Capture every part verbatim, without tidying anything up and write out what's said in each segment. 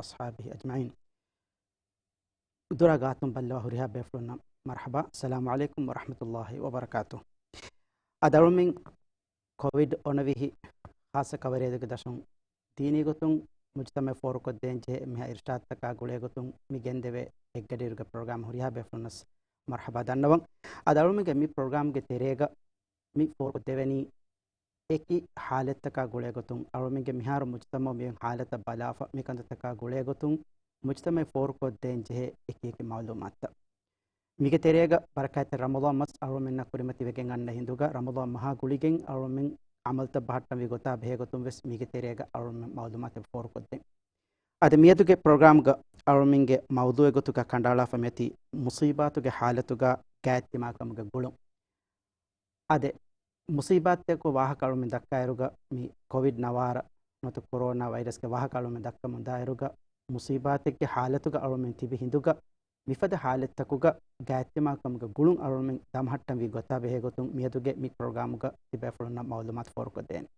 وأصحابه أجمعين. ދުރާ ގާތުން ބައްލަވާ ހުރިހާ ބޭފުޅުންނަށް މަރްޙަބާ. އައްސަލާމު ޢަލައިކުމް ވަރަޙްމަތުﷲި ވަބަރަކާތުހު. އަދި އަޅުމެން ކޮވިޑް އޮނަވިހި ޚާއްޞަ ކަވަރޭޖުގެ ދަށުން ދީނީ ގޮތުން މުޖުތަމަޢަށް ފޯރުކޮށްދޭން ޖެހޭ މިހާ އިރުޝާދުތަކާ ގުޅޭގޮތުން މި ގެންދެވޭ އެއްގަޑިއިރުގެ ޕްރޮގްރާމް ހުރިހާ ބޭފުޅުންނަށް މަރްޙަބާ ދަންނަވަން. އަދި އަޅުމެންގެ މި ޕްރޮގްރާމްގެ ތެރޭގަ މި ފޯރުކޮށްދެވެނީ އެކި ޙާލަތްތަކާ ގުޅޭގޮތުން އަޅުމެންގެ މިހާރު މުޖުތަމަޢު މިއޮތް ޙާލަތަށް ބަލާފަ މިކަންތައްތަކާ ގުޅޭގޮތުން މުޖުތަމަޢަށް ފޯރުކޮށްދޭން ޖެހޭ އެކިއެކި މަޢުލޫމާތުތައް. މީގެ ތެރޭގަ ބަރަކާތްތެރި ރަމަޟާން މަސް އަޅުމެންނަށް ކުރިމަތިވެގެން އަންނަ ހިނދުގަ ރަމަޟާން މަހާ ގުޅިގެން އަޅުމެން ޢަމަލުތައް ބަހައްޓަންވީ ގޮތާ ބެހޭގޮތުން ވެސް މީގެ ތެރޭގަ އަޅުމެން މަޢުލޫމާތެއް ފޯރުކޮށްދޭން. އަދި މިއަދުގެ ޕްރޮގްރާމްގަ އަޅުމެންގެ މައުޟޫޢެއް ގޮތުގަ ކަނޑައަޅާފަ މިއޮތީ މުޞީބާތުގެ ޙާލަތުގަ ގާތްތިމާކަމުގެ ގުޅުން. އާދެ، މުޞީބާތެއްގެ ވާހަކަ އަޅުމެން ދައްކާއިރުގަ މި ކޮވިޑް ނަވާރަ ނުވަތަ ކޮރޯނާ ވައިރަސްގެ ވާހަކަ އަޅުމެން ދައްކަމުންދާއިރުގަ މުޞީބާތެއްގެ ޙާލަތުގަ އަޅުމެން ތިބި ހިނދުގަ މިފަދަ ޙާލަތްތަކުގަ ގާތްތިމާކަމުގެ ގުޅުން އަޅުމެން ދަމަހައްޓަންވީ ގޮތާ ބެހޭގޮތުން މިއަދުގެ މި ޕްރޮގްރާމުގަ ތިބޭފުޅުންނަށް މަޢުލޫމާތު ފޯރުކޮށްދޭނެ.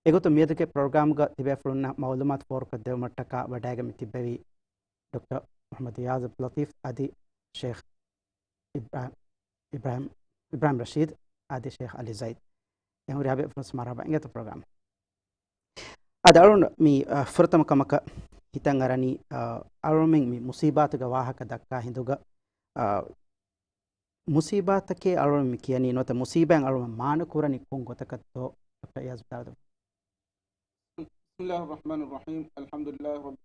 އެގޮތުން މިއަދުގެ ޕްރޮގްރާމުގަ ތިބޭފުޅުންނަށް މަޢުލޫމާތު ފޯރުކޮށްދެއްވުމަށްޓަކާ ވަޑައިގެން މި ތިއްބެވީ ޑޮކްޓަރ މުޙައްމަދު ޔާޒިދު ލަތީފް އަދި ޝޭޚް އިބްރާ-، އިބްރާހިމް، އިބްރާހިމް ރަޝީދު އަދި ޝޭޚް އަލީ ޒައިދު. އެހެން ހުރިހާ ބޭފުޅުންނަށް މަރްޙަބާ އިނގޭތޯ ޕްރޮގްރާމް. އަދި އަޅުން މި، އަ، ފުރަތަމަ ކަމަކަށް ހިތަށް އަރަނީ، އަ، އަޅުމެން މި މުޞީބާތުގެ ވާހަކަ ދައްކާ ހިނދުގަ، އަ، މުޞީބާތަކޭ އަޅުމެން މި ކިޔަނީ ނުވަތަ މުޞީބާއިން އަޅުމެން މާނަ ކުރަނީ ކޮން ގޮތަކަށްތޯ؟ ޑޮކްޓަރ އިޔާޒް ބިދާލަދު. بسم الله الرحمن الرحيم. الحمد لله رب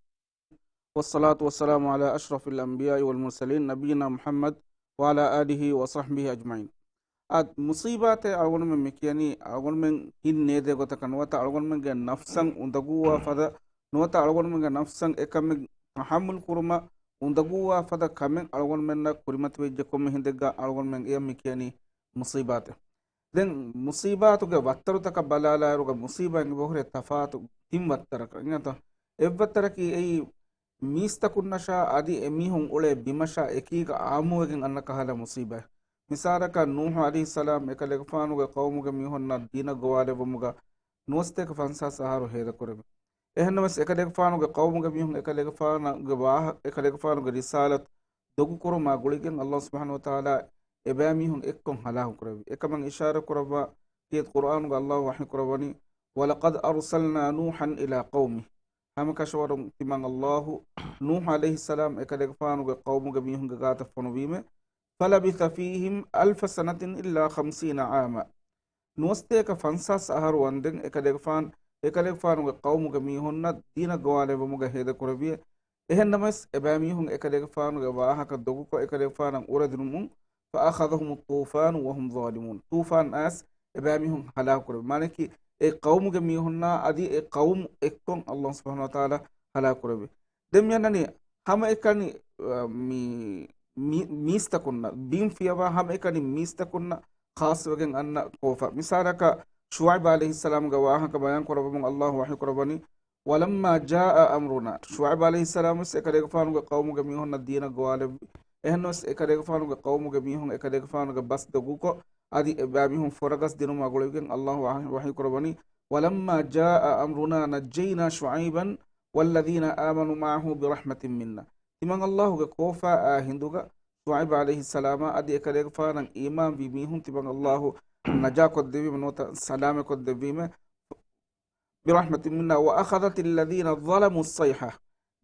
والصلاة والسلام على أشرف الأنبياء والمرسلين نبينا محمد وعلى آله وصحبه أجمعين. އާދެ، މުޞީބާތޭ އަޅުގަނޑުމެން މި ކިޔަނީ، އަޅުގަނޑުމެން ހިތް ނޭދޭ ގޮތަކަށް ނުވަތަ އަޅުގަނޑުމެންގެ ނަފްސަށް އުނދަގޫވާ ފަދަ، ނުވަތަ އަޅުގަނޑުމެންގެ ނަފްސަށް އެކަމެއް ތަޙައްމުލް ކުރުމަށް އުނދަގޫވާ ފަދަ ކަމެއް އަޅުގަނޑުމެންނަށް ކުރިމަތިވެއްޖެ ކޮންމެ ހިނދެއްގަ އަޅުގަނޑުމެން އެޔަށް މި ކިޔަނީ މުޞީބާތޭ. ދެން މުޞީބާތުގެ ވައްތަރުތަކަށް ބަލާލާއިރުގަ މުޞީބާއިން އެބަހުރޭ ތަފާތު ތިން ވައްތަރަކަށް އިނގޭތޯ. އެއްވައްތަރަކީ އެއީ މީސްތަކުންނަށާ އަދި އެމީހުން އުޅޭ ބިމަށާ އެކީގަ އާއްމުވެގެން އަންނަ ކަހަލަ މުޞީބާތް. މިސާލަކަށް ނޫޙު ޢަލައިހިއްސަލާމް އެކަލޭގެފާނުގެ ޤައުމުގެ މީހުންނަށް ދީނަށް ގޮވާލެއްވުމުގަ ނުވަސަތޭކަ ފަންސާސް އަހަރު ހޭދަކުރެއްވި. އެހެންނަމަވެސް އެކަލޭގެފާނުގެ ޤައުމުގެ މީހުން އެކަލޭގެފާނުގެ ވާހަ-، އެކަލޭގެފާނުގެ ރިސާލަތު ދޮގުކުރުމާ ގުޅިގެން ﷲ ސުބްޙާނަހޫ ވަތަޢާލާ އެބައިމީހުން އެއްކޮށް ހަލާކު ކުރެއްވި. އެކަމަށް އިޝާރަތް ކުރައްވާ ކީރިތި ޤުރްއާނުގަ ﷲ ވަޙީ ކުރައްވަނީ، "ولقد أرسلنا نوحا إلى قومه." ހަމަކަށަވަރުން ތިމަން ﷲ ނޫޙު ޢަލައިހިއްސަލާމް އެކަލޭގެފާނުގެ ޤައުމުގެ މީހުންގެ ގާތަށް ފޮނުވީމެ، "فلبث فيهم ألف سنة إلا خمسين عاما." ނުވަސަތޭކަ ފަންސާސް އަހަރު ވަންދެން އެކަލޭގެފާން، އެކަލޭގެފާނުގެ ޤައުމުގެ މީހުންނަށް ދީނަށް ގޮވާލެއްވުމުގަ ހޭދަކުރެއްވިއެވެ. އެހެންނަމަވެސް، އެބައިމީހުން އެކަލޭގެފާނުގެ ވާހަކަ ދޮގުކޮށް، އެކަލޭގެފާނަށް އުރެދުނުމުން، "فأخذهم الطوفان وهم ظالمون." ޠޫފާން އައިސް އެބައިމީހުން ހަލާކު ކުރެއްވި. މާނައަކީ، އެ ޤައުމުގެ މީހުންނާ އަދި އެ ޤައުމު އެއްކޮށް ﷲ ސުބްޙާނަހޫ ވަތަޢާލާ ހަލާކު ކުރެއްވި. ދެން މިއަންނަނީ ހަމައެކަނި، އަ، މި، މި، މީސްތަކުންނަށް، ބިން ފިޔަވާ ހަމައެކަނި މީސްތަކުންނަށް ޚާއްޞަވެގެން އަންނަ ކޯފާ. މިސާލަކަށް، ޝުޢައިބު ޢަލައިހިއްސަލާމްގެ ވާހަކަ ބަޔާން ކުރައްވަމުން ﷲ ވަޙީ ކުރައްވަނީ، "ولما جاء أمرنا." ޝުޢައިބު ޢަލައިހިއްސަލާމް ވެސް އެކަލޭގެފާނުގެ ޤައުމުގެ މީހުންނަށް ދީނަށް ގޮވާލެއްވި. އެހެންވެސް އެކަލޭގެފާނުގެ ޤައުމުގެ މީހުން އެކަލޭގެފާނުގެ ބަސް ދޮގުކޮށް، އަދި އެބައިމީހުން ފުރަގަސް ދިނުމާ ގުޅިގެން ﷲ ވަޙީ، ވަޙީ ކުރައްވަނީ، "ولما جاء أمرنا نجينا شعيبا والذين آمنوا معه برحمة منا." ތިމަން ﷲ ގެ ކޯފާ އާ ހިނދުގަ ޝުޢައިބު ޢަލައިހިއްސަލާމާ އަދި އެކަލޭގެފާނަށް އީމާންވި މީހުން ތިމަން ﷲ ނަޖާކޮށްދެއްވީމެ ނުވަތަ ސަލާމަތްކޮށްދެއްވީމެ. "برحمة منا وأخذت الذين ظلموا الصيحة."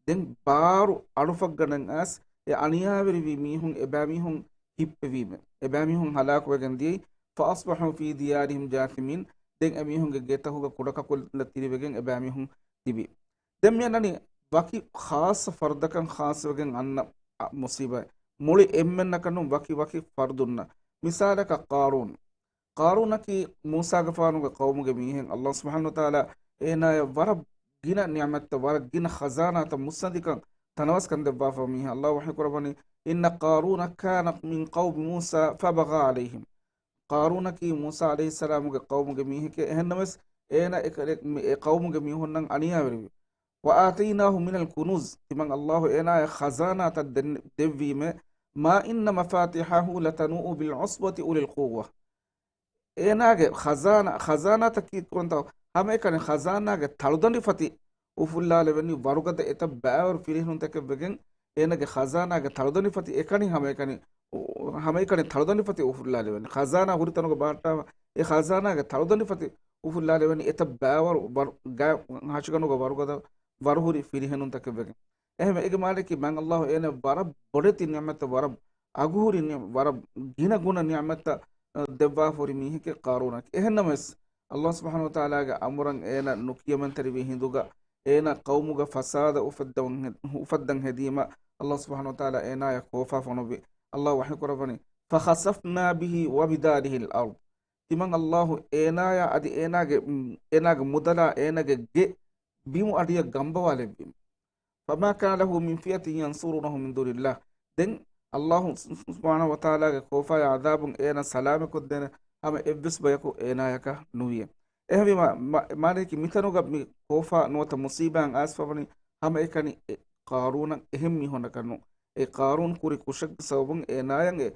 ދެން ބާރު އަޅުފަށްގަނޑަށް އައިސް އެ އަނިޔާވެރިވި މީހުން އެބައިމީހުން ހިއްޕެވީމެ. އެބައިމީހުން ހަލާކުވެގެން ދިޔައީ. "فأصبحوا في ديارهم جاثمين." ދެން އެމީހުންގެ ގެތަކުގަ ކުޑަކަކުލަ ތިރިވެގެން އެބައިމީހުން ތިބި. ދެން މިއަންނަނީ ވަކި ޚާއްޞަ ފަރުދަކަށް ޚާއްޞަވެގެން އަންނަ، އަ، މުޞީބާތް. މުޅި އެންމެންނަކަށް ނޫން، ވަކި ވަކި ފަރުދުންނަށް. މިސާލަކަށް ޤާރޫން. ޤާރޫނަކީ މޫސާގެފާނުގެ ޤައުމުގެ މީހެއް. ﷲ ސުބްޙާނަހޫ ވަތަޢާލާ އޭނާޔަށް ވަރަށް ގިނަ ނިޢުމަތްތައް، ވަރަށް ގިނަ ޚަޒާނާތައް، މުއްސަނދިކަން ތަނަވަސްކަން ދެއްވާފަ މީހެއް. ﷲ ވަޙީ ކުރައްވަނީ، "إن قارون كان من قوم موسى فبغى عليهم." ޤާރޫނަކީ މޫސާ ޢަލައިހިއްސަލާމުގެ ޤައުމުގެ މީހެކޭ. އެހެންނަމަވެސް، އޭނާ އެ ކަ-، އެ ޤައުމުގެ މީހުންނަށް އަނިޔާވެރިވި. "وآتيناه من الكنوز." ތިމަން ﷲ އޭނާޔަށް ޚަޒާނާތައް ދެން-، ދެއްވީމެ. "ما إن مفاتحه لتنوء بالعصبة أولي القوة." އޭނާގެ ޚަޒާނާ، ޚަޒާނާތަކީ ކުރަންތަ ހަމައެކަނި ޚަޒާނާގެ ތަޅުދަނޑި ފަތި އުފުއްލާލެވެނީ ވަރުގަދަ އެތައް ބައިވަރު ފިރިހެނުންތަކެއް ވެގެން، އޭނާގެ ޚަޒާނާގެ ތަޅުދަނޑިފަތި އެކަނި ހަމައެކަނި، އު، ހަމައެކަނި ތަޅުދަނޑިފަތި އުފުއްލާލެވެނީ. ޚަޒާނާ ހުރި ތަނުގަ ބަހައްޓާފަ، އެ ޚަޒާނާގެ ތަޅުދަނޑިފަތި އުފުއްލާލެވެނީ އެތައް ބައިވަރު ވަރު، ގާ، ހަށިގަނޑުގަ ވަރުގަދަ ވަރުހުރި ފިރިހެނުންތަކެއް ވެގެން. އެހެންވެ، އޭގެ މާނައަކީ މާތް ﷲ އޭނާ ވަރަށް ބޮޑެތި ނިޢުމަތްތައް، ވަރަށް އަގުހުރި ނިޢު، ވަރަށް ގިނަ ގުނަ ނިޢުމަތްތައް، އަ، ދެއްވާފަ ހުރި މީހެކޭ ޤާރޫނަކީ. އެހެންނަމަވެސް، ﷲ ސުބްޙާނަހޫ ވަތަޢާލާގެ އަމުރަށް އޭނާ ނުކިޔަމަންތެރިވި ހިނދުގަ، އޭނާ ޤައުމުގަ ފަސާދަ އުފައްދަވަން ހެ، އުފައްދަން ހެދީމަ، ﷲ ސުބްޙާނަހޫ ވަތަޢާލާ އޭނާޔަށް ކޯފާ ފޮނުއްވި. ﷲ ވަޙީ ކުރައްވަނީ، فَخَسَفْنَا بِهِ وَبِدَارِهِ الْأَرْضَ. ތިމަން ﷲ އޭނާޔާ އަދި އޭނާގެ، އޭނާގެ މުދަލާ އޭނާގެ ގެ ބިމު އަޑިއަށް ގަނބަވާލެއްވީމަ. فَمَا كَانَ لَهُ مِنْ فِئَةٍ يَنْصُرُونَهُ مِنْ دُونِ اللَّهِ. ދެން ﷲ ސު، ސު، ސުބްޙާނަހޫ ވަތަޢާލާގެ ކޯފާޔާ ޢަޛާބުން އޭނާ ސަލާމަތްކޮށްދޭނެ ހަމަ އެއްވެސް ބަޔަކު އޭނާޔަކަށް ނުވިޔޭ. އެހެންވީމަ، މާ، މާނައަކީ މިތަނުގަ މި ކޯފާ ނުވަތަ މުޞީބާއިން އައިސްފަވަނީ ހަމައެކަނި އެ ޤާރޫނަށް އެހެން މީހުންނަކަށް ނޫން. އެ ޤާރޫން ކުރި ކުށެއްގެ ސަބަބުން އޭނާޔަށް އެ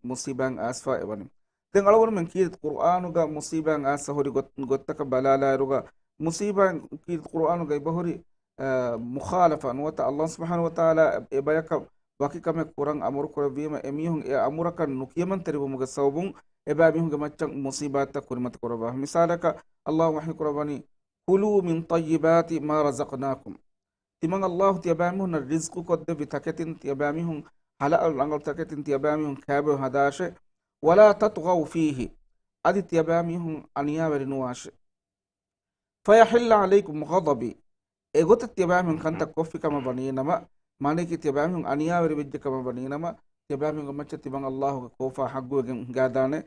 މުޞީބާއިން އައިސްފަ އެވަނީ. ދެން އަޅުގަނޑުމެން ކީރިތި ޤުރުއާނުގަ މުޞީބާއިން އައިސްފަ ހުރި ގޮތް، ގޮތްތަކަށް ބަލާލާއިރުގަ، މުޞީބާއިން ކީރިތި ޤުރުއާނުގަ އެބަހުރި، އަ، މުޚާލަފާ ނުވަތަ ﷲ ސުބްޙާނަހޫ ވަތަޢާލާ އެ ބަޔަކަށް ވަކި ކަމެއް ކުރަން އަމުރު ކުރެއްވީމަ، އެމީހުން އެ އަމުރަކަށް ނުކިޔަމަންތެރިވުމުގެ ސަބަބުން އެބައިމީހުންގެ މައްޗަށް މުޞީބާތްތައް ކުރިމަތި ކުރައްވާ. މިސާލަކަށް، ﷲ ވަޙީ ކުރައްވަނީ، كُلُوا مِنْ طَيِّبَاتِ مَا رَزَقْنَاكُمْ. ތިމަން ﷲ ތިޔަބައިމީހުންނަށް ރިޒްޤު ކޮށްދެއްވި ތަކެތިން ތިޔަބައިމީހުން ޙަލާލު ރަނގަޅު ތަކެތިން ތިޔަބައިމީހުން ކައިބޮއެ ހަދާށޭ. وَلَا تَطْغَوْا فِيهِ. އަދި ތިޔަބައިމީހުން އަނިޔާވެރި ނުވާށޭ. فَيَحِلَّ عَلَيْكُمْ غَضَبِي. އެގޮތަށް ތިޔަބައިމީހުން ކަންތައް ކޮށްފި ކަމަށް ވަނީނަމަ، މާނައަކީ ތިޔަބައިމީހުން އަނިޔާވެރި ވެއްޖެ ކަމަށް ވަނީނަމަ، ތިޔަބައިމީހުންގެ މައްޗަށް ތިމަން ﷲ ގެ ކޯފާ ޙައްޤުވެގެން ހިނގާދާނެ.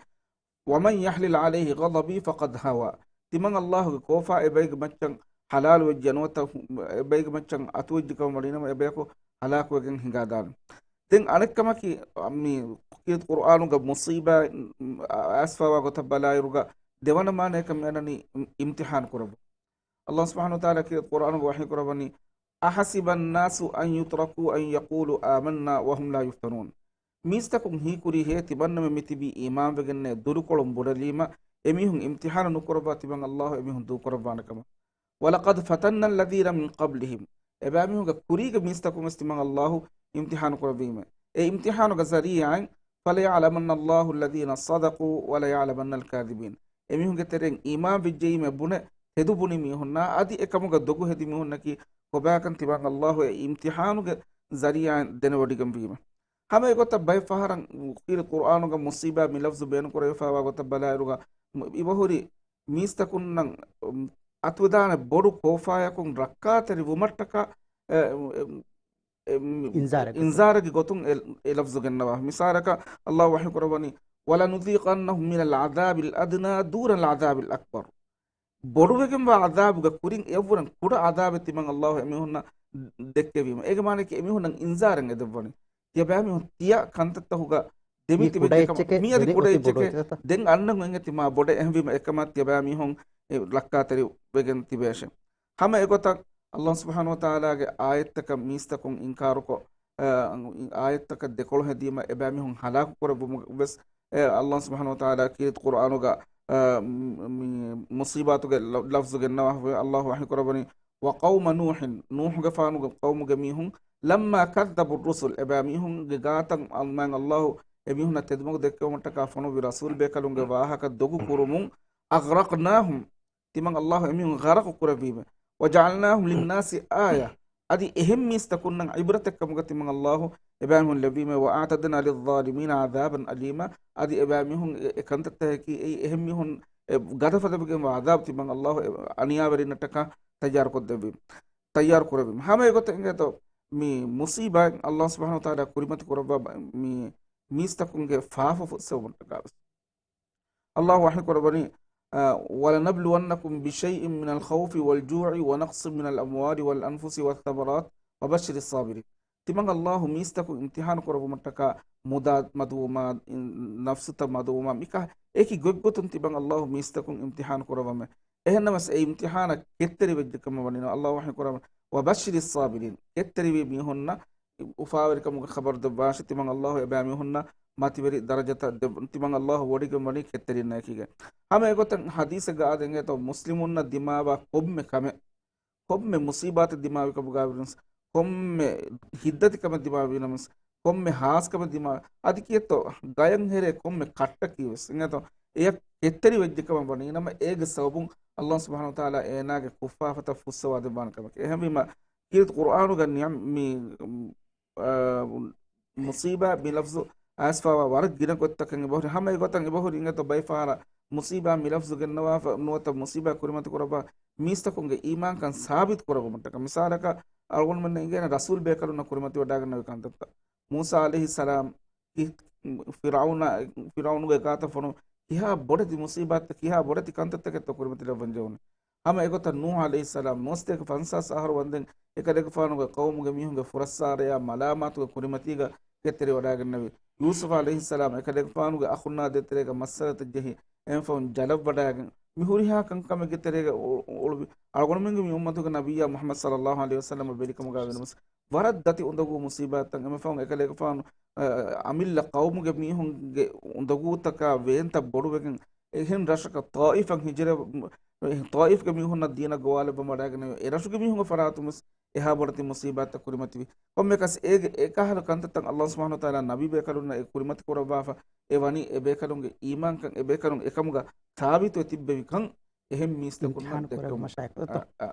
وَمَنْ يَحْلِلْ عَلَيْهِ غَضَبِي فَقَدْ هَوَا. ތިމަން ﷲ ގެ ކޯފާ އެބައިގެ މައްޗަށް ޙަލާލު ވެއްޖެ ނުވަތަ އެބައިގެ މައްޗަށް އަތުވެއްޖެ ކަމަށް ވަނީނަމަ، އެބަޔަކު ހަލާކުވެގެން ހިނގާދާނެ. ދެން އަނެއްކަމަކީ، މި ކީރިތި ޤުރުއާނުގަ މުޞީބާ އައިސްފަވާ ގޮތަށް ބަލާއިރުގަ، ދެވަނަ މާނައަކަށް މިއަންނަނީ އިމްތިޙާން ކުރައްވުން. ﷲ ސުބްޙާނަހޫ ވަތަޢާލާ ކީރިތި ޤުރުއާނުގަ ވަޙީ ކުރައްވަނީ، أَحَسِبَ النَّاسُ أَنْ يُتْرَكُوا أَنْ يَقُولُوا آمَنَّا وَهُمْ لَا يُفْتَنُونَ. މީސްތަކުން ހީކުރީހޭ ތިމަންނަމެން މިތިބީ އީމާންވެގެންނޭ ދުރުކޮޅުން ބުނެލީމަ، އެމީހުން އިމްތިޙާނު ނުކުރައްވާ ތިމަން ﷲ އެމީހުން ދޫކުރައްވާނެ ކަމަށް. وَلَقَدْ فَتَنَّا الَّذِينَ مِنْ قَبْلِهِمْ. އެބައިމީހުންގެ ކުރީގެ މީސްތަކުން ވެސް ތިމަން ﷲ އިމްތިޙާނު ކުރެއްވީމެ. އެ އިމްތިޙާނުގެ ޒަރީޢާއިން، فَلَيَعْلَمَنَّ اللَّهُ الَّذِينَ صَدَقُوا وَلَيَعْلَمَنَّ الْكَاذِبِينَ. އެމީހުންގެ ތެރެއިން އީމާން ވެއްޖެއީމެ ބުނެ ތެދު ބުނި މީހުންނާ އަދި އެކަމުގަ ދޮގު ހެދި މީހުންނަކީ ކޮބާކަން ތިމަން ﷲ އެ އިމްތިޙާނުގެ ޒަރީޢާއިން ދެނެވޮޑިގެންވީމެ. ހަމަ އެގޮތަށް ބައެއް ފަހަރަށް ކީރި ޤުރުއާނުގަ މުޞީބާ މި ލަފްޒު ބޭނުންކުރެވިފައިވާ ގޮތަށް ބަލާއިރުގަ، އިބަހުރި މީސްތަކުންނަށް އަތުވެދާނެ ބޮޑު ކޯފާޔަކުން ރައްކާތެރި ވުމަށްޓަކާ، އެ، އެ، އެ، މި، އިންޒާރެއް ގޮތުން. އިންޒާރެއްގެ ގޮތުން އެ، އެ ލަފްޒު ގެންނަވާ. މިސާލަކަށް ﷲ ވަޙީ ކުރައްވަނީ، وَلَنُذِيقَنَّهُمْ مِنَ الْعَذَابِ الْأَدْنَى دُونَ الْعَذَابِ الْأَكْبَرِ. ބޮޑުވެގެންވާ ޢަޛާބުގެ ކުރިން އެއަށްވުރެން ކުޑަ ޢަޛާބެއް ތިމަން ﷲ އެމީހުންނަށް ދެއްކެވީމަ. އޭގެ މާނައަކީ އެމީހުންނަށް އިންޒާރެއް އެދެއްވަނީ. ތިޔަބައިމީހުން ތިޔަ ކަންތައްތަކުގަ ދެމި މީ ކުޑަ ތިބެއްޖެކަމަށް، އެއްޗެކޭ، މީ އަދި އޮތީ ކުޑަ ބޮޑު އެއްޗެކޭ. އެއްޗެކޭ. ދެން އަންނަން އޮތް ތިމާ ބޮޑެއް. އެހެންވީމަ އެކަމަށް ތިޔަބައިމީހުން އެ ރައްކާތެރި ވެގެން ތިބޭށެ. ހަމަ އެގޮތަށް ﷲ ސުބްޙާނަހޫ ވަތަޢާލާގެ އާޔަތްތަކަށް މީސްތަކުން އިންކާރުކޮށް، އަ، އާޔަތްތަކަށް ދެކޮޅު ހެދީމަ އެބައިމީހުން ހަލާކު ކުރެއްވުމަށް ވެސް، އެ، ﷲ ސުބްޙާނަހޫ ވަތަޢާލާ ކީރިތި ޤުރުއާނުގަ، އަ، މި، މި މުޞީބާތުގެ ލަ، ލަފްޒު ގެންނަވާ ހުރެ ﷲ ވަޙީ ކުރައްވަނީ، وَقَوْمَ نُوحٍ، ނޫޙުގެފާނުގެ ޤައުމުގެ މީހުން، لَمَّا كَذَّبُوا الرُّسُلَ، އެބައިމީހުންގެ ގާތަށް މާތް ﷲ އެމީހުންނަށް ތެދުމަގު ދެއްކެވުމަށްޓަކާ ފޮނުއްވި ރަސޫލް ބޭކަލުންގެ ވާހަކަ ދޮގު ކުރުމުން، أَغْرَقْنَاهُمْ، ތިމަން ﷲ އެމީހުން ޣަރަޤު ކުރެއްވީމެ. وَجَعَلْنَاهُمْ لِلنَّاسِ آيَةً، އަދި އެހެން މީސްތަކުންނަށް ޢިބްރަތެއްކަމުގަ ތިމަން ﷲ އެބައިމީހުން ލެއްވީމެ. وَأَعْتَدْنَا لِلظَّالِمِينَ عَذَابًا أَلِيمًا، އަދި އެބައިމީހުން އެ، އެ ކަންތައްތަކަކީ އެއީ އެހެން މީހުން އެ ގަދަފަދަވެގެންވާ ޢަޛާބު ތިމަން ﷲ އެ އަނިޔާވެރިންނަށްޓަކާ ތައްޔާރުކޮށްދެއްވީމެ. ތައްޔާރު ކުރެއްވީމެ. ހަމަ އެގޮތަށް އިނގޭތޯ މި މުޞީބާތް ﷲ ސުބްޙާނަހޫ ވަތަޢާލާ ކުރިމަތި ކުރައްވާ މި މީސްތަކުންގެ ފާފަ ފުއްސެވުމަށްޓަކާ ވެސް. ﷲ ވަޙީ ކުރައްވަނީ، އަ، وَلَنَبْلُوَنَّكُمْ بِشَيْءٍ مِنَ الْخَوْفِ وَالْجُوعِ وَنَقْصٍ مِنَ الْأَمْوَالِ وَالْأَنْفُسِ وَالثَّمَرَاتِ وَبَشِّرِ الصَّابِرِينَ. ތިމަން ﷲ މީސްތަކުން އިމްތިޙާނު ކުރެއްވުމަށްޓަކާ މުދާ މަދުވުމާ، ނަފްސުތައް މަދުވުމާ، މިކަހަލަ އެކި ގޮތްގޮތުން ތިމަން ﷲ މީސްތަކުން އިމްތިޙާނު ކުރައްވަމެ. އެހެންނަމަވެސް އެ އިމްތިޙާނަށް ކެތްތެރިވެއްޖެ ކަމަށް ވަނީ ﷲ ވަޙީ ކުރައްވަނީ، وَبَشِّرِ الصَّابِرِينَ، ކެތްތެރިވި މީހުންނަށް އުފާވެރިކަމުގެ ޚަބަރު ދެއްވާށި. ތިމަން ﷲ އެބައިމީހުންނަށް މަތިވެރި ދަރަޖަތައް ދެއްވަން، ތިމަން ﷲ ވޮޑިގެން ވަނީ ކެތްތެރިންނާ އެކީގަ. ހަމަ އެގޮތަށް ޙަދީޘެއްގަ އާދެން އެތޯ މުސްލިމުންނަށް ދިމާވާ ކޮންމެ ކަމެއް ކޮންމެ މުސީބާތެއް ދިމާވި ކަމުގައި ވިޔަސް، ކޮންމެ ހިތްދަތިކަމެއް ދިމާވީ ނަމަވެސް، ކޮންމެ ހާސްކަމެއް ދިމާވި، އަދި ކިއެއްތޯ ގަޔަށް ހެރޭ ކޮންމެ ކައްޓަކީ ވެސް އިނގޭތޯ، އެޔަށް ކެތްތެރި ވެއްޖެ ކަމަށް ވަނީ ނަމަ، އޭގެ ސަބަބުން ﷲ ސުބްޙާނަހޫ ވަތަޢާލާ އޭނާގެ ކުށްފާފަތައް ފުއްސަވާ ދެއްވާނެ ކަމެކޭ. އެހެންވީމަ، ކީރިތި ޤުރްއާނުގަ ނިޢަމް-، މި، އާ، މުޞީބާ މި ލަފްޒު އައިސްފަވާ ވަރަށް ގިނަ ގޮތްތަކެއް އެބަހުރި. ހަމަ އެގޮތަށް އެބަހުރި އިނގޭތޯ ބައެއް ފަހަރަށް މުޞީބާ މި ލަފްޒު ގެންނަވާފަ ނުވަތަ މުޞީބާ ކުރިމަތި ކުރައްވާ މީސްތަކުންގެ އީމާންކަން ސާބިތު ކުރެއްވުމަށްޓަކަ. މިސާލަކަށް އަޅުގަނޑުމެންނަށް އިނގޭނެ ރަސޫލް ބޭކަލުންނަށް ކުރިމަތިވެވަޑައިގަންނެވި ކަންތައްތައް. މޫސާ ޢަލައިހިއްސަލާމް ކި-، ފިރުޢައުނާ، ފިރުޢައުނުގެ ގާތަށް ފޮނު ކިހާ ބޮޑެތި މުޞީބާތްތައް، ކިހާ ބޮޑެތި ކަންތައްތަކެއްތޯ ކުރިމަތިލައްވަން ޖެހުނު. ހަމަ އެގޮތަށް ނޫޙު ޢަލައިހިއްސަލާމް ނުވަސަތޭކަ ފަންސާސް އަހަރު ވަންދެން އެކަލޭގެފާނުގެ ޤައުމުގެ މީހުންގެ ފުރައްސާރަޔާ މަލާމާތުގެ ކުރިމަތީގަ ކެތްތެރިވަޑައިގެންނެވި. ޔޫސުފް ޢަލައިހިއްސަލާމް އެކަލޭގެފާނުގެ އަޚުންނާ ދޭތެރޭގަ މައްސަލަތައް ޖެހި، އެހެން ފަހުން ޖަލަށްވަޑައިގެން މި ހުރިހާ ކަންކަމެއްގެ ތެރޭގަ އު-، އުޅުވި. އަޅުގަނޑުމެންގެ މި އުއްމަތުގެ ނަބިއްޔާ މުޙައްމަދު ޞައްލައްލާހު ޢަލައިހި ވަސައްލަމަށް ވެލިކަމުގަ ވެނުމުސް ވަރަށް ދަތި އުނދަގޫ މުޞީބާތްތައް. އެމަ ފަހުން އެކަލޭގެފާނު، އަ، އަމިއްލަ ޤައުމުގެ މީހުންގެ އުނދަގޫތަކާ ވޭންތައް ބޮޑުވެގެން އެހެން ރަށަކަށް ޠާއިފަށް ހިޖުރަ، ޠާއިފްގެ މީހުންނަށް ދީނަށް ގޮވާލައްވަން ވަޑައިގެންނެވި. އެ ރަށުގެ މީހުންގެ ފަރާތުން ވެސް އެހާ ބޮޑެތި މުޞީބާތްތައް ކުރިމަތިވި. ކޮންމެއަކަސް އޭގެ އެކަހަލަ ކަންތައްތައް ﷲ ސުބްޙާނަހޫ ވަތަޢާލާ ނަބީ ބޭކަލުންނަށް އެ ކުރިމަތި ކުރައްވާފަ އެ ވަނީ އެ ބޭކަލުންގެ އީމާންކަން އެ ބޭކަލުން އެކަމުގަ ސާބިތުވެ ތިއްބެވިކަން އެހެން މީސްތަކުންނަށް އިމްތިޙާނު ދެއްކެވުމަށާއެކު. އަ، އަ.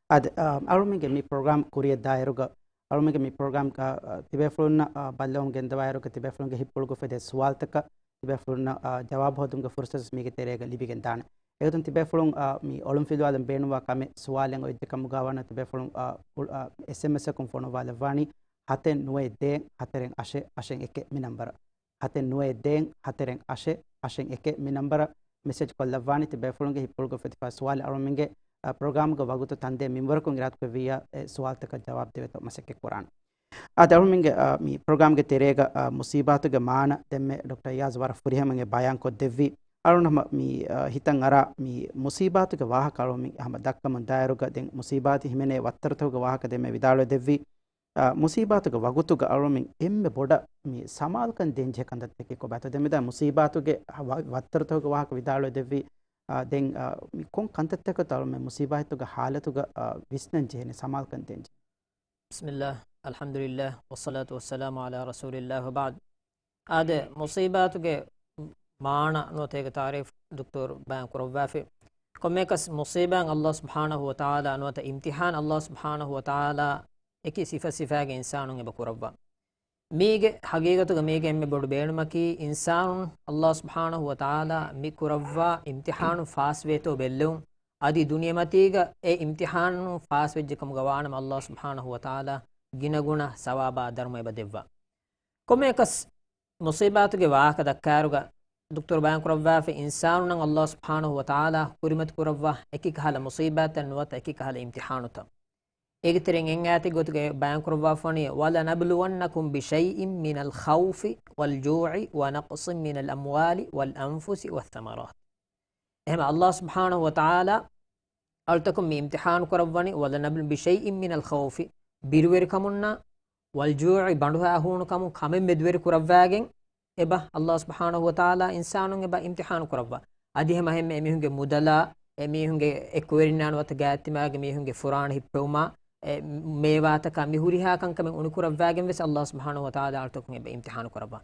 އާދެ، އަ، އަޅުމެންގެ މި ޕްރޮގްރާމް ކުރިއަށް ދާއިރުގަ، އަޅުމެންގެ މި ޕްރޮގްރާމް، އަ، އަ، ތިބޭފުޅުންނަށް، އަ، ބައްލަވަމުން ގެންދަވާއިރުގަ ތިބޭފުޅުންގެ ހިތްޕުޅުގަ އުފެދޭ ސުވާލުތަކަށް ތިބޭފުޅުންނަށް، އަ، ޖަވާބު ހޯދުމުގެ ފުރުސަތު މީގެ ތެރޭގަ ލިބިގެން ދާނެ. އެގޮތުން ތިބޭފުޅުން، އަ، މި އޮޅުންފިލުވާލަން ބޭނުންވާ ކަމެއް ސުވާލެއް އޮތް ކަމުގަ ވާނަމަ ތިބޭފުޅުން، އަ، އު-، އަ، އެސްއެމްއެސްއަކުން ފޮނުއްވާލައްވާނީ ހަތެއް ނުވައެއް ދޭއް ހަތަރެއް އަށެއް އަށެއް އެކެއް މި ނަންބަރަށް. ހަތެއް ނުވައެއް ދޭއް ހަތަރެއް އަށެއް އަށެއް އެކެއް މި ނަންބަރަށް މެސެޖް ކޮށްލައްވާނީ ތިބޭފުޅުންގެ ހިތްޕުޅުގަ އުފެދިފައި ސުވާލު އަޅުމެންގެ، އަ، ޕްރޮގްރާމްގެ ވަގުތު ތަންދޭ މިންވަރަކުން އިރާދަކުރެއްވިއްޔާ އެ ސުވާލުތަކަށް ޖަވާބު ދެވޭތޯ މަސައްކަތް ކުރާނެ. އާދެ، އަޅުމެންގެ، އަ، މި ޕްރޮގްރާމްގެ ތެރޭގަ، އަ، މުސީބާތުގެ މާނަ ދެންމެ ޑޮކްޓަރ އިޔާޒް ވަރަށް ފުރިހަމައިން ބަޔާން ކޮށްދެއްވި. އަޅުން ހަމަ މި، އަ، ހިތަށް އަރާ މި މުސީބާތުގެ ވާހަކަ އަޅުމެން ހަމަ ދައްކަމުން ދާއިރުގަ ދެން މުސީބާތު ހިމެނޭ ވައްތަރުތަކުގެ ވާހަކަ ދެންމެ ވިދާޅުވެ ދެއްވި. އަ، މުސީބާތުގެ ވަގުތުގަ އަޅުމެން އެންމެ ބޮޑަށް މި ސަމާލުކަން ދޭންޖެހޭ ކަންތައްތަކީ ކޮބާތޯ؟ ދެން މިދާ މުސީބާތުގެ ވަ-، ވައްތަރުތަކުގެ ވާހަކަ ވިދާޅުވެ ދެއްވި. އާ، ދެން، އާ، މި ކޮން ކަންތައްތަކަށްތޯ އަޅުމެން މުސީބާތުގެ ހާލަތުގަ، އާ، ވިސްނަން ޖެހޭނެ، ސަމާލުކަން ދޭން ޖެހޭ؟ بسم الله، الحمد لله، والصلاة والسلام على رسول الله وبعد. އާދެ، މުސީބާތުގެ މާނަ ނުވަތަ އޭގެ ތާރީފް ދޮކްޓަރު ބަޔާން ކުރައްވާފި. ކޮންމެއަކަސް މުސީބާއިން ﷲ ސުބްޙާނަހޫ ވަތަޢާލާ ނުވަތަ އިމްތިޙާން ﷲ ސުބްޙާނަހޫ ވަތަޢާލާ އެކި ސިފަ ސިފައިގެ އިންސާނުން އެބަ ކުރައްވާ. މީގެ ހަގީގަތުގަ މީގެ އެންމެ ބޮޑު ބޭނުމަކީ، އިންސާނުން ﷲ ސުބްޙާނަހޫ ވަތަޢާލާ މި ކުރައްވާ އިމްތިޙާނު ފާސްވޭތޯ ބެއްލެވުން. އަދި ދުނިޔެމަތީގަ އެ އިމްތިޙާނު ފާސްވެއްޖެ ކަމުގަ ވާނަމަ، ﷲ ސުބްޙާނަހޫ ވަތަޢާލާ ގިނަގުނަ ސަވާބާ ދަރުމަ އެބަ ދެއްވާ. ކޮންމެއަކަސް މުސީބާތުގެ ވާހަކަ ދައްކާއިރުގަ ދޮކްޓަރު ބަޔާން ކުރައްވާފަ، އިންސާނުންނަށް ﷲ ސުބްޙާނަހޫ ވަތަޢާލާ ކުރިމަތި ކުރައްވާ އެކި ކަހަލަ މުސީބާތްތައް ނުވަތަ އެކި ކަހަލަ އިމްތިޙާނުތައް. އޭގެ ތެރެއިން އެން އާޔަތެއްގެ ގޮތުގައި ބަޔާން ކުރައްވާފަވަނީ، وَلَنَبْلُوَنَّكُم بِشَيْءٍ مِّنَ الْخَوْفِ وَالْجُوعِ وَنَقْصٍ مِّنَ الْأَمْوَالِ وَالْأَنفُسِ وَالثَّمَرَاتِ. އެހެން ﷲ ސުބްޙާނަހޫ ވަތަޢާލާ އަޅުތަކުން މި އިމްތިޙާނު ކުރައްވަނީ، وَلَنَبْلُوَنَّكُم بِشَيْءٍ مِّنَ الْخَوْفِ، ބިރުވެރިކަމުންނާ، وَالْجُوعِ، ބަނޑުހާ ހޫނުކަމުން ކަމެއް މެދުވެރި ކުރައްވާގެން، އެބަ ﷲ ސުބްޙާނަހޫ ވަތަޢާލާ އިންސާނުން އެބަ އިމްތިޙާނު ކުރައްވާ. އަދި ހަމަ އެހެންމެ އެމީހުންގެ މުދަލާ، އެމީހުންގެ އެކުވެރިންނާ ނުވަތަ ގާތްތިމާގެ މީހުންގެ ފުރާނަ ހިއްޕެވުމާ، އެ މޭވާތަކާ މި ހުރިހާ ކަންކަމެއް އުނިކުރައްވާގެން ވެސް ﷲ ސުބްޙާނަހޫ ވަތަޢާލާ އަޅުތަކުން އެބަ އިމްތިޙާނު ކުރައްވާ.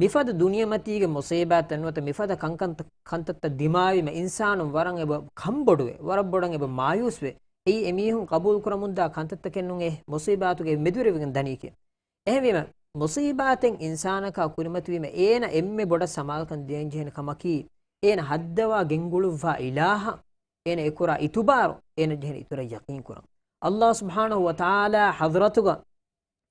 މިފަދަ ދުނިޔެމަތީގެ މުޞީބާތްތައް ނުވަތަ މިފަދަ ކަންކަންތައް، ކަންތައްތައް ދިމާވީމަ އިންސާނުން ވަރަށް އެބަ ކަންބޮޑުވެ، ވަރަށް ބޮޑަށް އެބަ މާޔޫސްވެ. އެއީ އެމީހުން ޤަބޫލު ކުރަމުންދާ ކަންތައްތަކެއް ނޫން އެ މުޞީބާތުގެ މެދުވެރިވެގެން ދަނީކީ. އެހެންވީމަ، މުޞީބާތެއް އިންސާނަކާ ކުރިމަތިވީމަ އޭނަ އެންމެ ބޮޑަށް ސަމާލުކަން ދޭންޖެހޭނެ ކަމަކީ، އޭނަ ހައްދަވާ ގެންގުޅުއްވާ އިލާހަށް އޭނަ އެކުރާ އިތުބާރު، އޭނަ ޖެހޭނެ އިތުރަށް ޔަޤީން ކުރަން. ﷲ ސުބްޙާނަހޫ ވަތަޢާލާ ޙަޟްރަތުގަ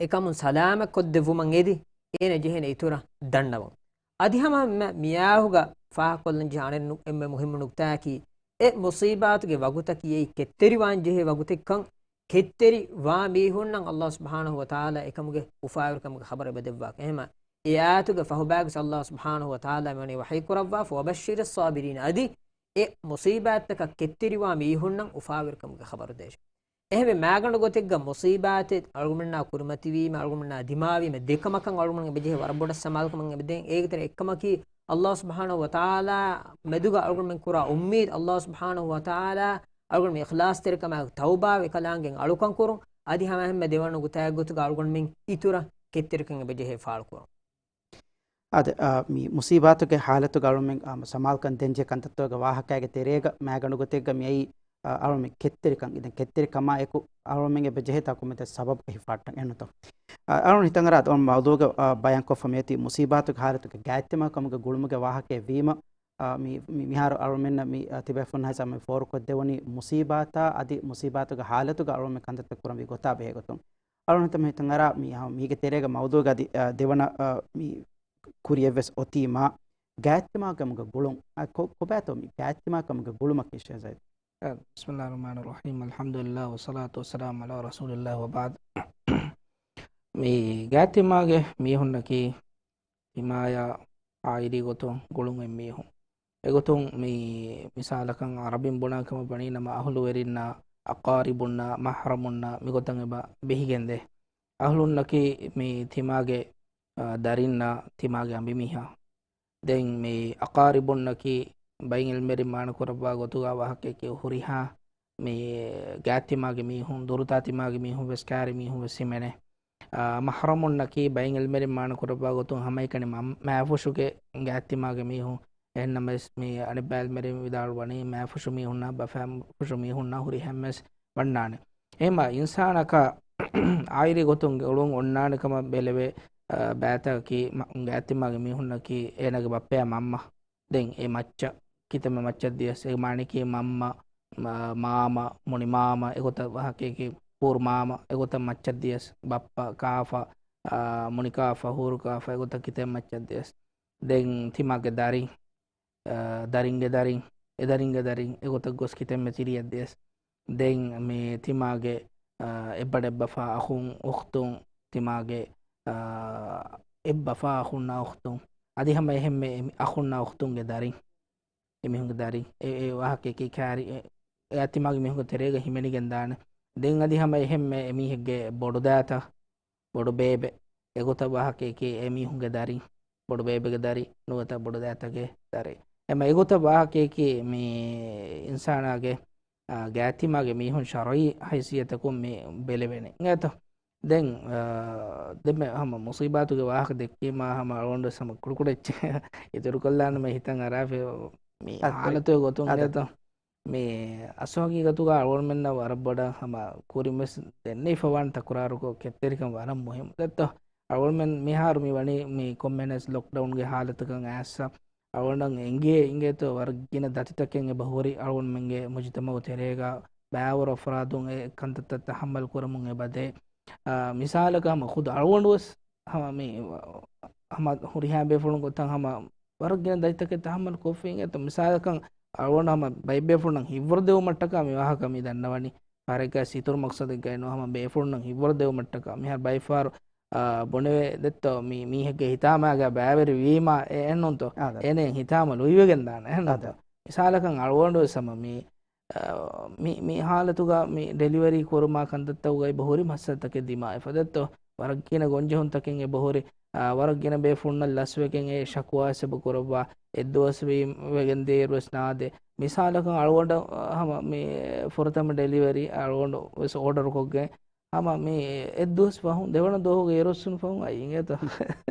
އެކަމުން ސަލާމަތް ކޮށްދެއްވުމަށް އެދި، އޭނަ ޖެހޭނެ އިތުރަށް ދަންނަވަން. އަދި ހަމަ މި-، މިއާހުގަ ފާހަގަކޮށްލަން ޖެހޭ އަނެއް ނު-، އެންމެ މުހިއްމު ނުކްތާއަކީ، އެ މުޞީބާތުގެ ވަގުތަކީ އެއީ ކެތްތެރިވާން ޖެހޭ ވަގުތެއްކަން، ކެތްތެރި ވާ މީހުންނަށް ﷲ ސުބްޙާނަހޫ ވަތަޢާލާ އެކަމުގެ އުފާވެރިކަމުގެ ޚަބަރު އެބަ ދެއްވާ. އެހެމަ އެ އާޔަތުގެ ފަހުބާގެސް ﷲ ސުބްޙާނަހޫ ވަތަޢާލާ މިވަނީ ވަޙީ ކުރައްވާފަ، وَبَشِّرِ الصَّابِرِينَ، އަދި އެ މުޞީބާތްތަކަށް ކެތްތެރިވާ މީހުންނަށް އުފާވެރިކަމުގެ ޚަބަރު ދޭށޭ. އެހެންވެ، މާގަނޑު ގޮތެއްގަ މުޞީބާތެއް އަޅުގަނޑުމެންނާ ކުރިމަތިވީމަ، އަޅުގަނޑުމެންނާ ދިމާވީމަ، ދެކަމަކަށް އަޅުގަނޑުމެން އެބަޖެހޭ ވަރަށް ބޮޑަށް ސަމާލުކަމެއް އެބަދޭން. އޭގެ ތެރެ އެއްކަމަކީ، ﷲ ސުބްޙާނަހޫ ވަތަޢާލާ މެދުގަ އަޅުގަނޑުމެން ކުރާ އުއްމީދު، ﷲ ސުބްޙާނަހޫ ވަތަޢާލާ އަޅުގަނޑު މި އިޚްލާޞްތެރިކަމާއެކު ތައުބާވެ ކަލާނގެން އަޅުކަން ކުރުން. އަދި ހަމަ އެހެންމެ ދެވަނަ ގޮތާއެއްގޮތުގަ އަޅުގަނޑުމެން އިތުރަށް ކެތްތެރިކަން އެބަޖެހޭ ފާޅުކުރުން. އާދެ، އާ، މި މުސީބާތުގެ ހާލަތުގަ އަޅުމެން، އާ، ސަމާލުކަން ދޭންޖެހޭ ކަންތައްތަކުގެ ވާހަކައިގެ ތެރޭގަ މާގަނޑު ގޮތެއްގަ މިއައީ، އާ، އަޅުމެން ކެތްތެރިކަން. އިދެން ކެތްތެރިކަމާއެކު އަޅުމެން އެބަޖެހޭތާ ކޮންމެތައް ސަބަބު އެހިފާއްޓަން އެންނުތޯ؟ އާ، އަޅުން ހިތަށް އަރާ އޮން މައުޟޫގަ، އާ، ބަޔާންކޮށްފަ މިއޮތީ މުސީބާތުގެ ހާލަތުގެ ގާތްތިމާކަމުގެ ގުޅުމުގެ ވާހަކައެއް ވީމަ، އާ، މި، މި، މިހާރު އަޅުމެންނަށް މި، އާ، ތިބޭފުޅުން ހައިސާ މި ފޯރުކޮށްދެވުނީ މުސީބާތާ އަދި މުސީބާތުގެ ހާލަތުގަ އަޅުމެން ކަންތައްތައް ކުރަންވީ ގޮތާ ބެހޭ ގޮތުން. އަޅުން ހިތަށް ހިތަށް އަރާ މި، އާ، މީގެ ތެރޭގަ މައުޟޫގަ އަދި، އާ، ދެވަނަ، އާ، މި ކުރިއެއްވެސް އޮތީމާ ގާތްތިމާކަމުގެ ގުޅުން. އާ، ކޮ-، ކޮބާތޯ މި ގާތްތިމާކަމުގެ ގުޅުމަކީ ޝޭޚް ޒައިދް؟ އާ، بسم الله الرحمن الرحيم، الحمد لله والصلاة والسلام على رسول الله وبعد. މި ގާތްތިމާގެ މީހުންނަކީ ތިމާޔާ އާއިލީ ގޮތުން ގުޅުން އޮތް މީހުން. އެގޮތުން މި މިސާލަކަށް އަރަބިން ބުނާ ކަމަށް ވަނީ ނަމަ އަހުލުވެރިންނާ، އަޤާރިބުންނާ، މަޙްރަމުންނާ މިގޮތަށް އެބަ ބެހިގެންދޭ. އަހުލުންނަކީ މި ތިމާގެ، އާ، ދަރިންނާ، ތިމާގެ އަނބިމީހާ. ދެން މި އަޤާރިބުންނަކީ ބައިން އިލްމުވެރިން މާނަކުރައްވާ ގޮތުގަ ވާހަކައަކީ ހުރިހާ މި ގާތްތިމާގެ މީހުން، ދުރުތާ ތިމާގެ މީހުން ވެސް ކާރި މީހުން ވެސް ހިމެނޭ. އާ، މަޙްރަމުންނަކީ ބައިން އިލްމުވެރިން މާނަކުރައްވާ ގޮތުން ހަމައެކަނި މަ-، މާފުށުގެ ގާތްތިމާގެ މީހުން. އެހެންނަމަވެސް މި އަނެއްބައި އިލްމުވެރިން ވިދާޅުވަނީ މާފުށު މީހުންނާ ބަފާފުށު މީހުންނާ ހުރިހާ އެންމެސް ވަންނާނެ. އެހެންމަ އިންސާނަކަށް އާއިލީ ގޮތުން ގުޅުން އޮންނާނެ ކަމަށް ބެލެވޭ، އާ، ބައިތަކަކީ މަ-، ގާތްތިމާގެ މީހުންނަކީ އޭނާގެ ބައްޕަޔާ މަންމަ. ދެން އެ މައްޗަށް ކިތަންމެ މައްޗަށް ދިޔަސް، އެ މާނައަކީ މަންމަ، މަ-، މާމަ، މުނިމާމަ، އެގޮތަށް ވާހަކައަކީ ހޫރު މާމަ، އެގޮތަށް މައްޗަށް ދިޔަސް، ބައްޕަ ކާފަ، އާ، މުނި ކާފަ، ހޫރު ކާފަ، އެގޮތަށް ކިތަންމެ މައްޗަށް ދިޔަސް. ދެން ތިމާގެ ދަރިން، އާ، ދަރިންގެ ދަރިން، އެ ދަރިންގެ ދަރިން، އެގޮތަށް ގޮސް ކިތަންމެ ތިރިއަށް ދިޔަސް. ދެން މި ތިމާގެ، އާ، އެއްބަޑެއްބަފާ އަޚުން އުޚްތުން، ތިމާގެ، އާ، އެއްބަފާ އަޚުންނާ އުޚްތުން، އަދި ހަމަ އެހެންމެ އެ މި އަޚުންނާ އުޚްތުންގެ ދަރިން، އެމީހުންގެ ދަރިން، އެ، އެ ވާހަކައަކީ ކާރި، އެ، އެ ތިމާގެ މީހުންގެ ތެރޭގަ ހިމެނިގެން ދާނެ. ދެން އަދި ހަމަ އެހެންމެ އެމީހެއްގެ ބޮޑުދައިތަ، ބޮޑު ބޭބެ، އެގޮތަށް ވާހަކައަކީ އެމީހުންގެ ދަރިން، ބޮޑު ބޭބެގެ ދަރި، ނުވަތަ ބޮޑުދައިތަގެ ދަރި. އެމަ އެގޮތަށް ވާހަކައަކީ މި އިންސާނާގެ، އާ، ގާތްތިމާގެ މީހުން ޝަރުޢީ ހައިސިއްޔަތަކުން މި ބެލެވޭނެ. އިނގޭތޯ؟ ދެން، އާ، ދެންމެ ހަމަ މުސީބާތުގެ ވާހަކަ ދެއްކީމާ ހަމަ އަޅުގަނޑު ވެސް ހަމަ ކުޑަކުޑަ އެއްޗެއް އިތުރުކޮށްލާނަމޭ ހިތަށް އަރާފި މި އަދަ، ހާލަތުގެ ގޮތުން އަދަ. އިނގޭތޯ؟ މި އަސްލު ހަގީގަތުގަ އަޅުގަނޑުމެންނަށް ވަރަށް ބޮޑަށް ހަމަ ކުރިން ވެސް ދެންނެވިފަވާނެ ތަކުރާރުކޮށް ކެތްތެރިކަން ވަރަށް މުހިއްމު. ދެއްތޯ؟ އަޅުގަނޑުމެން މިހާރު މި ވަނީ މި ކޮންމެހެން ވެސް ލޮކްޑައުންގެ ހާލަތަކަށް އައިސްފަ އަޅުގަނޑަށް އެނގޭ، އިނގޭތޯ ވަރަށް ގިނަ ދަތިތަކެއް އެބަ ހުރި އަޅުގަނޑުމެންގެ މުޖުތަމަޢު ތެރޭގަ ބައިވަރު އަފްރާދުން އެ ކަންތައްތައް ތަޙައްމަލް ކުރަމުން އެބަދޭ. އާ، މިސާލަކަށް ހަމަ ޚުދު އަޅުގަނޑު ވެސް ހަމަ މި، ހަމަ ހުރިހާ ބޭފުޅުން ގޮތަށް ހަމަ ވަރަށް ގިނަ ދަތިތަކެއް ތަޙައްމަލް ކޮށްފި އިނގޭތޯ. މިސާލަކަށް އަޅުގަނޑު ހަމަ ބައެއް ބޭފުޅުންނަށް ހިތްވަރު ދެވުމަށްޓަކާ މި ވާހަކަ މި ދަންނަވަނީ. ފަހަރެއްގަ ސިތުރު މަޤްޞަދެއްގައި ނޫން، ހަމަ ބޭފުޅުންނަށް ހިތްވަރު ދެވުމަށްޓަކާ. މިހާރު ބައެއް ފަހަރު، އާ، ބުނެވޭ ދެއްތޯ، މި މީހެއްގެ ހިތާމައިގަ ބައިވެރިވީމާ އެ އެއްނޫންތޯ؟ އާ، ދަ. އޭނައަށް ހިތާމަ ލުއިވެގެން ދާނެ. އެހެންނޫންތޯ؟ އާ، ދަ. މިސާލަކަށް އަޅުގަނޑު ވެސް ހަމަ މި، އާ، މި، މި ހާލަތުގަ މި ޑެލިވަރީ ކުރުމާ ކަންތައްތަކުގައި ބަހުރި މައްސަލަތަކެއް ދިމާވެފަ ދެއްތޯ؟ ވަރަށް ގިނަ ގޮންޖެހުންތަކެއް އެބަހުރި، އާ، ވަރަށް ގިނަ ބޭފުޅުންނަށް ލަސްވެގެން އެ ޝަކުވާ ވެސް އެބަ ކުރައްވާ، އެއްދުވަސް ވީ ވެގެން ދޭއިރު ވެސް ނާދޭ. މިސާލަކަށް އަޅުގަނޑަށް، އާ، ހަމަ މި ފުރަތަމަ ޑެލިވަރީ އަޅުގަނޑު ވެސް އޯޑަރުކޮށްގެން، ހަމަ މި އެއްދުވަސް ފަހުން ދެވަނަ ދުވަހުގެ އިރުއޮއްސުނު ފަހުން އައީ އިނގޭތޯ.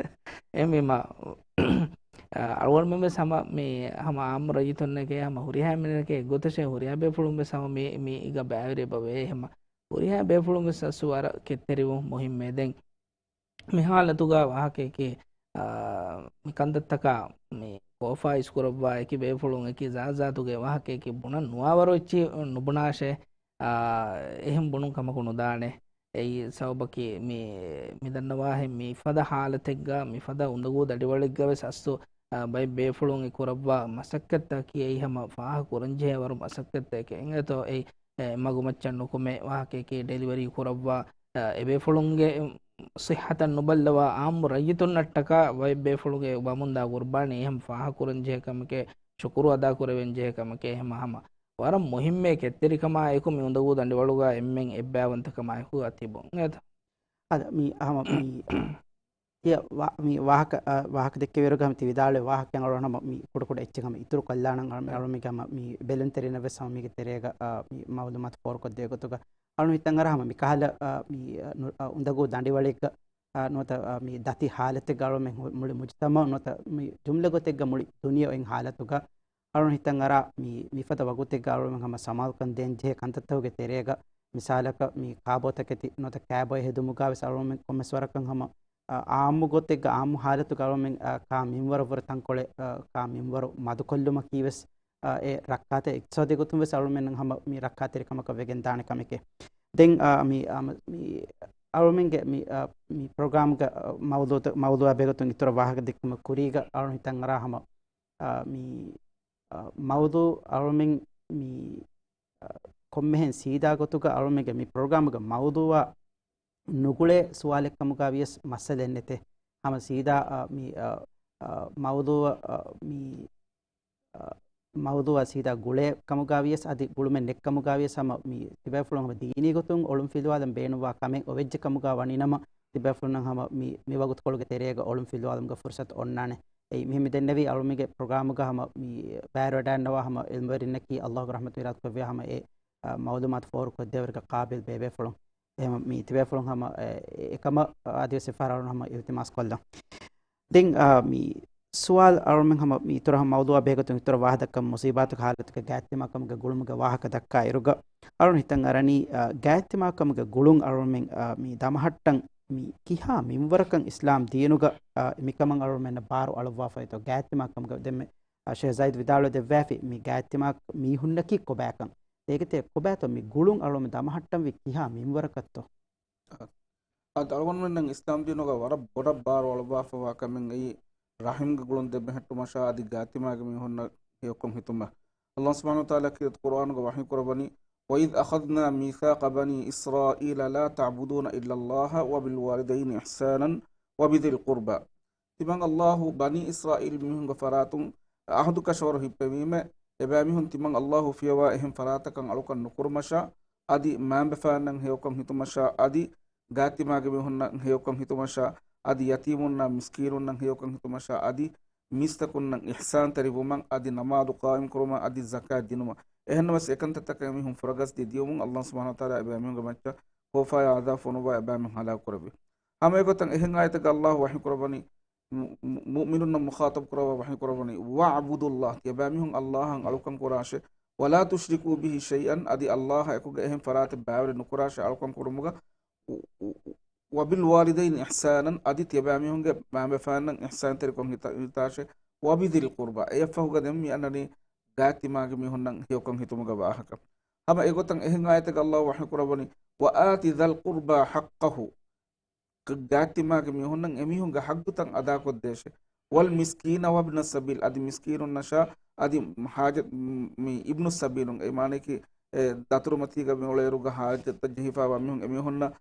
އެ މި މަ-، އަޅުގަނޑުމެން ވެސް ހަމަ މި ހަމަ އާއްމު ރައްޔިތުންނެކޭ ހަމަ ހުރިހާ މީހުންނެކޭ އެއްގޮތަށޭ ހުރިހާ ބޭފުޅުން ވެސް ހަމަ މި، މީގަ ބައިވެރި އެބަ ވޭ ހަމަ. ހުރިހާ ބޭފުޅުން ވެސް އަސްލު ވަރަށް ކެތްތެރިވުން މުހިއްމޭ. ދެން މި ހާލަތުގަ ވާހަކައަކީ، އާ، މި ކަންތައްތަކާ މި ކޯފާ އިސްކުރައްވާ އެކި ބޭފުޅުން އެކި ޒާތްޒާތުގެ ވާހަކައަކީ ބުނަން ނުވާވަރު އެއްޗިހި ނުބުނާށޭ. އާ، އެހެން ބުނުން ކަމަކު ނުދާނެ. އެއީ ސަބަބަކީ މި، މި ދަންނަވާހެން މިފަދަ ހާލަތެއްގަ، މިފަދަ އުނދަގޫ ދަނޑިވަޅެއްގަ ވެސް އަސްލު، އާ، ބައެއް ބޭފުޅުން އެ ކުރައްވާ މަސައްކަތްތަކަކީ އެއީ ހަމަ ފާހަގަ ކުރަންޖެހޭ ވަރު މަސައްކަތްތަކެއް އިނގޭތޯ. އެއީ، އެ، މަގުމައްޗަށް ނުކުމެ ވާހަކައަކީ ޑެލިވަރީ ކުރައްވާ، އާ، އެބޭފުޅުންގެ ޞިއްޙަތަށް ނުބައްލަވާ އާއްމު ރައްޔިތުންނަށްޓަކާ ބައެއް ބޭފުޅުންގެ ވަމުންދާ ޤުރްބާނީ އެހެން ފާހަގަ ކުރަންޖެހޭ ކަމެކޭ، ޝުކުރު އަދާކުރެވެންޖެހޭ ކަމެކޭ ހަމަ ހަމަ. ވަރަށް މުހިއްމޭ ކެތްތެރިކަމާއެކު މި އުނދަގޫ ދަނޑިވަޅުގަ އެންމެން އެއްބައިވަންތަކަމާއެކު ތިބުން. އެތަ؟ އަދަ މި ހަމަ މި ތިޔަ ވާ-، މި ވާހަކަ، އަ، ވާހަކަ ދެއްކެވިއިރުގަ ހަމަ ތި ވިދާޅުވި ވާހަކައިން އަޅުގަނޑު ހަމަ މި ކުޑަކުޑަ އެއްޗެއް ހަމަ އިތުރު ކޮށްލާނަން. އަޅު-، އަޅުމެންގެ ހަމަ މި ބެލުންތެރިންނަށް ވެސް ހަމަ މީގެ ތެރޭގަ، އަ، މި މައުލޫމާތު ފޯރުކޮށްދޭ ގޮތުގަ އަޅުން ހިތަށް އަރާ ހަމަ މި ކަހަލަ، އަ، މި، އަ، ނު-، އަ، އުނދަގޫ ދަނޑިވަޅެއްގަ، އަ، ނުވަތަ، އަ، މި ދަތި ހާލަތެއްގަ އަޅުމެން ހު-، މުޅި މުޖުތަމައު ނުވަތަ މި ޖުމްލަ ގޮތެއްގަ މުޅި ދުނިޔެ އޮތް ހާލަތުގަ އަޅުން ހިތަށް އަރާ މި، މިފަދަ ވަގުތެއްގަ އަޅުމެން ހަމަ ސަމާލުކަން ދޭން ޖެހޭ ކަންތައްތަކުގެ ތެރޭގަ، މިސާލަކަށް މި ކާބޯތަކެތި ނުވަތަ ކާބޯ ހެދުމުގަ ވެސް އަޅުމެން ކޮންމެސް ވަރަކަށް ހަމަ، އާ، އާއްމު ގޮތެއްގަ އާއްމު ހާލަތުގަ އަޅުމެން، އާ، ކާ މިންވަރަށްވުރެ ތަންކޮޅެއް، އާ، ކާ މިންވަރު މަދުކޮށްލުމަކީ ވެސް، އާ، އެ ރައްކާތެރި އިޤްތިޞާދީ ގޮތުން ވެސް އަޅުމެންނަށް ހަމަ މި ރައްކާތެރިކަމަކަށް ވެގެން ދާނެ ކަމެކޭ. ދެން، އާ، މި، އާ، މި، މި އަޅުމެންގެ މި، އާ، މި ޕްރޮގްރާމްގެ، އާ، މައުޟޫޢުތައް، މައުޟޫޢާ ބެހޭގޮތުން އިތުރަށް ވާހަކަ ދެއްކުމަށް ކުރީގަ އަޅުން ހިތަށް އަރާ ހަމަ، އާ، މި، އާ، މައުޟޫޢު އަޅުމެން މި، އާ، ކޮންމެހެން ސީދާ ގޮތުގަ އަޅުމެންގެ މި ޕްރޮގްރާމްގެ މައުޟޫޢާ ނުގުޅޭ ސުވާލެއްކަމުގަ ވިޔަސް މައްސަލައެއް ނެތޭ. ހަމަ ސީދާ، އާ، މި، އާ، އާ، މައުޟޫޢަށް، އާ، މި، އާ، މައުޟޫޢަށް ސީދާ ގުޅޭ ކަމުގަ ވިޔަސް އަދި ގުޅުމެއް ނެތްކަމުގަ ވިޔަސް ހަމަ މި ތިބޭފުޅުން ހަމަ ދީނީ ގޮތުން އޮޅުން ފިލުވާލަން ބޭނުންވާ ކަމެއް އޮވެއްޖެ ކަމުގަ ވަނީ ނަމަ، ތިބޭފުޅުންނަށް ހަމަ މި، މި ވަގުތުކޮޅުގެ ތެރޭގަ އޮޅުން ފިލުވާލުމުގެ ފުރުޞަތު އޮންނާނެ. އެއީ މިހެން މި ދެންނެވީ އަޅުމެންގެ ޕްރޮގްރާމުގަ ހަމަ މި ބައިވެރިވެވަޑައިގަންނަވާ ހަމަ ޢިލްމުވެރިންނަކީ ﷲ ގެ ރަޙްމަތު އިރާދަކުރެއްވިޔާ ހަމަ އެ، އަ، މަޢުލޫމާތު ފޯރުކޮށްދޭވަރުގެ ޤާބިލް ބޭބޭފުޅުން. އެހެން މި ތިބޭފުޅުން ހަމަ، އެ، އެކަމަށް އަދިވެސް އެއްފަހަރަށް ހަމަ އިލްތިމާސް ކޮށްލަން. ދެން، އާ، މި ސުވާލު އަޅުމެން ހަމަ މި އިތުރަށް ހަމަ މައުޟޫޢާ ބެހޭގޮތުން އިތުރަށް ވާހަކަ ދައްކަން މުޞީބާތުގެ ޙާލަތުގެ ގާތްތިމާކަމުގެ ގުޅުމުގެ ވާހަކަ ދައްކާ އިރުގަ އަޅުން ހިތަށް އަރަނީ، އާ، ގާތްތިމާކަމުގެ ގުޅުން އަޅުމެން، އާ، މި ދަމަހައްޓަން މި ކިހާ މިންވަރަކަށް އިސްލާމް ދީނުގަ، އާ، މިކަމަށް އަޅުމެންނަށް ބާރު އަޅުއްވާފައިތޯ؟ ގާތްތިމާކަމުގެ ދެންމެ، އާ، ޝޭޚް ޒައިދު ވިދާޅުވެ ދެއްވާފި މި ގާތްތިމާ މީހުންނަކީ ކޮބާކަން. އޭގެތެރޭ ކޮބާތޯ މި ގުޅުން އަޅުމެން ދަމަހައްޓަންވީ ކިހާ މިންވަރަކަށްތޯ؟ އަދި އަޅުގަނޑުމެންނަށް އިސްލާމް ދީނުގަ ވަރަށް ބޮޑަށް ބާރު އަޅުއްވާފައިވާ ކަމެއް އެއީ، ރަޙިމްގެ ގުޅުން ދެމެހެއްޓުމަށާ އަދި ގާތިމާގެ މީހުންނަށް ހެޔޮކޮށް ހިތުމަށް. ﷲ ސުބްޙާނަހޫ ވަތަޢާލާ ކީރިތި ޤުރުއާނުގަ ވަޙީ ކުރައްވަނީ، وَإِذْ أَخَذْنَا مِيثَاقَ بَنِي إِسْرَائِيلَ لَا تَعْبُدُونَ إِلَّا اللَّهَ وَبِالْوَالِدَيْنِ إِحْسَانًا وَبِذِي الْقُرْبَىٰ. ތިމަން ﷲ ބަނީ އިސްރާއީލް މީހުންގެ ފަރާތުން އަހުދު ކަށަވަރު ހިއްޕެވީމެ، އެބައިމީހުން ތިމަން ﷲ ފިޔަވާ އެހެން ފަރާތަކަށް އަޅުކަން ނުކުރުމަށާ، އަދި މައިންބަފައިންނަށް ހެޔޮކަން ހިތުމަށާ، އަދި ގާތިމާގެ މީހުންނަށް ހެޔޮކަން ހިތުމަށާ، އަދި ޔަތީމުންނާ މިސްކީނުންނަށް ހެޔޮކަން ހިތުމަށާ، އަދި މީސްތަކުންނަށް އިޙްސާންތެރިވުމަށް، އަދި ނަމާދު ޤާއިމްކުރުމަށް، އަދި ޒަކާތް ދިނުމަށް. އެހެންނަމަވެސް، އެކަންތައްތަކަށް އެމީހުން ފުރަގަސްދީ ދިޔުމުން ﷲ ސުބްޙާނަހޫ ވަތަޢާލާ އެބައިމީހުންގެ މައްޗަށް ކޯފާއާ ޢަޛާބު ފޮނުއްވާ އެބައިމީހުން ހަލާކު ކުރެއްވި. ހަމަ އެގޮތަށް އެހެން އާޔަތެއްގަ ﷲ ވަޙީ ކުރައްވަނީ، މު-، މު-، މުއުމިނުންނަށް މުޚާޠަބު ކުރައްވާ ވަޙީ ކުރައްވަނީ، وَاعْبُدُوا اللَّهَ، ތިޔަބައިމީހުން ﷲ އަށް އަޅުކަން ކުރާށޭ، وَلَا تُشْرِكُوا بِهِ شَيْئًا، އަދި ﷲ އާ އެކުގަ އެހެން ފަރާތެއް ބައިވެރި ނުކުރާށޭ އަޅުކަން ކުރުމުގަ، އު-، އު-، އު-، وَبِالْوَالِدَيْنِ إِحْسَانًا، އަދި ތިޔަބައިމީހުންގެ މައިންބަފައިންނަށް އިޙްސާންތެރިކޮށް ހިތަށް ހިތާށޭ، وَبِذِي الْقُرْبَىٰ، އެއަށްފަހުގަ ދެން މި އަންނަނީ ގާތިމާގެ މީހުންނަށް ހެޔޮކަން ހިތުމުގެ ވާހަކަ. ހަމަ އެގޮތަށް އެހެން އާޔަތެއްގަ ﷲ ވަޙީ ކުރައްވަނީ، وَآتِ ذَا الْقُرْبَىٰ حَقَّهُ، ގާތިމާގެ މީހުންނަށް އެމީހުންގެ ޙައްޤުތައް އަދާކޮށްދޭށޭ. وَالْمِسْكِينَ وَابْنَ السَّبِيلِ، އަދި މިސްކީނުންނަށާ، އަދި ޙާޖަތް، މި އިބްނު ސަބީލުން، އެ މާނަޔަކީ، އެ ދަތުރުމަތީގަ މި އުޅޭއިރުގަ ޙާޖަތްތައް ޖެހިފައިވާ މީހުން، އެމީހުންނަށް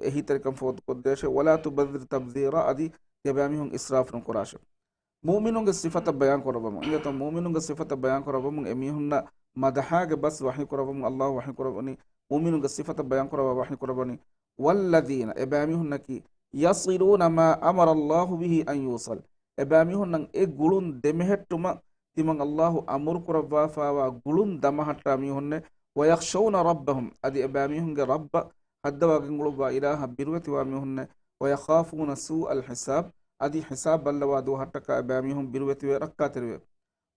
އެހީތެރިކަން ފޯރުކޮށްދޭށޭ. وَلَا تُبَذِّرْ تَبْذِيرًا، އަދި ތިޔަބައިމީހުން އިސްރާފު ނުކުރާށޭ. މުއުމިނުންގެ ސިފަތައް ބަޔާން ކުރައްވަމުން، އިނގޭތޯ، މުއުމިނުންގެ ސިފަތައް ބަޔާން ކުރައްވަމުން އެމީހުންނަށް މަދަޙާގެ ބަސް ވަޙީ ކުރައްވަމުން ﷲ ވަޙީ ކުރައްވަނީ، މުއުމިނުންގެ ސިފަތައް ބަޔާން ކުރައްވާ ވަޙީ ކުރައްވަނީ، وَالَّذِينَ، އެބައިމީހުންނަކީ، يَصِلُونَ مَا أَمَرَ اللَّهُ بِهِ أَنْ يُوصَلَ، އެބައިމީހުންނަށް އެ ގުޅުން ދެމެހެއްޓުމަށް ތިމަން ﷲ އަމުރު ކުރައްވާފައިވާ ގުޅުން ދަމަހައްޓާ މީހުންނޭ، وَيَخْشَوْنَ رَبَّهُمْ، އަދި އެބައިމީހުންގެ ރައްބަށް ހައްދަވާ ގެންގުޅުއްވާ އިލާހަށް ބިރުވެތިވާ މީހުންނޭ، وَيَخَافُونَ سُوءَ الْحِسَابِ، އަދި ހިސާބް ބައްލަވާ ދުވަހަށްޓަކާ އެބައިމީހުން ބިރުވެތިވެ ރައްކާތެރިވެ.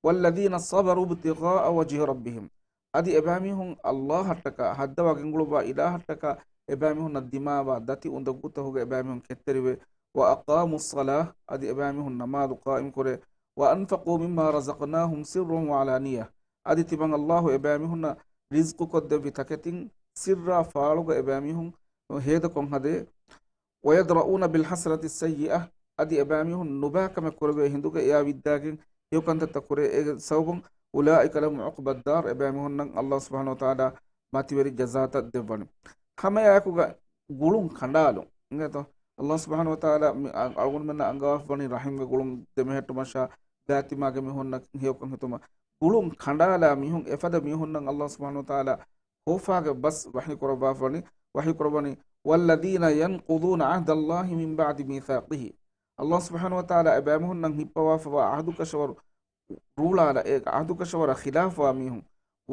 وَالَّذِينَ صَبَرُوا ابْتِغَاءَ وَجْهِ رَبِّهِمْ، އަދި އެބައިމީހުން ﷲ އަށްޓަކާ ހައްދަވާ ގެންގުޅުއްވާ އިލާހަށްޓަކާ އެބައިމީހުންނަށް ދިމާވާ ދަތި އުނދަގޫތަކުގަ އެބައިމީހުން ކެތްތެރިވެ. وَأَقَامُوا الصَّلَاةَ، އަދި އެބައިމީހުން ނަމާދު ޤާއިމްކުރޭ. وَأَنْفَقُوا مِمَّا رَزَقْنَاهُمْ سِرًّا وَعَلَانِيَةً، އަދި ތިމަން ﷲ އެބައިމީހުންނަށް ރިޒްޤުކޮށްދެއްވި ތަކެތިން ސިއްރާ ފާޅުގަ އެބައިމީހުން ހޭދަކޮށް ހަދޭ. وَيَدْرَءُونَ بِالْحَسَنَةِ السَّيِّئَةَ، އަދި އެބައިމީހުން ނުބާކަމެއް ކުރެވޭ ހިނދުގަ އެއާ ވިއްދާގެން ހެޔޮކަންތައްތައް ކުރޭ. އޭގެ ސަބަބުން، أُولَٰئِكَ لَهُمْ عُقْبَى الدَّارِ، އެބައިމީހުންނަށް ﷲ ސުބްޙާނަހޫ ވަތަޢާލާ މަތިވެރި ޖަޒާތައް ދެއްވަނީ. ހަމައެއާއެކުގަ ގުޅުން ކަނޑާލުން. އިނގޭތޯ؟ ﷲ ސުބްޙާނަހޫ ވަތަޢާލާ މި އަ-، އަޅުގަނޑުމެންނަށް އަންގަވާފަވަނީ ރަޙިމްގެ ގުޅުން ދެމެހެއްޓުމަށާ، ގާތިމާގެ މީހުންނަށް ހެޔޮކަން ހިތުމަށް. ގުޅުން ކަނޑާލާ މީހުން، އެފަދަ މީހުންނަށް ﷲ ސުބްޙާނަހޫ ވަތަޢާލާ ކޯފާގެ ބަސް ވަޙީ ކުރައްވާފަވަނީ، ވަޙީ ކުރައްވަނީ، وَالَّذِينَ يَنْقُضُونَ عَهْدَ اللَّهِ مِنْ بَعْدِ مِيثَاقِهِ، ﷲ ސުބްޙާނަހޫ ވަތަޢާލާ އެބައިމީހުންނަށް ހިއްޕަވާފަވާ އަހުދުކަށަވަރު ރޫޅާލަ، އޭގެ އަހުދުކަށަވަރަށް ޚިލާފުވާ މީހުން.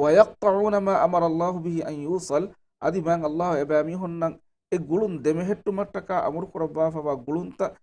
وَيَقْطَعُونَ مَا أَمَرَ اللَّهُ بِهِ أَنْ يُوصَلَ، އަދި މާތް ﷲ އެބައިމީހުންނަށް އެ ގުޅުން ދެމެހެއްޓުމަށްޓަކާ އަމުރުކުރައްވާފަވާ ގުޅުންތައް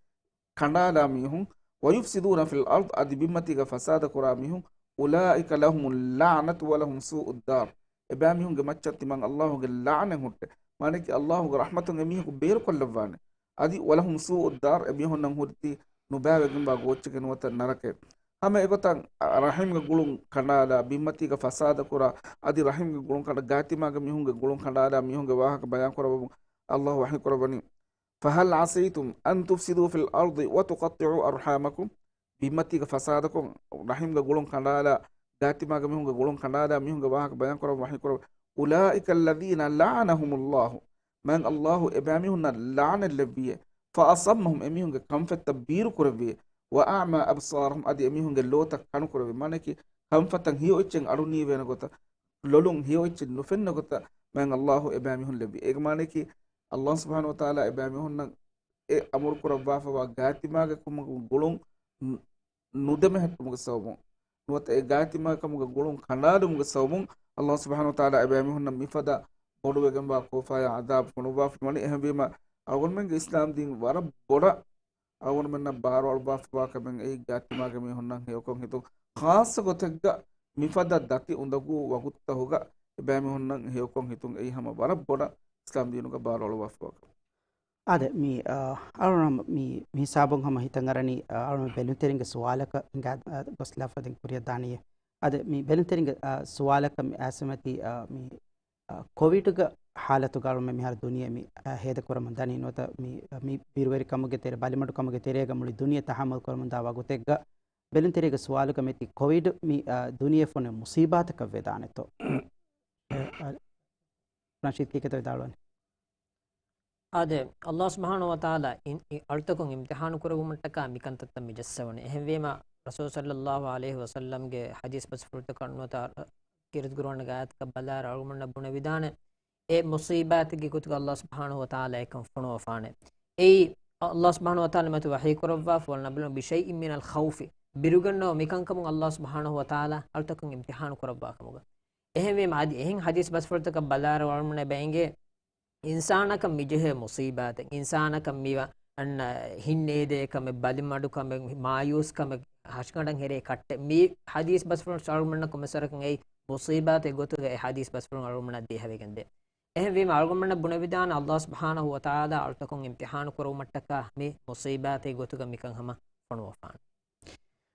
ކަނޑާލާ މީހުން، وَيُفْسِدُونَ فِي الْأَرْضِ، އަދި ބިންމަތީގަ ފަސާދަ ކުރާ މީހުން، أُولَٰئِكَ لَهُمُ اللَّعْنَةُ وَلَهُمْ سُوءُ الدَّارِ، އެބައިމީހުންގެ މައްޗަށް ތިމަން ﷲ ގެ ލަޢުނަތް ހުއްޓޭ. މާނައަކީ ﷲ ގެ ރަޙްމަތުން އެމީހަކު ބޭރުކޮށްލައްވާނެ. އަދި وَلَهُمْ سُوءُ الدَّارِ، އެމީހުންނަށް ހުރިތީ ނުބައިވެގެންވާ ގޯއްޗެއްގެ ނުވަތަ ނަރަކައެއް. ހަމަ އެގޮތަށް ރަޙީމްގެ ގުޅުން ކަނޑާލާ، ބިންމަތީގަ ފަސާދަ ކުރާ، އަދި ރަޙީމްގެ ގުޅުން ކަނޑާ، ގާތިމާގެ މީހުންގެ ގުޅުން ކަނޑާލާ މީހުންގެ ވާހަކަ ބަޔާން ކުރައްވަމުން ﷲ ވަޙީ ކުރައްވަނީ، فَهَلْ عَسَيْتُمْ أَنْ تُفْسِدُوا فِي الْأَرْضِ وَتُقَطِّعُوا أَرْحَامَكُمْ، ބިންމަތީގަ ފަސާދަކޮށް، ރަޙީމްގެ ގުޅުން ކަނޑާލާ، ގާތިމާގެ މީހުންގެ ގުޅުން ކަނޑާލާ މީހުންގެ ވާހަކަ ބަޔާން ކުރައްވަމުން ވަޙީ ކުރައްވަ، أُولَٰئِكَ الَّذِينَ لَعَنَهُمُ اللَّهُ، މާތް ﷲ އެބައިމީހުންނަށް ލަޢުނަތް ލެއްވިއޭ، فَأَصَمَّهُمْ، އެމީހުންގެ ކަންފަތްތައް ބީރު ކުރެއްވިއޭ، وَأَعْمَىٰ أَبْصَارَهُمْ، އަދި އެމީހުންގެ ލޯތައް ކަނު ކުރެއްވި. މާނައަކީ ކަންފަތަށް ހެޔޮ އެއްޗެއް އަޑު ނީވޭނެ ގޮތަށް، ލޮލުން ހެޔޮ އެއްޗެއް ނުފެންނަ ގޮތަށް މާތް ﷲ އެބައިމީހުން ލެއްވި. އޭގެ މާނައަކީ ﷲ ސުބްޙާނަހޫ ވަތަޢާލާ އެބައިމީހުންނަށް އެ އަމުރު ކުރައްވާފަވާ ގާތިމާގެ ކަމުގެ ގުޅުން ނު-، ނުދެމެހެއްޓުމުގެ ސަބަބުން، ނުވަތަ އެ ގާތިމާގެ ކަމުގެ ގުޅުން ކަނޑާލުމުގެ ސަބަބުން ﷲ ސުބްޙާނަހޫ ވަތަޢާލާ އެބައިމީހުންނަށް މިފަދަ ބޮޑުވެގެންވާ ކޯފާޔާ ޢަޛާބު ފޮނުއްވާފަ ވަނީ. އެހެންވީމަ، އަޅުގަނޑުމެންގެ އިސްލާމް ދީން ވަރަށް ބޮޑަށް އަޅުގަނޑުމެންނަށް ބާރުއަޅުއްވާފަވާ ކަމެއް އެއީ، ގާތިމާގެ މީހުންނަށް ހެޔޮކޮށް ހިތުން، ޚާއްޞަ ގޮތެއްގަ މިފަދަ ދަތި އުނދަގޫ ވަގުތުތަކުގަ އެބައިމީހުންނަށް ހެޔޮކޮށް ހިތުން އެއީ ހަމަ ވަރަށް ބޮޑަށް އިސްލާމް ދީނުގަ ބާރުއަޅުއްވާފަވާ ކަމެއް. އާދެ، މި، އަ، އަޅުގަނޑު މި، މި ހިސާބުން ހަމަ ހިތަށް އަރަނީ، އަ، އަޅުގަނޑު ބެލުންތެރިންގެ ސުވާލަކަށް ހިނގާ، އަ، ގޮސްލާފަ ދެން ކުރިއަށް ދާނީ. އާދެ، މި ބެލުންތެރިންގެ، އަ، ސުވާލަކަށް މި އައިސްމަތީ، އަ، މި، އަ، ކޮވިޑްގެ ހާލަތުގަ އަޅުގަނޑުމެން މިހާރު ދުނިޔެ މި، އަ، ހޭދަކުރަމުން ދަނީ ނުވަތަ މި، އަ، މި ބިރުވެރިކަމުގެ ތެރޭ، ބަލިމަޑުކަމުގެ ތެރޭގަ މުޅި ދުނިޔެ ތަޙައްމަލް ކުރަމުންދާ ވަގުތެއްގަ ބެލުންތެރިންގެ ސުވާލުގަ މިއޮތީ ކޮވިޑް މި، އަ، ދުނިޔެ ފޮނުވި މުސީބާތަކަށް ވެދާނެތޯ؟ އަ، ރަޝީދް ކީކޭތޯ ވިދާޅުވަނީ؟ އާދެ، ﷲ ސުބްޙާނަހޫ ވަތަޢާލާ އިން-، އި-، އަޅުތަކުން އިމްތިޙާނު ކުރެއްވުމަށްޓަކާ މިކަންތައްތައް މި ޖައްސަވަނީ. އެހެންވީމަ، ރަސޫލު ޞައްލައްލާހު ޢަލައިހި ވަސައްލަމްގެ ޙަދީޘް ބަސްފުޅުތަކަށް ނުވަތަ ކީރިތި ޤުރުއާންގެ އާޔަތަކަށް ބަލާއިރު އަޅުގަނޑުމެންނަށް ބުނެވިދާނެ، އެ މުޞީބާތެއްގެ ގޮތުގަ ﷲ ސުބްޙާނަހޫ ވަތަޢާލާ އެކަން ފޮނުވަފާނެ. އެއީ، ﷲ ސުބްޙާނަހޫ ވަތަޢާލާ މިއޮތީ ވަޙީ ކުރައްވާފަ، وَلَنَبْلُوَنَّكُم بِشَيْءٍ مِّنَ الْخَوْفِ، ބިރުގަންނަވަ މިކަންކަމުން ﷲ ސުބްޙާނަހޫ ވަތަޢާލާ އަޅުތަކުން އިމްތިޙާނު ކުރައްވާ ކަމުގަ. އެހެންވީމަ، އަދި އެހެން ޙަދީޘް ބަސްފުޅުތަކަށް ބަލާއިރު އަޅުގަނޑުމެންނަށް އެބަ އެނގޭ، އިންސާނަކަށް މިޖެހޭ މުޞީބާތެއް، އިންސާނަކަށް މިވާ އަންނަ ހިތްނޭދޭ ކަމެއް، ބަލިމަޑު ކަމެއް، މާޔޫސް ކަމެއް، ހަށިގަނޑަށް ހެރޭ ކައްޓެއް، މި ޙަދީޘް ބަސްފުޅުން އަޅުގަނޑުމެންނަށް ކޮންމެސްވަރަކަށް އެއީ މުޞީބާތެއް ގޮތުގަ އެ ޙަދީޘް ބަސްފުޅުން އަޅުގަނޑުމެންނަށް ދޭހަވެގެންދޭ. އެހެންވީމަ، އަޅުގަނޑުމެންނަށް ބުނެވިދާނެ، ﷲ ސުބްޙާނަހޫ ވަތަޢާލާ އަޅުތަކުން އިމްތިޙާނު ކުރުވުމަށްޓަކާ މި މުޞީބާތެއް ގޮތުގަ މިކަން ހަމަ ފޮނުވަފާނެ.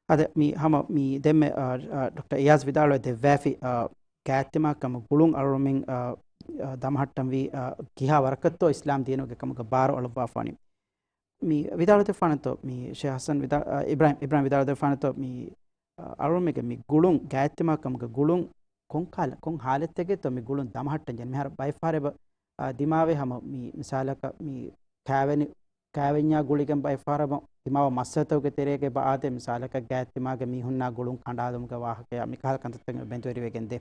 އަދި މި ހަމަ މި ދެންމެ، އާ، އާ، ޑޮކްޓަރ އިޔާޒް ވިދާޅުވެ ދެއްވާފި، އާ، ގާތްތިމާ ކަމުގެ ގުޅުން އަޅުގަނޑުމެން، އާ، އާ، ދަމަހައްޓަންވީ، އާ، ކިހާ ވަރަކަށްތޯ އިސްލާމް ދީނުގެ ކަމުގަ ބާރު އަޅުއްވާފާނީ. މި ވިދާޅުވެފާނެތޯ، މި ޝޭޚް ޙަސަން ވިދާ-، އާ، އިބްރާހިމް، އިބްރާހިމް ވިދާޅުވެފާނެތޯ، މި، އާ، އަޅުގަނޑުމެންގެ މި ގުޅުން، ގާތްތިމާ ކަމުގެ ގުޅުން ކޮން ކާލަ-، ކޮން ޙާލަތެއްގަތޯ މި ގުޅުން ދަމަހައްޓަން ޖެހޭ؟ މިހާރު ބައެއް ފަހަރެއް އާ، ދިމާވެ ހަމަ މި މިސާލަކަށް މި ކާވެނި-، ކާވެންޏާ ގުޅިގެން ބައެއް ފަހަރަށް ދިމާވާ މައްސަލަތަކުގެ ތެރޭގަ އެބަ އާދޭ، މިސާލަކަށް ގާތްތިމާގެ މީހުންނާ ގުޅުން ކަނޑާލުމުގެ ވާހަކަޔާ މިކަހަލަ ކަންތައްތަކެއް ބެނދުވެރިވެގެންދޭ.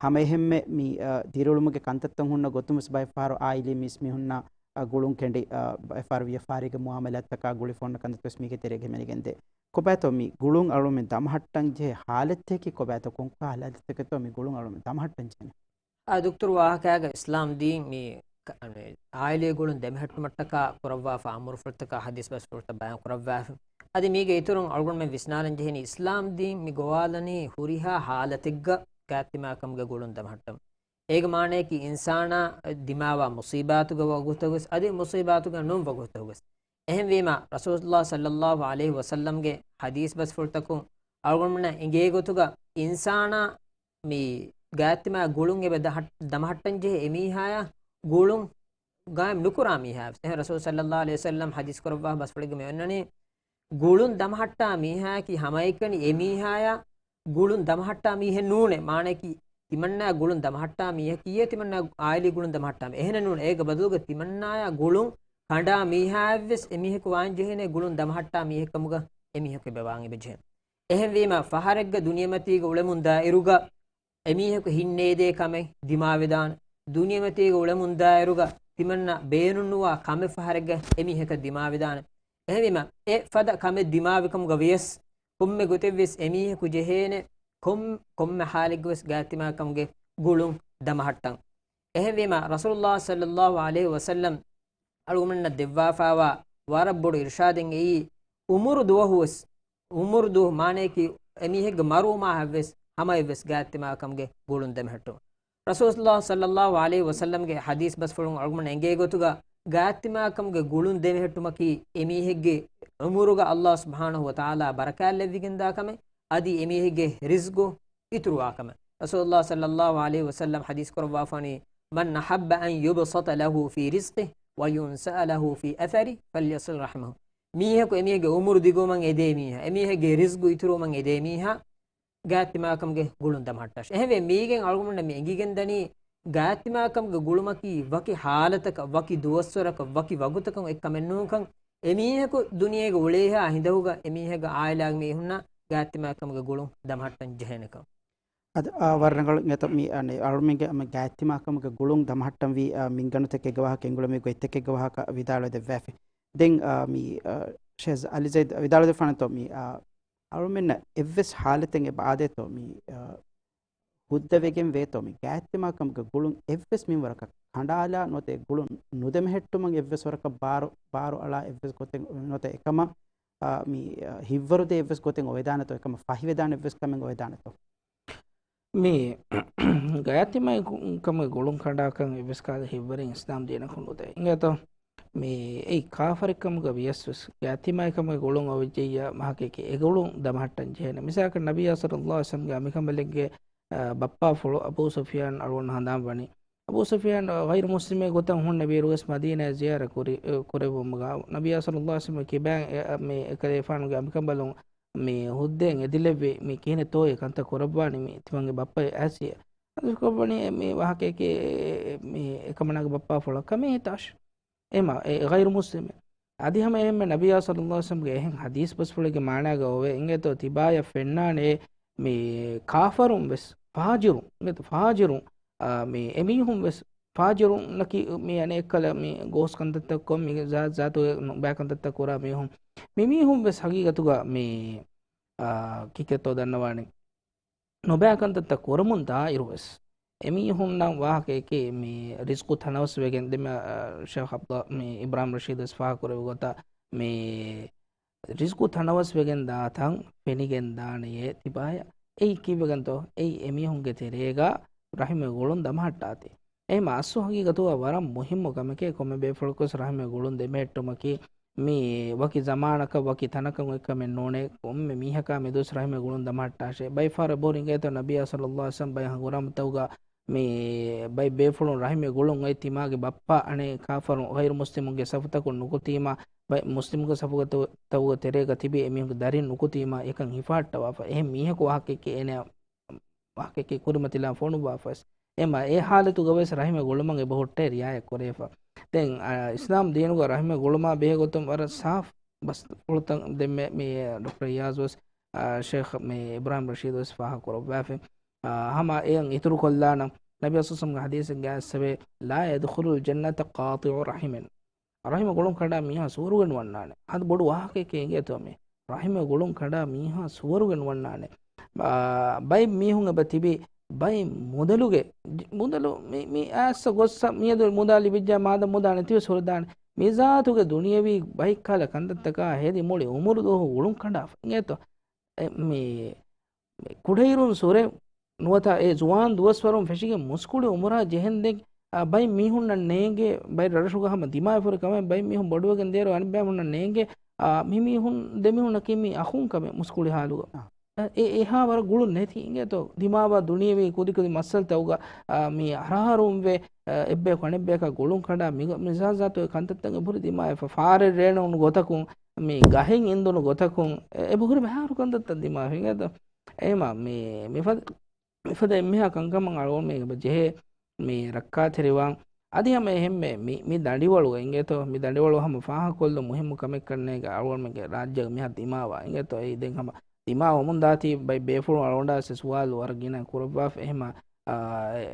ހަމައެހެންމެ މި، އަ، ދިރިއުޅުމުގެ ކަންތައްތައް ހުންނަ ގޮތުންވެސް ބައެއް ފަހަރު އާއިލީ މީސްމީހުންނާ، އަ، ގުޅުން ކެނޑި، އަ، ބައެއް ފަހަރު ވިޔަފާރީގެ މުއާމަލާތްތަކާ ގުޅިފަ ހުންނަ ކަންތައްތައްވެސް މީގެ ތެރޭގަ ހިމެނިގެންދޭ. ކޮބާތޯ މި ގުޅުން އަޅުމެން ދަމަހައްޓަން ޖެހޭ ޙާލަތްތަކީ ކޮބާތޯ؟ ކޮންކަހަލަ ޙާލަތްތަކެއްތޯ މި ގުޅުން އަޅުމެން ދަމަހައްޓަން ޖެހޭނެ؟ އާ، ދޮކްތަރު ވާހަކައިގަ އިސްލާމް ދީން މި ކަ-، އަނެ، އާއިލީ ގުޅުން ދެމެހެއްޓުމަށްޓަކާ ކުރައްވާފަ އަމުރުފުޅުތަކާ ޙަދީޘް ބަސްފުޅުތައް ބަޔާން ކުރައްވާފަ. އަދި މީގެ އިތުރުން އަޅުގަނޑުމެން ވިސްނާލަން ޖެހެނީ އިސްލާމް ދީން މި ގޮވާލަނީ ހުރިހާ ޙާލަތެއްގަ ގާތްތިމާކަމުގެ ގުޅުން ދަމަހައްޓަން. އޭގެ މާނައަކީ އިންސާނާ ދިމާވާ މުޞީބާތުގެ ވަގުތުގަވެސް އަދި މުޞީބާތުގެ ނޫން ވަގުތުގަވެސް. އެހެންވީމަ، ރަސޫލުﷲ ޞައްލައްލާހު ޢަލައިހި ވަސައްލަމްގެ ޙަދީޘް ބަސްފުޅުތަކުން އަޅުގަނޑުމެންނަށް އެނގޭ ގޮތުގަ އިންސާނާ މި ގާތްތިމާ ގުޅުން އެބަ ދަހަ-، ދަމަހައްޓަން ޖެހޭ އެމީހާޔާ ގުޅުން ގާއިމް ނުކުރާ މީހާ ވެސް. އެހެން ރަސޫލު ޞައްލައްލާހު ޢަލައިހި ވަސައްލަމް ޙަދީޘް ކުރައްވާ ބަސްފުޅެއްގަ މި އޮންނަނީ، ގުޅުން ދަމަހައްޓާ މީހާޔަކީ ހަމައެކަނި އެމީހާޔާ ގުޅުން ދަމަހައްޓާ މީހެއް ނޫނޭ. މާނައަކީ، ތިމަންނާ ގުޅުން ދަމަހައްޓާ މީހަކީއޭ ތިމަންނާ އާއިލީ ގުޅުން ދަމަހައްޓާ މީ. އެހެނެއް ނޫން. އޭގެ ބަދަލުގަ ތިމަންނާޔާ ގުޅުން ކަނޑާ މީހާއަށްވެސް އެމީހަކު ވާން ޖެހޭނެ ގުޅުން ދަމަހައްޓާ މީހެއް ކަމުގަ އެމީހަކު އެބަ ވާން އެބަ ޖެހޭ. އެހެންވީމަ، ފަހަރެއްގަ ދުނިޔެމަތީގަ އުޅެމުން ދާއިރުގަ އެމީހަކު ހިތްނޭދޭ ކަމެއް ދިމާވެދާނެ. ދުނިޔެމަތީގަ އުޅެމުން ދާއިރުގަ ތިމަންނަ ބޭނުންނުވާ ކަމެއް ފަހަރެއްގަ އެމީހަކަށް ދިމާވެދާނެ. އެހެންވީމަ، އެ ފަދަ ކަމެއް ދިމާވިކަމުގަ ވިޔަސް، ކޮންމެ ގޮތެއްވެސް އެމީހަކު ޖެހޭނެ ކޮން، ކޮންމެ ހާލެއްގަވެސް ގާތްތިމާކަމުގެ ގުޅުން ދަމަހައްޓަން. އެހެންވީމަ، ރަސޫލުﷲ ޞައްލަﷲ ޢަލައިހި ވަސައްލަމް އަޅުގަނޑަށް ދެއްވާފާވާ ވަރަށް ބޮޑު އިރުޝާދެއް އެއީ، އުމުރު ދުވަހުވެސް، އުމުރު ދުވަހު މާނަޔަކީ އެމީހެއްގެ މަރުވުމާ ހައްވެސް ހަމައެއްވެސް ގާތްތިމާކަމުގެ ގުޅުން ދެމެހެއްޓުން. ރަސޫލުﷲ ޞައްލަﷲ ޢަލައިހި ވަސައްލަމްގެ ޙަދީޘް ބަސްފުޅުން އަޅުގަނޑަށް އެނގޭ ގޮތުގަ، ގާތްތިމާކަމުގެ ގުޅުން ދެމެހެއްޓުމަކީ އެމީހެއްގެ އުމުރުގަ ﷲ ސުބްޙާނަހޫ ވަތަޢާލާ ބަރަކާތް ލެއްވިގެންދާ ކަމެއް، އަދި އެމީހެއްގެ ރިޒްގު އިތުރުވާ ކަމެއް. ރަސޫލުﷲ ޞައްލަﷲ ޢަލައިހި ވަސައްލަމް ޙަދީޘް ކުރައްވާފާނީ، من أحب أن يبسط له في رزقه وينسأ له في أثره فليصل رحمه. މީހަކު އެމީހެއްގެ އުމުރު ދިގުވުމަށް އެދޭ މީހާ، އެމީހެއްގެ ރިޒްގު އިތުރުވުމަށް އެދޭ މީހާ، ގާތްތިމާކަމުގެ ގުޅުން ދަމަހައްޓާށި. އެހެންވެ، މީގެން އަޅުގަނޑަށް މި އެނގިގެން ދަނީ، ގާތްތިމާކަމުގެ ގުޅުމަކީ ވަކި ޙާލަތަކަށް، ވަކި ދުވަސްވަރަކަށް، ވަކި ވަގުތަކަށް އޮތް ކަމެއް ނޫންކަން، އެމީހަކު ދުނިޔޭގަ އުޅޭހާ ހިނދަކުގަ އެމީހެއްގެ ޢާއިލާގެ މީހުންނާ ގާތްތިމާކަމުގެ ގުޅުން ދަމަހައްޓަން ޖެހޭނެކަން. އަދި، އާ، ވަރަށް ރަނގަޅު އިނގޭތޯ މި، އަނެއް، އަޅުމެންގެ އަމަ ގާތްތިމާކަމުގެ ގުޅުން ދަމަހައްޓަންވީ، އާ، މިންގަނޑުތަކެއްގެ ވާހަކަ އެނގުޅެމީ ގޮތްތަކެއްގެ ވާހަކަ ވިދާޅުވެ ދެއްވާފި. ދެން، އާ، މި، އާ، ޝޭޚް އަލީޒައިދް ވިދާޅުވެފާނެތޯ މި، އާ، އަޅުމެންނަށް އެއްވެސް ޙާލަތެއް އެބަ އާދޭތޯ މި، އާ، ހުއްދަވެގެން ވޭތޯ މި ގާތްތިމާކަމުގެ ގުޅުން އެއްވެސް މިންވަރަކަށް ކަނޑާލާ ނުވަތަ ގުޅުން ނުދެމެހެއްޓުމަށް އެއްވެސް ވަރަކަށް ބާރު، ބާރު އަޅާ އެއްވެސް ގޮތެއް ނުވަތަ އެކަމަށް، އާ، މި، އާ، ހިތްވަރުދޭ އެއްވެސް ގޮތެއް އޮވެދާނެތޯ، އެކަމަށް ފަހިވެދާނެ އެއްވެސް ކަމެއް އޮވެދާނެތޯ؟ މި ގާތްތިމާކަމުގެ ގުޅުން ކަނޑާކަން އެއްވެސް ކަހަލަ ހިތްވަރެއް އިސްލާމް ދީނަކު ނުދޭ. އިނގޭތޯ؟ މި އެއީ ކާފަރެއްކަމުގަ ވިޔަސްވެސް، ގާތްތިމާކަމުގެ ގުޅުން އޮވެއްޖެއްޔާ މަހަކެކެ އެ ގުޅުން ދަމަހައްޓަން ޖެހޭނެ. މިސާލަކަށް ނަބިއްޔާ ޞައްލަﷲ ޢަލައިހި ވަސައްލަމްގެ އަނބިކަނބަލެއްގެ، އާ، ބައްޕާފުޅު އަބޫ ސުފްޔާން އަޅުގަނޑު ހަނދާން ވަނީ. އަބޫ ސުފްޔާން ޣައިރު މުސްލިމެއް ގޮތަށް ހުންނެވިއިރުވެސް މަދީނާއަށް ޒިޔާރަތް ކުރި، އެ، ކުރެއްވުމުގަ ނަބިއްޔާ ޞައްލަﷲ ޢަލައިހި ވަސައްލަމް ކިބައިން އެ، އަ، މި އެކަލޭފާނުގެ އަނބިކަނބަލުން މި ހުއްދައިން އެދިލެއްވި މި ކިހިނެއްތޯއޭ ކަންތައް ކުރައްވާނީ މި ތިމަންގެ ބައްޕަ އައިސް އަދުކޮށްވަނީ މި ވާހަކައެކޭ މި އެކަމަނާގެ ބައްޕާފުޅަށް ކަމޭ ހިތާށި. އެމަ، އެ ޣައިރު މުސްލިމެއް. އަދި ހަމަ އެހެންމެ ނަބިއްޔާ ޞައްލަﷲ ޢަލައިހި ވަސައްލަމްގެ އެހެން ޙަދީޘް ބަސްފުޅެއްގެ މާނާގަ އޮވޭ އިނގޭތޯ ތިބާޔަށް ފެންނާނެ މި ކާފަރުން ވެސް ފާޖިރުން، އިނގޭތޯ ފާޖިރުން، އާ، މި އެމީހުން ވެސް ފާޖިރުންނަކީ މި އަނެއްކަލަ މި ގޯސް ކަންތައްތައް ކޮށް މި ޒާތް ޒާތުގެ ނުބައި ކަންތައްތައް ކުރާ މީހުން. މި މީހުން ވެސް ހަގީގަތުގަ މި، އާ، ކިކެތޯ ދަންނަވާނެ. ނުބައި ކަންތައްތައް ކުރަމުން ދާއިރު ވެސް އެމީހުންނަށް ވާހަކައެކޭ މި ރިޒްޤު ތަނަވަސްވެގެން ދެމެ، އާ، ޝޭޚް އަބްދު، މި އިބްރާހިމް ރަޝީދު ވެސް ފާހަގަކުރެއްވި ގޮތަށް މި ރިޒްޤު ތަނަވަސްވެގެން ދާތަން ފެނިގެން ދާނެޔޭ ތިބާޔަށް. އެއީ ކީއްވެގެންތޯ؟ އެއީ އެމީހުންގެ ތެރޭގަ ރަޙިމެއް ގުޅުން ދަމަހައްޓާތީ. އެހެންމަ އަސްލު ހަގީގަތުގަ ވަރަށް މުހިއްމު ކަމެކޭ ކޮންމެ ބޭފުޅަކުވެސް ރަޙިމެއް ގުޅުން ދެމެހެއްޓުމަކީ މި ވަކި ޒަމާނަކަށް ވަކި ތަނަކަށް އޮތް ކަމެއް ނޫނޭ. ކޮންމެ މީހަކާ މެދުވެސް ރަޙިމެއް ގުޅުން ދަމަހައްޓާށޭ. ބައެއް ފަހަރަށް އެބަހުރި އިނގޭތޯ ނަބިއްޔާ ޞައްލަﷲ ޢަލައިހި ވަސައްލަމް ބައެއް ހަނގުރާމަތަކުގަ މި ބައެއް ބޭފުޅުން ރަޙިމެއް ގުޅުން އޮތް ތިމާގެ ބައްޕަ އަނެއް ކާފަރުން ޣައިރު މުސްލިމުންގެ ސަފުތަކުން ނުކުތީމާ، ބައެއް މުސްލިމުންގެ ސަފުގަ ތަ، ތަކުގެ ތެރޭގަ ތިބި އެމީހުންގެ ދަރިން ނުކުތީމާ އެކަން ހިފަހައްޓަވާފަ. އެހެން މީހަކު ވާހަކައެކޭ އޭނަ ވާހަކައެކޭ ކުރިމަތިލާން ފޮނުއްވާފަވެސް. އެމަ އެ ޙާލަތުގަވެސް ރަޙިމެއް ގުޅުމަށް އެބަހުއްޓޭ ރިޢާޔަތް ކުރެވިފަ. ދެން، އާ، އިސްލާމް ދީނުގަ ރަޙިމެއް ގުޅުމާ ބެހޭ ގޮތުން ވަރަށް ސާފު ބަސްފުޅުތައް ދެންމެ މި ޑޮކްޓަރ އިޔާޒް ވެސް، އާ، ޝޭޚް މި އިބްރާހިމް ރަޝީދު ވެސް ފާހަގަކުރައްވާފި. އާ، ހަމަ އެއަށް އިތުރުކޮށްލާނަން ނަބިއްޔާ ޞައްލަﷲ ޢަލައިހި ވަސައްލަމްގެ ޙަދީޘެއްގައި އައިސްފަވޭ، لا يدخل الجنة قاطع رحم. ރަޙިމެއް ގުޅުން ކަނޑާ މީހާ ސުވަރުގެ ނުވަންނާނެ. އަދި ބޮޑު ވާހަކައެކޭ އިނގޭތޯ މި. ރަޙިމެއް ގުޅުން ކަނޑާ މީހާ ސުވަރުގެ ނުވަންނާނެ. އާ، ބައެއް މީހުން އެބަ ތިބި ބައެއް މުދަލުގެ، މުދަލު މި، މި އައިސް ގޮއްސަ މިއަދު މުދާ ލިބިއްޖާ މާދަ މުދާ ނެތިވެސް ހުރެދާނެ. މި ޒާތުގެ ދުނިޔެވީ ބައެއްކަހަލަ ކަންތައްތަކާ ހެދި މުޅި އުމުރު ދުވަހު ގުޅުން ކަނޑާފަ އިނގޭތޯ. އެ، މި ކުޑައިރުން ސުރެ ނުވަތަ އެ ޒުވާން ދުވަސްވަރުން ފެށިގެން މުސްކުޅި އުމުރާ ޖެހެންދެން، އާ، ބައެއް މީހުންނަށް ނޭނގޭ، ބައެއް ރަށްރަށުގަ ހަމަ ދިމާވެފަ ހުރި ކަމެއް، ބައެއް މީހުން ބޮޑުވެގެން ދޭއިރު އަނެއް ބައިމީހުންނަށް ނޭނގޭ، އާ، މި މީހުން ދެމީހުންނަކީ މީ އަޚުން ކަމެއް މުސްކުޅި ހާލުގަ. އާ. އެ، އެ، އެހާ ވަރަށް ގުޅުން ނެތި އިނގޭތޯ. ދިމާވާ ދުނިޔެވީ ކުދިކުދި މައްސަލަތަކުގަ، އާ، މީ އަރާރުންވެ، އާ، އެއްބަޔަކު އަނެއްބަޔަކާ ގުޅުން ކަނޑާ މި، މިޒާތު އެ ކަންތައްތައް އެބަހުރި ދިމާވެފަ. ފާރެއް ރޭނުނު ގޮތަކުން، މި ގަހެއް އިންދުނު ގޮތަކުން، އެ، އެބަހުރި މިހާރު ކަންތައްތައް ދިމާވެފަ އިނގޭތޯ. އެހެމާ މި، މިފަދަ، މިފަދަ އެންމެހާ ކަންކަމަށް އަޅުގަނޑުމެން އެބަ ޖެހޭ މި ރައްކާތެރިވާން. އަދި ހަމަ އެހެންމެ މި، މި ދަނޑިވަޅުގަ އިނގޭތޯ، މި ދަނޑިވަޅު ހަމަ ފާހަގަކޮށްލުން މުހިއްމު ކަމެއްކަން ނޭނގެ އަޅުގަނޑުމެންގެ ރާއްޖޭގަ މިހާ ދިމާވާ އިނގޭތޯ، އެއީ ދެން ހަމަ ދިމާވަމުން ދާތީ ބައި ބޭފުޅުން އަޅުގަނޑާސް ސުވާލު ވަރަށް ގިނަ ކުރައްވާފަ. އެހެމަ، އާ، އެ،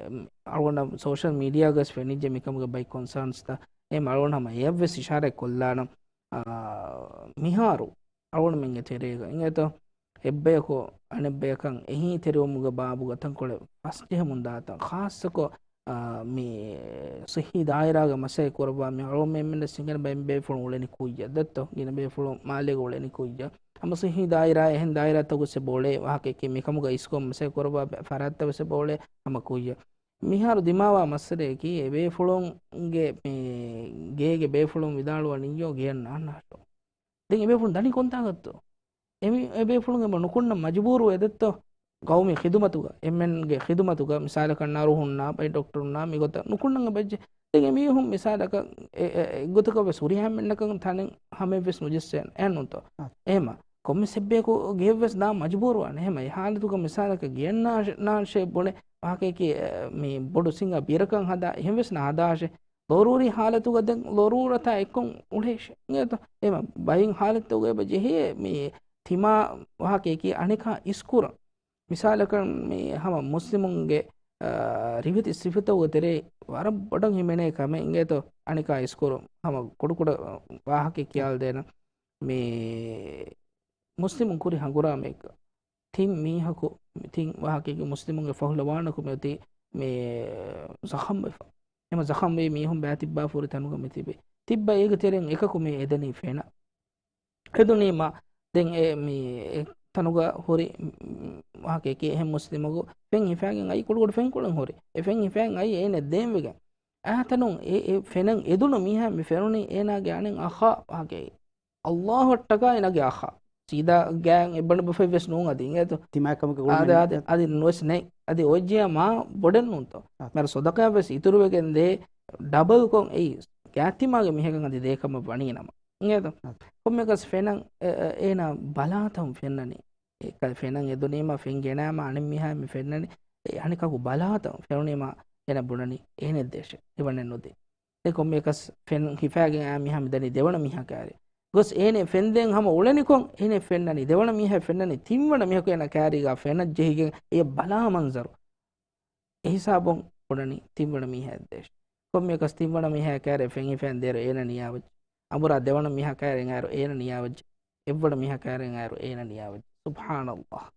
އަޅުގަނޑަށް ސޯޝަލް މީޑިއާގަސް ފެނިއްޖެ މިކަމުގެ ބައި ކޮންސާންސްތައް. އެހެމަ އަޅުގަނޑު ހަމަ އެޔަށްވެސް އިޝާރަތް ކޮށްލާނަން. އާ، މިހާރު އަޅުގަނޑުމެންގެ ތެރޭގަ އިނގޭތޯ، އެއްބަޔަކު އަނެއްބަޔަކަށް އެހީތެރިވުމުގެ ބާބުގަ ތަންކޮޅެއް ފަސްޖެހެމުން ދާތަން، ޚާއްޞަކޮށް، އާ، މި ޞިއްޙީ ދާއިރާގަ މަސައްކަތް ކުރައްވާ މި އަޅުގަނޑުމެންނަށް އިނގޭނެ ބައެއް ބޭފުޅުން އުޅެނީ ކުއްޔަށް ދެއްތޯ، ގިނަ ބޭފުޅުން މާލޭގަ އުޅެނީ ކުއްޔަށް. ހަމަ ޞިއްޙީ ދާއިރާ އެހެން ދާއިރާތަކު ވެސް އެބަ އުޅޭ ވާހަކައަކީ، މިކަމުގަ އިސްކޮށް މަސައްކަތް ކުރައްވާ ފަރާތްތައް ވެސް އެބަ އުޅޭ ހަމަ ކުއްޔަށް. މިހާރު ދިމާވާ މައްސަލައަކީ، އެ ބޭފުޅުންގެ މި ގޭގެ ބޭފުޅުން ވިދާޅުވަނިއްޔޯ ގެޔަށް ނާންނާށޯ. ދެން އެބޭފުޅުން ދަނީ ކޮންތާކަށްތޯ؟ އެމި-، އެބޭފުޅުން އެބަ ނުކުންނަން މަޖުބޫރުވޭ ދެއްތޯ؟ ގައުމީ ޚިދުމަތުގަ، އެމްއެންގެ ޚިދުމަތުގަ، މިސާލަކަށް ނަރުހުންނާ، ބައި ޑޮކްޓަރުންނާ، މިގޮތަށް ނުކުންނަން އެބަޖެ. ދެން އެމީހުން މިސާލަކަށް އެ-، އެ-، އެއްގޮތަކަށް ވެސް ހުރިހާ އެންމެންނަކަށް ތަނެއް ހަމައެއްވެސް ނުޖެއްސޭނެ، އެހެންނޫންތޯ؟ އާ. އެހެމަ، ކޮންމެސް އެއްބަޔަކު ގެޔަށްވެސް ދާން މަޖުބޫރުވާނެ. އެހެމަ، އެ ހާލަތުގަ މިސާލަކަށް ގެޔަށް ނާށޭ، ނާށޭ ބުނެ ވާހަކައަކީ، އެ، މި ބޮޑު ސިނގާ ބިރަކަށް ހަދާ، އެހެންވެސް ނާދާށޭ. ޟަރޫރީ ހާލަތުގަ ދެން ޟަރޫރަތާ އެއްކޮށް އުޅޭށޭ. އިނގޭތޯ؟ އެހެމަ، ބައެއް ހާލަތުގަ އެބަ ޖެހޭ މި ތިމާ ވާހަކައަކީ އަނެކާ އިސްކުރަން. މިސާލަކަށް މި ހަމަ މުސްލިމުންގެ، އާ، ރިވެތި ސިފަތަކުގެ ތެރޭ ވަރަށް ބޮޑަށް ހިމެނޭ ކަމެއް އިނގޭތޯ؟ އަނެކާ އިސްކުރުން. ހަމަ ކުޑަކުޑަ ވާހަކައެއް ކިޔާލަދޭނަން. މި މުސްލިމުން ކުރި ހަނގުރާމައެއްގަ ތިން މީހަކު، ތިން ވާހަކައެއްގެ މުސްލިމުންގެ ފަހުލަވާނަކު މިއޮތީ މި ޒަޚަމްވެފަ. އެމަ ޒަޚަމްވީ މީހުން ބައިތިއްބާފަ ހުރި ތަނުގަ މިތިބޭ. ތިއްބަ އޭގެ ތެރެއިން އެކަކު މި އެދެނީ ފެނަށް. އެދުނީމަ ދެން އެ މި އެ ތަނުގަ ހުރި، މް، ވާހަކައަކީ އެހެން މުސްލިމަކު ފެން ހިފާގެން އައި ކުޑަކުޑަ ފެންކޮޅެއް ހުރި. އެ ފެން ހިފާގެން އައި އޭނަ ދޭންވެގެން. އާ ތަނުން އެ، އެ ފެނަށް އެދުނު މީހާ މި ފެނުނީ އޭނާގެ އަނެއް އަޚާ ވާހަކައެއް. އައްލާހު އަށްޓަކާ އޭނާގެ އަޚާ. ސީދާ ގާތް އެއްބަނޑު ބަފައެއް ވެސް ނޫން އަދި އިނގޭތޯ؟ ތިމާ ކަމަކަށް އާދެ، އުޅުނީ އާދެ، އަދި ނުވެސް ނެތް. އަދި އޮއްޖެޔާ މާ ބޮޑެއް ނޫންތޯ؟ އާ. މިހާރު ސަދަޤާ ވެސް އިތުރުވެގެން ދޭ ޑަބަލްކޮށް އެއީ ގާތްތިމާގެ މީހަކަށް އަދި ދޭ ކަމަށް ވަނީ ނަމަ. އިނގޭތޯ؟ އާ. ކޮންމެއަކަސް ފެނަށް އެ، އެ، އޭނާ ބަލާތަން ފެންނަނީ. އެ ކަ-، ފެނަށް އެދުނީމަ ފެން ގެނާމަ އަނެއް މީހާ މި ފެންނަނީ. އެ އަނެކަކު ބަލާތަން ފެނުނީމަ އޭނަ ބުނަނީ އޭނަ ދޭށޭ. އެވަނެއް ނުދޭ. ދެން ކޮންމެއަކަސް ފެން ހިފާގެން އާ މީހާ މިދަނީ ދެވަނަ މީހާ ކާރި. ގޮސް އޭނެ ފެން ދޭން ހަމަ އުޅެނިކޮށް، އޭނެ ފެންނަނީ ދެވަނަ މީހާ ފެންނަނީ ތިންވަނަ މީހަކު އޭނަ ކާރީގަ ފެނަށް ޖެހިގެން އެ ބަލާ މަންޒަރު. އެ ހިސާބުން ބުނަނީ ތިންވަނަ މީހާ އެއްދޭށޭ. ކޮންމެއަކަސް ތިންވަނަ މީހާ ކާރި ފެން ހިފައިން ދޭއިރު އޭނަ ނިޔާވައްޖެ. އަނބުރާ ދެވަނަ މީހާ ކާރި އައިރު އޭނަ ނިޔާވައްޖެ. އެއްވަނަ މީހާ ކާރި އައިރު އޭނަ ނިޔާވައްޖެ. ސުބްޙާނައްލާހް.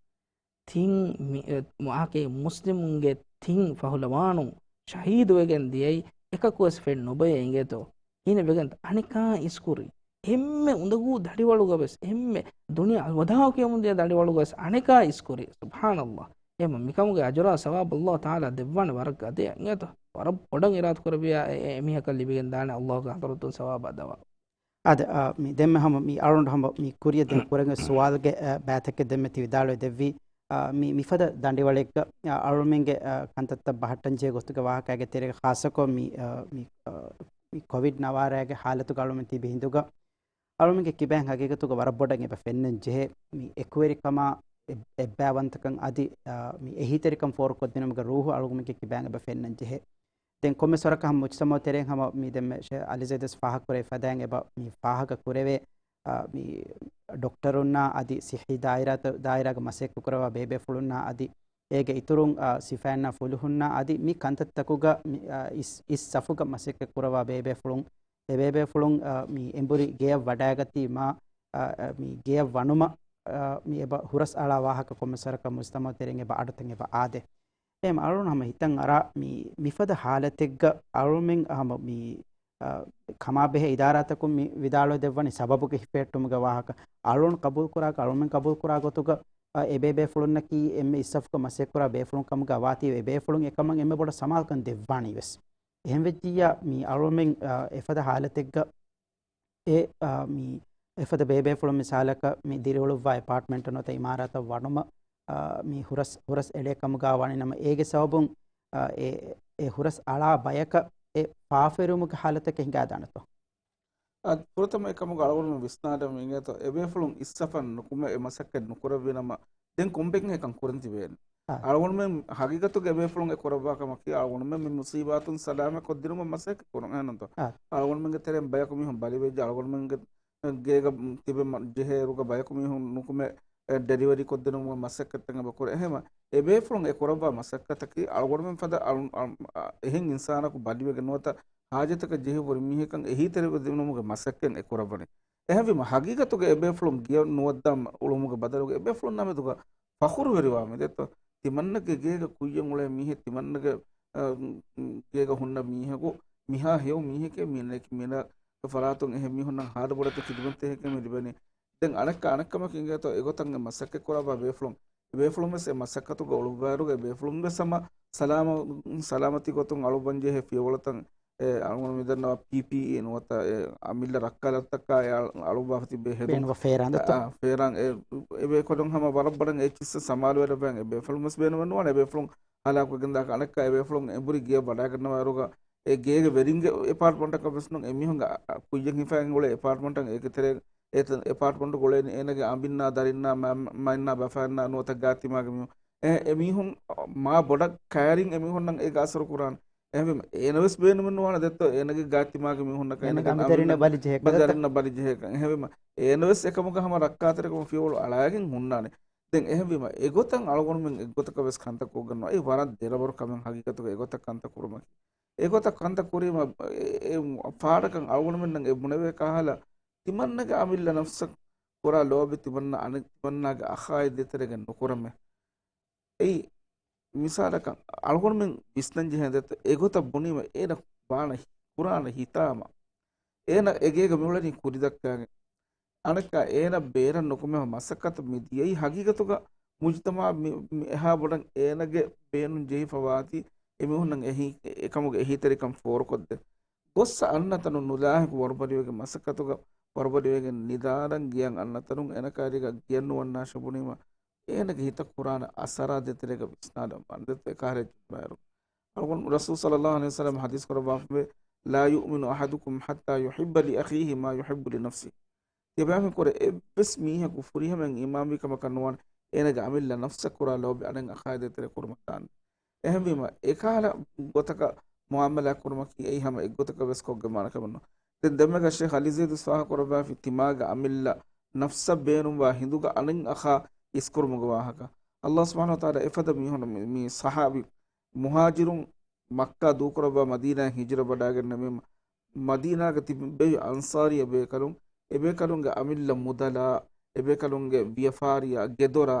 ތިން މި-، އެ، މުއާކޭ މުސްލިމުންގެ ތިން ފަހުލަވާނުން ޝަހީދުވެގެން ދިޔައީ އެކަކުވެސް ފެން ނުބޮޔޭ އިނގޭތޯ؟ އޭނަ ވެގެން އަނެކާ އިސްކުރީ. އެންމެ އުނދަގޫ ދަނޑިވަޅުގަވެސް، އެންމެ ދުނިޔެ އަލްވަދާޢު ކިޔަމުންދިޔަ ދަނޑިވަޅުގަވެސް އަނެކާ އިސްކުރީ. ސުބްޙާނައްލާހް. އެހެން މިކަމުގެ އަޖުރާ ސަވާބު އައްލާހު ތަޢާލާ ދެއްވާނެ ވަރަށް ގަދަޔަށް އިނގޭތޯ؟ ވަރަށް ބޮޑަށް އިރާދަކުރެއްވިޔާ އެ، އެ، އެމީހަކަށް ލިބިގެން ދާނެ އައްލާހުގެ ޙަޟްރަތުން ސަވާބާ ދަވާ. އާދެ، އާ، މި ދެންމެ ހަމަ މި އަޅުގަނޑު ހަމަ މި ކުރިޔަށް ދެން ކުރެން ސުވާލުގެ، އާ، ބައިތަކެއް ދެންމެ ތި ވިދާޅުވެ ދެއްވީ، އާ، މި މިފަދަ ދަނޑިވަޅެއްގަ، އާ، އަޅުމެންގެ، އާ، ކަންތައްތައް ބަހައްޓަންޖެހޭ ގޮތުގެ ވާހަކައިގެ ތެރޭގަ ޚާއްޞަކޮށް މި، އާ، މި، އާ، މި ކޮވިޑް ނަވާރައިގެ ހާލަތުގަ އަޅުމެން ތިބި ހިނދުގަ، އަޅުމެންގެ ކިބައިން ހަގީގަތުގަ ވަރަށް ބޮޑަށް އެބަ ފެންނަން ޖެހޭ މި އެކުވެރިކަމާ، އެ-، އެއްބައިވަންތަކަން އަދި، އާ، މި އެހީތެރިކަން ފޯރުކޮށްދިނުމުގެ ރޫޙު އަޅުގަނޑުމެންގެ ކިބައިން އެބަ ފެންނަން ޖެހޭ. ދެން ކޮންމެސް ވަރަކަށް ހަމަ މުޖްތަމަޢު ތެރެއިން ހަމަ މި ދެންމެ ޝޭޚް އަލީޒައިދަސް ފާހަގަކުރެވި ފަދައިން އެބަ މި ފާހަގަ ކުރެވޭ، އާ، މި ޑޮކްޓަރުންނާ އަދި ޞިއްޙީ ދާއިރާތައް، ދާއިރާގަ މަސައްކަތް ކުރައްވާ ބޭބޭފުޅުންނާ އަދި އޭގެ އިތުރުން، އާ، ސިފައިންނާ ފުލުހުންނާ އަދި މި ކަންތައްތަކުގަ މި، އާ، އިސް، އިސް ސަފުގަ މަސައްކަތް ކުރައްވާ ބޭބޭފުޅުން، އެބޭބޭފުޅުން، އާ، މި އެނބުރި ގެޔަށް ވަޑައިގަތީމާ، އާ، އާ، މި ގެޔަށް ވަނުމަށް، އާ، މި އެބަ ހުރަސް އަޅާ ވާހަކަ ކޮންމެސް ވަރަކަށް މުޖްތަމަޢު ތެރެއިން އެބަ އަޑުތައް އެބަ އާދޭ. އެހެން އަޅުން ހަމަ ހިތަށް އަރާ މި މިފަދަ ހާލަތެއްގަ އަޅުމެން ހަމަ މި، އާ، ކަމާބެހޭ އިދާރާތަކުން މި ވިދާޅުވެ ދެއްވަނީ ސަބަބުގެ ހިފެހެއްޓުމުގެ ވާހަކަ. އަޅުން ޤަބޫލުކުރާ، އަޅުމެން ޤަބޫލުކުރާ ގޮތުގަ، އާ، އެބޭބޭފުޅުންނަކީ އެންމެ އިސްސަފުގަ މަސައްކަތްކުރާ ބޭފުޅުން ކަމުގަ ވާތީވެ، އެބޭފުޅުން އެކަމަށް އެންމެ ބޮޑަށް ސަމާލުކަން ދެއްވާނީވެސް. އެހެންވެއްޖިއްޔާ މި އަޅުމެން، އާ، އެފަދަ ހާލަތެއްގަ އެ، އާ، މި އެފަދަ ބޭބޭފުޅުން މިސާލަކަށް މި ދިރިއުޅުއްވާ އެޕާޓްމަންޓް ނުވަތަ އިމާރާތަށް ވަނުމަށް، އާ، މި ހުރަސް، ހުރަސް އެޅޭ ކަމުގަ ވާނެ ނަމަ، އޭގެ ސަބަބުން، އާ، އެ، އެ ހުރަސް އަޅާ ބަޔަކަށް އެ ފާފަވެރިވުމުގެ ހާލަތަކެއް ހިނގާދާނެތޯ؟ އަދި ފުރަތަމަ އެ ކަމުގަ އަޅުގަނޑުމެން ވިސްނާލަން އިނގޭތޯ، އެބޭފުޅުން އިސްސަފަން ނުކުމެ އެ މަސައްކަތް ނުކުރެއްވި ނަމަ، ދެން ކޮންބެއް އެކަން ކުރަން ތިބޭނެ؟ އާ. އަޅުގަނޑުމެން ހަގީގަތުގަ އެބޭފުޅުން އެ ކުރައްވާ ކަމަކީ، އަޅުގަނޑުމެން މި މުސީބާތުން ސަލާމަތް ކޮށްދިނުމަށް މަސައްކަތް ކުރަން. އެހެންނޫންތޯ؟ އާ. އަޅުގަނޑުމެންގެ ތެރެއިން ބަޔަކު މީހުން ބަލިވެއްޖެ، އަޅުގަނޑުމެންގެ ގޭގަ ތިބެ މަ-، ޖެހޭއިރުގަ ބަޔަކު މީހުން ނުކުމެ، އެ، ޑެލިވަރީ ކޮށްދިނުމުގެ މަސައްކަތްތައް އެބަ ކުރޭ. އެހެމަ، އެބޭފުޅުން އެ ކުރައްވާ މަސައްކަތަކީ އަޅުގަނޑުމެން ފަދަ އަޅު-، އަ-، އަ-، އެހެން އިންސާނަކު ބަލިވެގެން ނުވަތަ ހާޖަތަކަށް ޖެހި ހުރި މީހަކަށް އެހީތެރިވެ ދިނުމުގެ މަސައްކަތް އެ ކުރައްވަނީ. އެހެންވީމަ، ހަގީގަތުގަ އެބޭފުޅުން ގެޔަށް ނުވައްދާ އުޅުމުގެ ބަދަލުގަ އެބޭފުޅުންނާ މެދުގަ ފަޚުރުވެރިވާމެ ދެއްތޯ. ތިމަންނަގެ ގޭގަ ކުއްޔަށް އުޅޭ މީހެއް، ތިމަންނަގެ، އަ، ގޭގަ ހުންނަ މީހަކު، މިހާ ހެޔޮ މީހެކޭ މި ނެކި މިނަ ފަރާތުން އެހެން މީހުންނަށް ހާދަ ބޮޑެތި ޚިދުމަތެއް މި ލިބެނީ. ދެން އަނެއްކާ އަނެއްކަމަކީ އިނގޭތޯ، އެގޮތަށް އެ މަސައްކަތް ކުރައްވާ ބޭފުޅުން، އެބޭފުޅުން ވެސް އެ މަސައްކަތުގަ އުޅުއްވާއިރުގަ އެބޭފުޅުން ވެސް ހަމަ ސަލާމަ-، ސަލާމަތީ ގޮތުން އަޅުއްވަން ޖެހޭ ފިޔަވަޅުތައް، އެ އަޅުގަނޑު މިދަންނަވާ ޕީޕީއީ ނުވަތަ އެ އަމިއްލަ ރައްކާލަތަކާ އެ އަޅު-، އަޅުއްވާފަ ތިބޭ ހެދުން. ބޭނުންވާ ފޭރާން ދެއްތޯ؟ އާ، ފޭރާން އެ، އެބޭކަލުން ހަމަ ވަރަށް ބޮޑަށް އެއްޗިއްސަށް ސަމާލުވެލައްވައި އެބޭފުޅުން ވެސް ބޭނުމެއް ނުވާނެ. އެބޭފުޅުން ހަލާކުވެގެންދާކަށް އަނެއްކާ އެބޭފުޅުން އެނބުރި ގެޔަށް ވަޑައިގަންނަވާއިރުގަ އެ ގޭގެ ވެރިންގެ އެޕާޓްމަންޓަކަށް ވެސް ނޫން، އެމީހުންގެ އަ-، އަ-، ކުއްޔަށް ހިފައިގެން އުޅޭ އެޕާޓްމަންޓަށް އޭގެ ތެރޭ އެ އެޕާޓްމަންޓުގަ އުޅޭ އޭނަގެ އަނބިންނާ ދަރިންނާ މަ-، މަ-، މައިންނާ ބަފައިންނާ ނުވަތަ ގާތްތިމާގެ މީހުން. އެ، އެމީހުން މާ ބޮޑަށް ކައިރިން އެމީހުންނަށް އޭގެ އަސަރު ކުރާނެ. އެހެންވީމަ، އޭނަ ވެސް ބޭނުމެއް ނުވާނެ ދެއްތޯ، އޭނަގެ ގާތްތިމާގެ މީހުންނަކަށް އޭނަގެ އަނބިދަރިންނަށް އަނބި-، ބަލި ޖެހޭކަން ދެއްތޯ؟ ބަލިދަރިންނަށް ބަލި ޖެހޭކަން. އެހެންވީމަ، އޭނަ ވެސް އެކަމުގަ ހަމަ ރައްކާތެރިކަމު ފިޔަވަޅު އަޅައިގެން ހުންނާނެ. ދެން އެހެންވީމަ، އެގޮތަށް އަޅުގަނޑުމެން އެއްގޮތަކަށް ވެސް ކަންތައް ކޮށްގަންނަވާ. އެއީ ވަރަށް ދެރަވަރު ކަމެއް ހަގީގަތުގަ އެގޮތަށް ކަންތައް ކުރުމަކީ. އެގޮތަށް ކަންތައް ކުރީމަ، އެ، އެ ފާޑަކަށް އަޅުގަނޑުމެންނަށް އެ ބުނެވޭ ކަހަލަ، ތިމަންނަގެ އަމިއްލަ ނަފްސަށް ކުރާ ލޯބި ތިމަންނަ އަނެއް ތިމަންނާގެ އަޚާއެއް ދޭތެރޭގަ ނުކުރަމޭ. އެއީ މިސާލަކަށް އަޅުގަނޑުމެން ވިސްނަން ޖެހޭ ދެއްތޯ، އެގޮތަށް ބުނީމަ އޭނަ ވާނަ ކުރާނަ ހިތާމަ. އޭނަ އެގޭގަ މިއުޅެނީ ކުރިދައްކާގެން. އަނެއްކާ އޭނަ ބޭރަށް ނުކުމެ މަސައްކަތަށް މި ދިޔައީ ހަގީގަތުގަ މުޖުތަމަޢަށް މި، މި އެހާ ބޮޑަށް އޭނަގެ ބޭނުން ޖެހިފަ ވާތީ އެމީހުންނަށް އެހީ، އެކަމުގެ އެހީތެރިކަން ފޯރުކޮށްދޭ. ގޮއްސަ އަންނަތަނުން ނުލާހިކު ވަރުބަލިވެގެން މަސައްކަތުގަ ވަރުބަލިވެގެން ނިދާނަން ގެޔަށް އަންނަތަނުން އޭނަ ކައިރީގަ ގެޔަށް ނުވަންނާށޭ ބުނީމަ، އޭނަގެ ހިތަށް ކުރާނެ އަސަރާ ދޭތެރޭގަ ވިސްނާލަން ވާނެ ދެއްތޯ އެކަހަލަ ޖުމްލައިރު. އަޅުގަނޑު ރަސޫލު ޞައްލައްލާހު ޢަލައިހި ވަސައްލަމަ ޙަދީޘް ކުރައްވާފައިވޭ، "لا يؤمن أحدكم حتى يحب لأخيه ما يحب لنفسه." ތިޔަބައިމީހުން ކުރެ އެއްވެސް މީހަކު ފުރިހަމައިން އީމާންވީ ކަމަކަށް ނުވާނެ، އޭނަގެ އަމިއްލަ ނަފްސަށް ކުރާ ލޯބި އަނެއް އަޚާއެއް ދޭތެރޭ ކުރުމަށް ދާން. އެހެންވީމަ، އެކަހަލަ ގޮތަކަށް މުޢާމަލާ ކުރުމަކީ އެއީ ހަމަ އެއްގޮތަކަށް ވެސް ކޮށްގެންވާނެ ކަމެއް ނޫން. ދެން ދެންމެގަ ޝޭޚް އަލީ ޒައިދު ވާހަކަ ކުރައްވާފި ތިމާގެ އަމިއްލަ ނަފްސަށް ބޭނުންވާ ހިނދުގަ އަނެއް އަޚާ އިސްކުރުމުގެ ވާހަކަ. ﷲ ސުބްޙާނަހޫ ވަތަޢާލާ އެފަދަ މީހުން މި، މި ޞަޙާބީ މުހާޖިރުން މައްކާ ދޫކުރައްވާ މަދީނާއަށް ހިޖުރަ ވަޑައިގެންނެވީމަ، މަދީނާގަ ތިބި ބެހި އަންޞާރީ ބޭކަލުން، އެބޭކަލުންގެ އަމިއްލަ މުދަލާ، އެބޭކަލުންގެ ވިޔަފާރިއާ، ގެދޮރާ،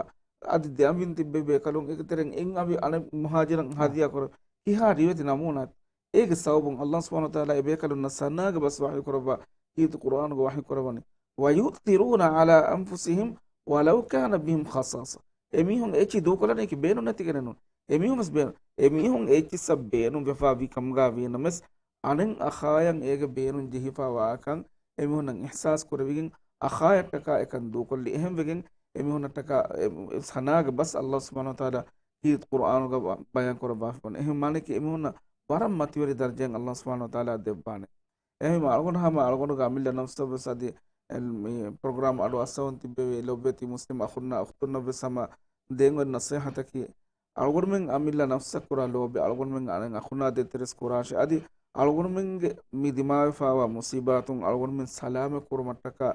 އަދި ދެއަނބިން ތިއްބެވި ބޭކަލުން އޭގެ ތެރެއިން އެއް އަނބި އަނެއް މުހާޖިރަށް ހަދިޔާ ކުރަން. ކިހާ ރިވެތި ނަމޫނާތަ؟ އޭގެ ސަބަބުން ﷲ ސުބްޙާނަހޫ ވަތަޢާލާ އެބޭކަލުންނަށް ސަނާގެ ބަސް ވަޙީ ކުރައްވާ، ކީރިތި ޤުރްއާނުގަ ވަޙީ ކުރައްވަނީ، "ويؤثرون على أنفسهم ولو كان بهم خصاصة." އެމީހުން އެއްޗިހި ދޫކޮށްލަނީކީ ބޭނުން ނެތިގެނެއް ނޫން. އެމީހުން ވެސް ބޭނުން، އެމީހުން އެއްޗިއްސަށް ބޭނުން ވެފަ ވީ ކަމުގަ ވީނަމަވެސް، އަނެއް އަޚާޔަށް އޭގެ ބޭނުން ޖެހިފަ ވާކަން އެމީހުންނަށް އިޙްސާސް ކުރެވިގެން، އަޚާޔަށްޓަކާ އެކަން ދޫކޮށްލި. އެހެންވެގެން އެމީހުންނަށްޓަކާ އެ، އެ ސަނާގެ ބަސް ﷲ ސުބްޙާނަހޫ ވަތަޢާލާ ކީރިތި ޤުރްއާނުގަ ބަ-، ބަޔާން ކުރައްވާފަ ވަނީ. އެހެން މާނައަކީ އެމީހުންނަށް ވަރަށް މަތިވެރި ދަރަޖައެއް ﷲ ސުބްޙާނަހޫ ވަތަޢާލާ ދެއްވާނެ. އެހެންވީމަ އަޅުގަނޑު ހަމަ އަޅުގަނޑުގެ އަމިއްލަ ނަފްސަށް ވެސް އަދި އެ، މި ޕްރޮގްރާމް އަޑު އައްސަވަން ތިއްބެވި ލޮބުވެތި މުސްލިމް އަޚުންނާ އުޚްތުންނަށް ވެސް ހަމަ ދޭން އޮތް ނަޞޭޙަތަކީ، އަޅުގަނޑުމެން އަމިއްލަ ނަފްސަށް ކުރާ ލޯބި އަޅުގަނޑުމެން އަނެއް އަޚުންނާ ދޭތެރޭ ވެސް ކުރާށޭ. އަދި އަޅުގަނޑުމެންގެ މި ދިމާވެފައިވާ މުޞީބާތުން އަޅުގަނޑުމެން ސަލާމަތް ކުރުމަށްޓަކާ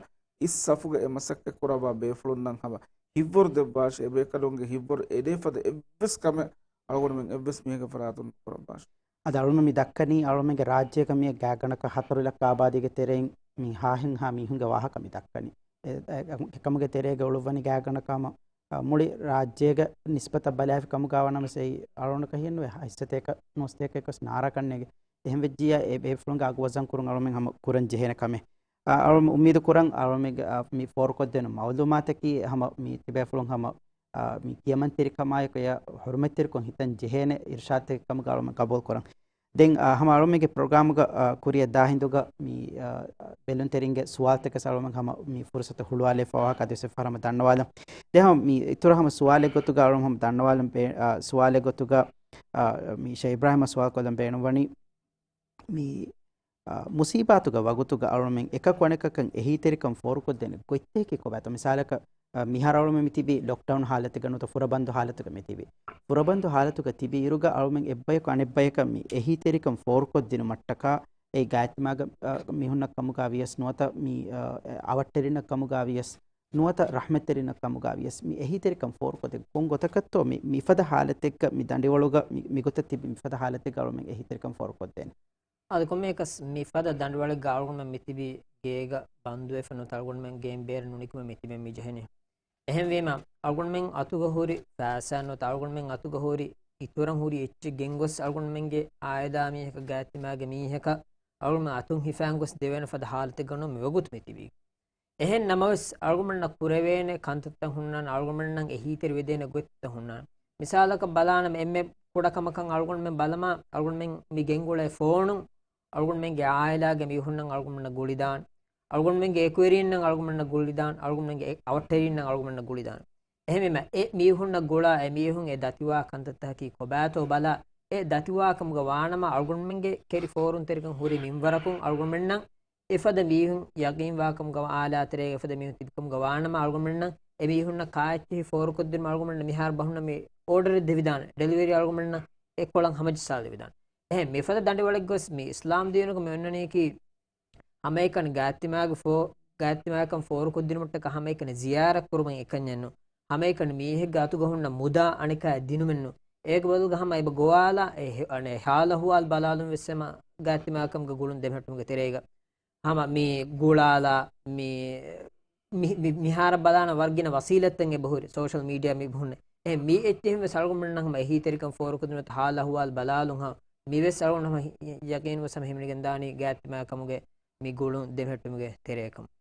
އިސް ސަފުގަ އެ މަސައްކަތް ކުރައްވާ ބޭފުޅުންނަށް ހަމަ ހިތްވަރު ދެއްވާށޭ. އެބޭކަލުންގެ ހިތްވަރު އެޅޭ ފަދަ އެއްވެސް ކަމެއް އަޅުގަނޑުމެން އެއްވެސް މީހެއްގެ ފަރާތުން ނުކުރައްވާށޭ. އަދި އަޅުގަނޑު މި ދައްކަނީ އަޅުގަނޑުގެ ރާއްޖޭގަ މިއަށް ގާތްގަނޑަކަށް ހަތަރު ލައްކަ އާބާދީގެ ތެރެއިން މި ހާހެއްހާ މީހުންގެ ވާހަކަ މި ދައްކަނީ. އެ، އެ، އެކަމުގެ ތެރޭގަ އުޅުއްވަނީ ގާތްގަނޑަކަށް ހަމަ، އަ، މުޅި ރާއްޖޭގެ ނިސްބަތަށް ބަލާފި ކަމުގަ ވަނަމަސް އެއީ އަޅުގަނޑަކަށް ހިޔެއްނުވޭ ހަތްސަތޭކަ ނުވަސަތޭކައަކަސް ނާރާ ކަންނޭނގެ. އެހެން ވެއްޖިއްޔާ އެ ބޭފުޅުންގެ އަގު ވަޒަން ކުރުން އަޅުމެން ހަމަ ކުރަން ޖެހޭނެ ކަމެއް. އަ، އަޅުމެން އުއްމީދު ކުރަން އަޅުމެންގެ، އަ، މި ފޯރުކޮށްދޭނު މައުލޫމާތަކީ ހަމަ މި ތިބޭފުޅުން ހަމަ، އަ، މި ކިޔަމަންތެރިކަމާއެކު އެޔަށް ހުރުމަތްތެރިކޮށް ހިތަން ޖެހޭނެ އިރުޝާދެއް ކަމުގަ އަޅުމެން ގަބޫލު ކުރަން. ދެން، އަ، ހަމަ އަޅުމެންގެ ޕްރޮގްރާމުގަ، އަ، ކުރިއަށް ދާ ހިނދުގަ މި، އަ، ބެލުންތެރިންގެ ސުވާލުތަކަސް އަޅުމެން ހަމަ މި ފުރުސަތު ހުޅުވާލެވިފަ ވާހަކަ އަދިވެސް އެއްފަހަރު ހަމަ ދަންނަވާލަން. ދެން ހަމަ މި އިތުރަށް ހަމަ ސުވާލެއް ގޮތުގަ އަޅުމެން ހަމަ ދަންނަވާލަން ބޭ-، އަ، ސުވާލެއް ގޮތުގަ، އަ، މި ޝޭޚް އިބްރާހިމް ސުވާލު ކޮށްލަން ބޭނުންވަނީ މި، އަ، މުސީބާތުގެ ވަގުތުގަ އަޅުމެން އެކަކު އަނެކަކަށް އެހީތެރިކަން ފޯރުކޮށްދޭނެ ގޮތްތަކެއް ކޮބާތޯ؟ މިސާލަކަށް، އަ، މިހާރު އަޅުމެން މި ތިބީ ލޮކްޑައުން ހާލަތެއްގަ ނުވަތަ ފުރަބަންދު ހާލަތުގަ މި ތިބީ. ފުރަބަންދު ހާލަތުގަ ތިބި އިރުގަ އަޅުމެން އެއްބަޔަކު އަނެއްބަޔަކަށް މި އެހީތެރިކަން ފޯރުކޮށްދިނުމަށްޓަކާ އެ ގާތްތިމާގެ، އަ، މީހުންނަށް ކަމުގަ ވިޔަސް ނުވަތަ މި، އަ، އަވަށްޓެރިންނަށް ކަމުގަ ވިޔަސް ނުވަތަ ރަޙްމަތްތެރިންނަށް ކަމުގަ ވިޔަސް މި އެހީތެރިކަން ފޯރުކޮށްދޭ ކޮން ގޮތަކަށްތޯ މި، މިފަދަ ހާލަތެއްގަ މި ދަނޑިވަޅުގަ މި، މިގޮތަށް ތިބި މިފަދަ ހާލަތެއްގަ އަޅުމެން އެހީތެރިކަން ފޯރުކޮށްދޭނެ؟ އަދި ކޮންމެއަކަސް މިފަދަ ދަނޑިވަޅެއްގަ އަޅުގަނޑުމެން މިތިބީ ގޭގަ ބަންދުވެފަ ނުވަތަ އަޅުގަނޑުމެން ގެއިން ބޭރަށް ނުނިކުމެ މިތިބެން މިޖެހެނީ. އެހެންވީމަ، އަޅުގަނޑުމެން އަތުގަ ހުރި ފައިސާ ނުވަތަ އަޅުގަނޑުމެން އަތުގަ ހުރި އިތުރަށް ހުރި އެއްޗެއް ގެންގޮސް އަޅުގަނޑުމެންގެ އާއިލާ މީހަކަށް ގާތްތިމާގެ މީހަކަށް އަޅުގަނޑުމެން އަތުން ހިފާން ގޮސް ދެވޭނެ ފަދަ ހާލަތެއްގަ ނޫން މިވަގުތު މިތިބީ. އެހެން ނަމަވެސް، އަޅުގަނޑުމެންނަށް ކުރެވޭނެ ކަންތައްތައް ހުންނާނެ، އަޅުގަނޑުމެންނަށް އެހީތެރިވެދޭނެ ގޮތްތައް ހުންނާނެ. މިސާލަކަށް ބަލާނަމަ، އެންމެ ކުޑަކަމަކަށް އަޅުގަނޑުމެން ބަލަމާ، އަޅުގަނޑުމެން މި ގެންގުޅޭ ފޯނުން އަޅުގަނޑުމެންގެ އާއިލާގެ މީހުންނަށް އަޅުގަނޑުމެންނަށް ގުޅިދާނެ. އަޅުގަނޑުމެންގެ އެކުވެރީންނަށް އަޅުގަނޑުމެންނަށް ގުޅިދާނެ. އަޅުގަނޑުމެންގެ އެ-، އަވަށްޓެރީންނަށް އަޅުގަނޑުމެންނަށް ގުޅިދާނެ. އެހެންވީމަ، އެ މީހުންނަށް ގުޅާ އެ މީހުން އެ ދަތިވާ ކަންތައްތަކަކީ ކޮބާތޯ ބަލާ، އެ ދަތިވާކަމުގަ ވާނަމަ، އަޅުގަނޑުމެންގެ ކެރި ފޯރުންތެރިކަން ހުރި މިންވަރަކުން އަޅުގަނޑުމެންނަށް އެފަދަ މީހުން ޔަގީންވާކަމުގަ އާލާތެރޭގަ އެފަދަ މީހުން ތިބިކަމުގަ ވާނަމަ، އަޅުގަނޑުމެންނަށް އެ މީހުންނަށް ކާއެއްޗެހި ފޯރުކޮށްދިނުމަށް އަޅުގަނޑުމެންނަށް މިހާރު ބަހުންނަށް މި އޯޑަރެއް ދެވިދާނެ. ޑެލިވަރީ އަޅުގަނޑުމެންނަށް އެއްކޮޅަށް ހަމަޖައްސާލެވިދާނެ. އެހެން މިފަދަ ދަނޑިވަޅެއްގޮސް މި އިސްލާމް ދީނުގަ މި އޮންނަނީކީ، ހަމައެކަނި ގާތްތިމާގެ ފޯ-، ގާތްތިމާކަން ފޯރުކޮށްދިނުމަށްޓަކަ ހަމައެކަނި ޒިޔާރަތް ކުރުމަށް އެކަންޏެއްނު. ހަމައެކަނި މީހެއްގެ އަތުގަ ހުންނަ މުދާ އަނެކާއަށް ދިނުމެއްނު. އޭގެ ބަދަލުގަ ހަމަ އެބަ ގޮވާލާ އެ ހެ-، އަނެ ހާލު އަހުވާލު ބަލާލުން ވެސް ހަމަ ގާތްތިމާކަމުގެ ގުޅުން ދެމެހެއްޓުމުގެ ތެރޭގަ ހަމަ މި ގުޅާލާ މި، މި، މި، މިހާރަށް ބަލާނަ ވަރަށް ގިނަ ވަސީލަތްތައް އެބަ ހުރި ސޯޝަލް މީޑިއާ މި ބުހުންނެ. އެ މި އެއްޗެހިން ވެސް އަޅުގަނޑުމެންނަށް ހަމަ އެހީތެރިކަން ފޯރުކޮށްދިނުމަށް ހާލު އަހުވާލު ބަލާލުން ހަމަ މި ވެސް އަޅުގަނޑު ހަމަ ހި-، ޔަގީން ވެސް ހަމަ ހިމެނިގެންދާނީ ގާތްތިމާކަމުގެ މި ގުޅުން ދެމެހެއްޓުމުގެ ތެރޭކަމަށް.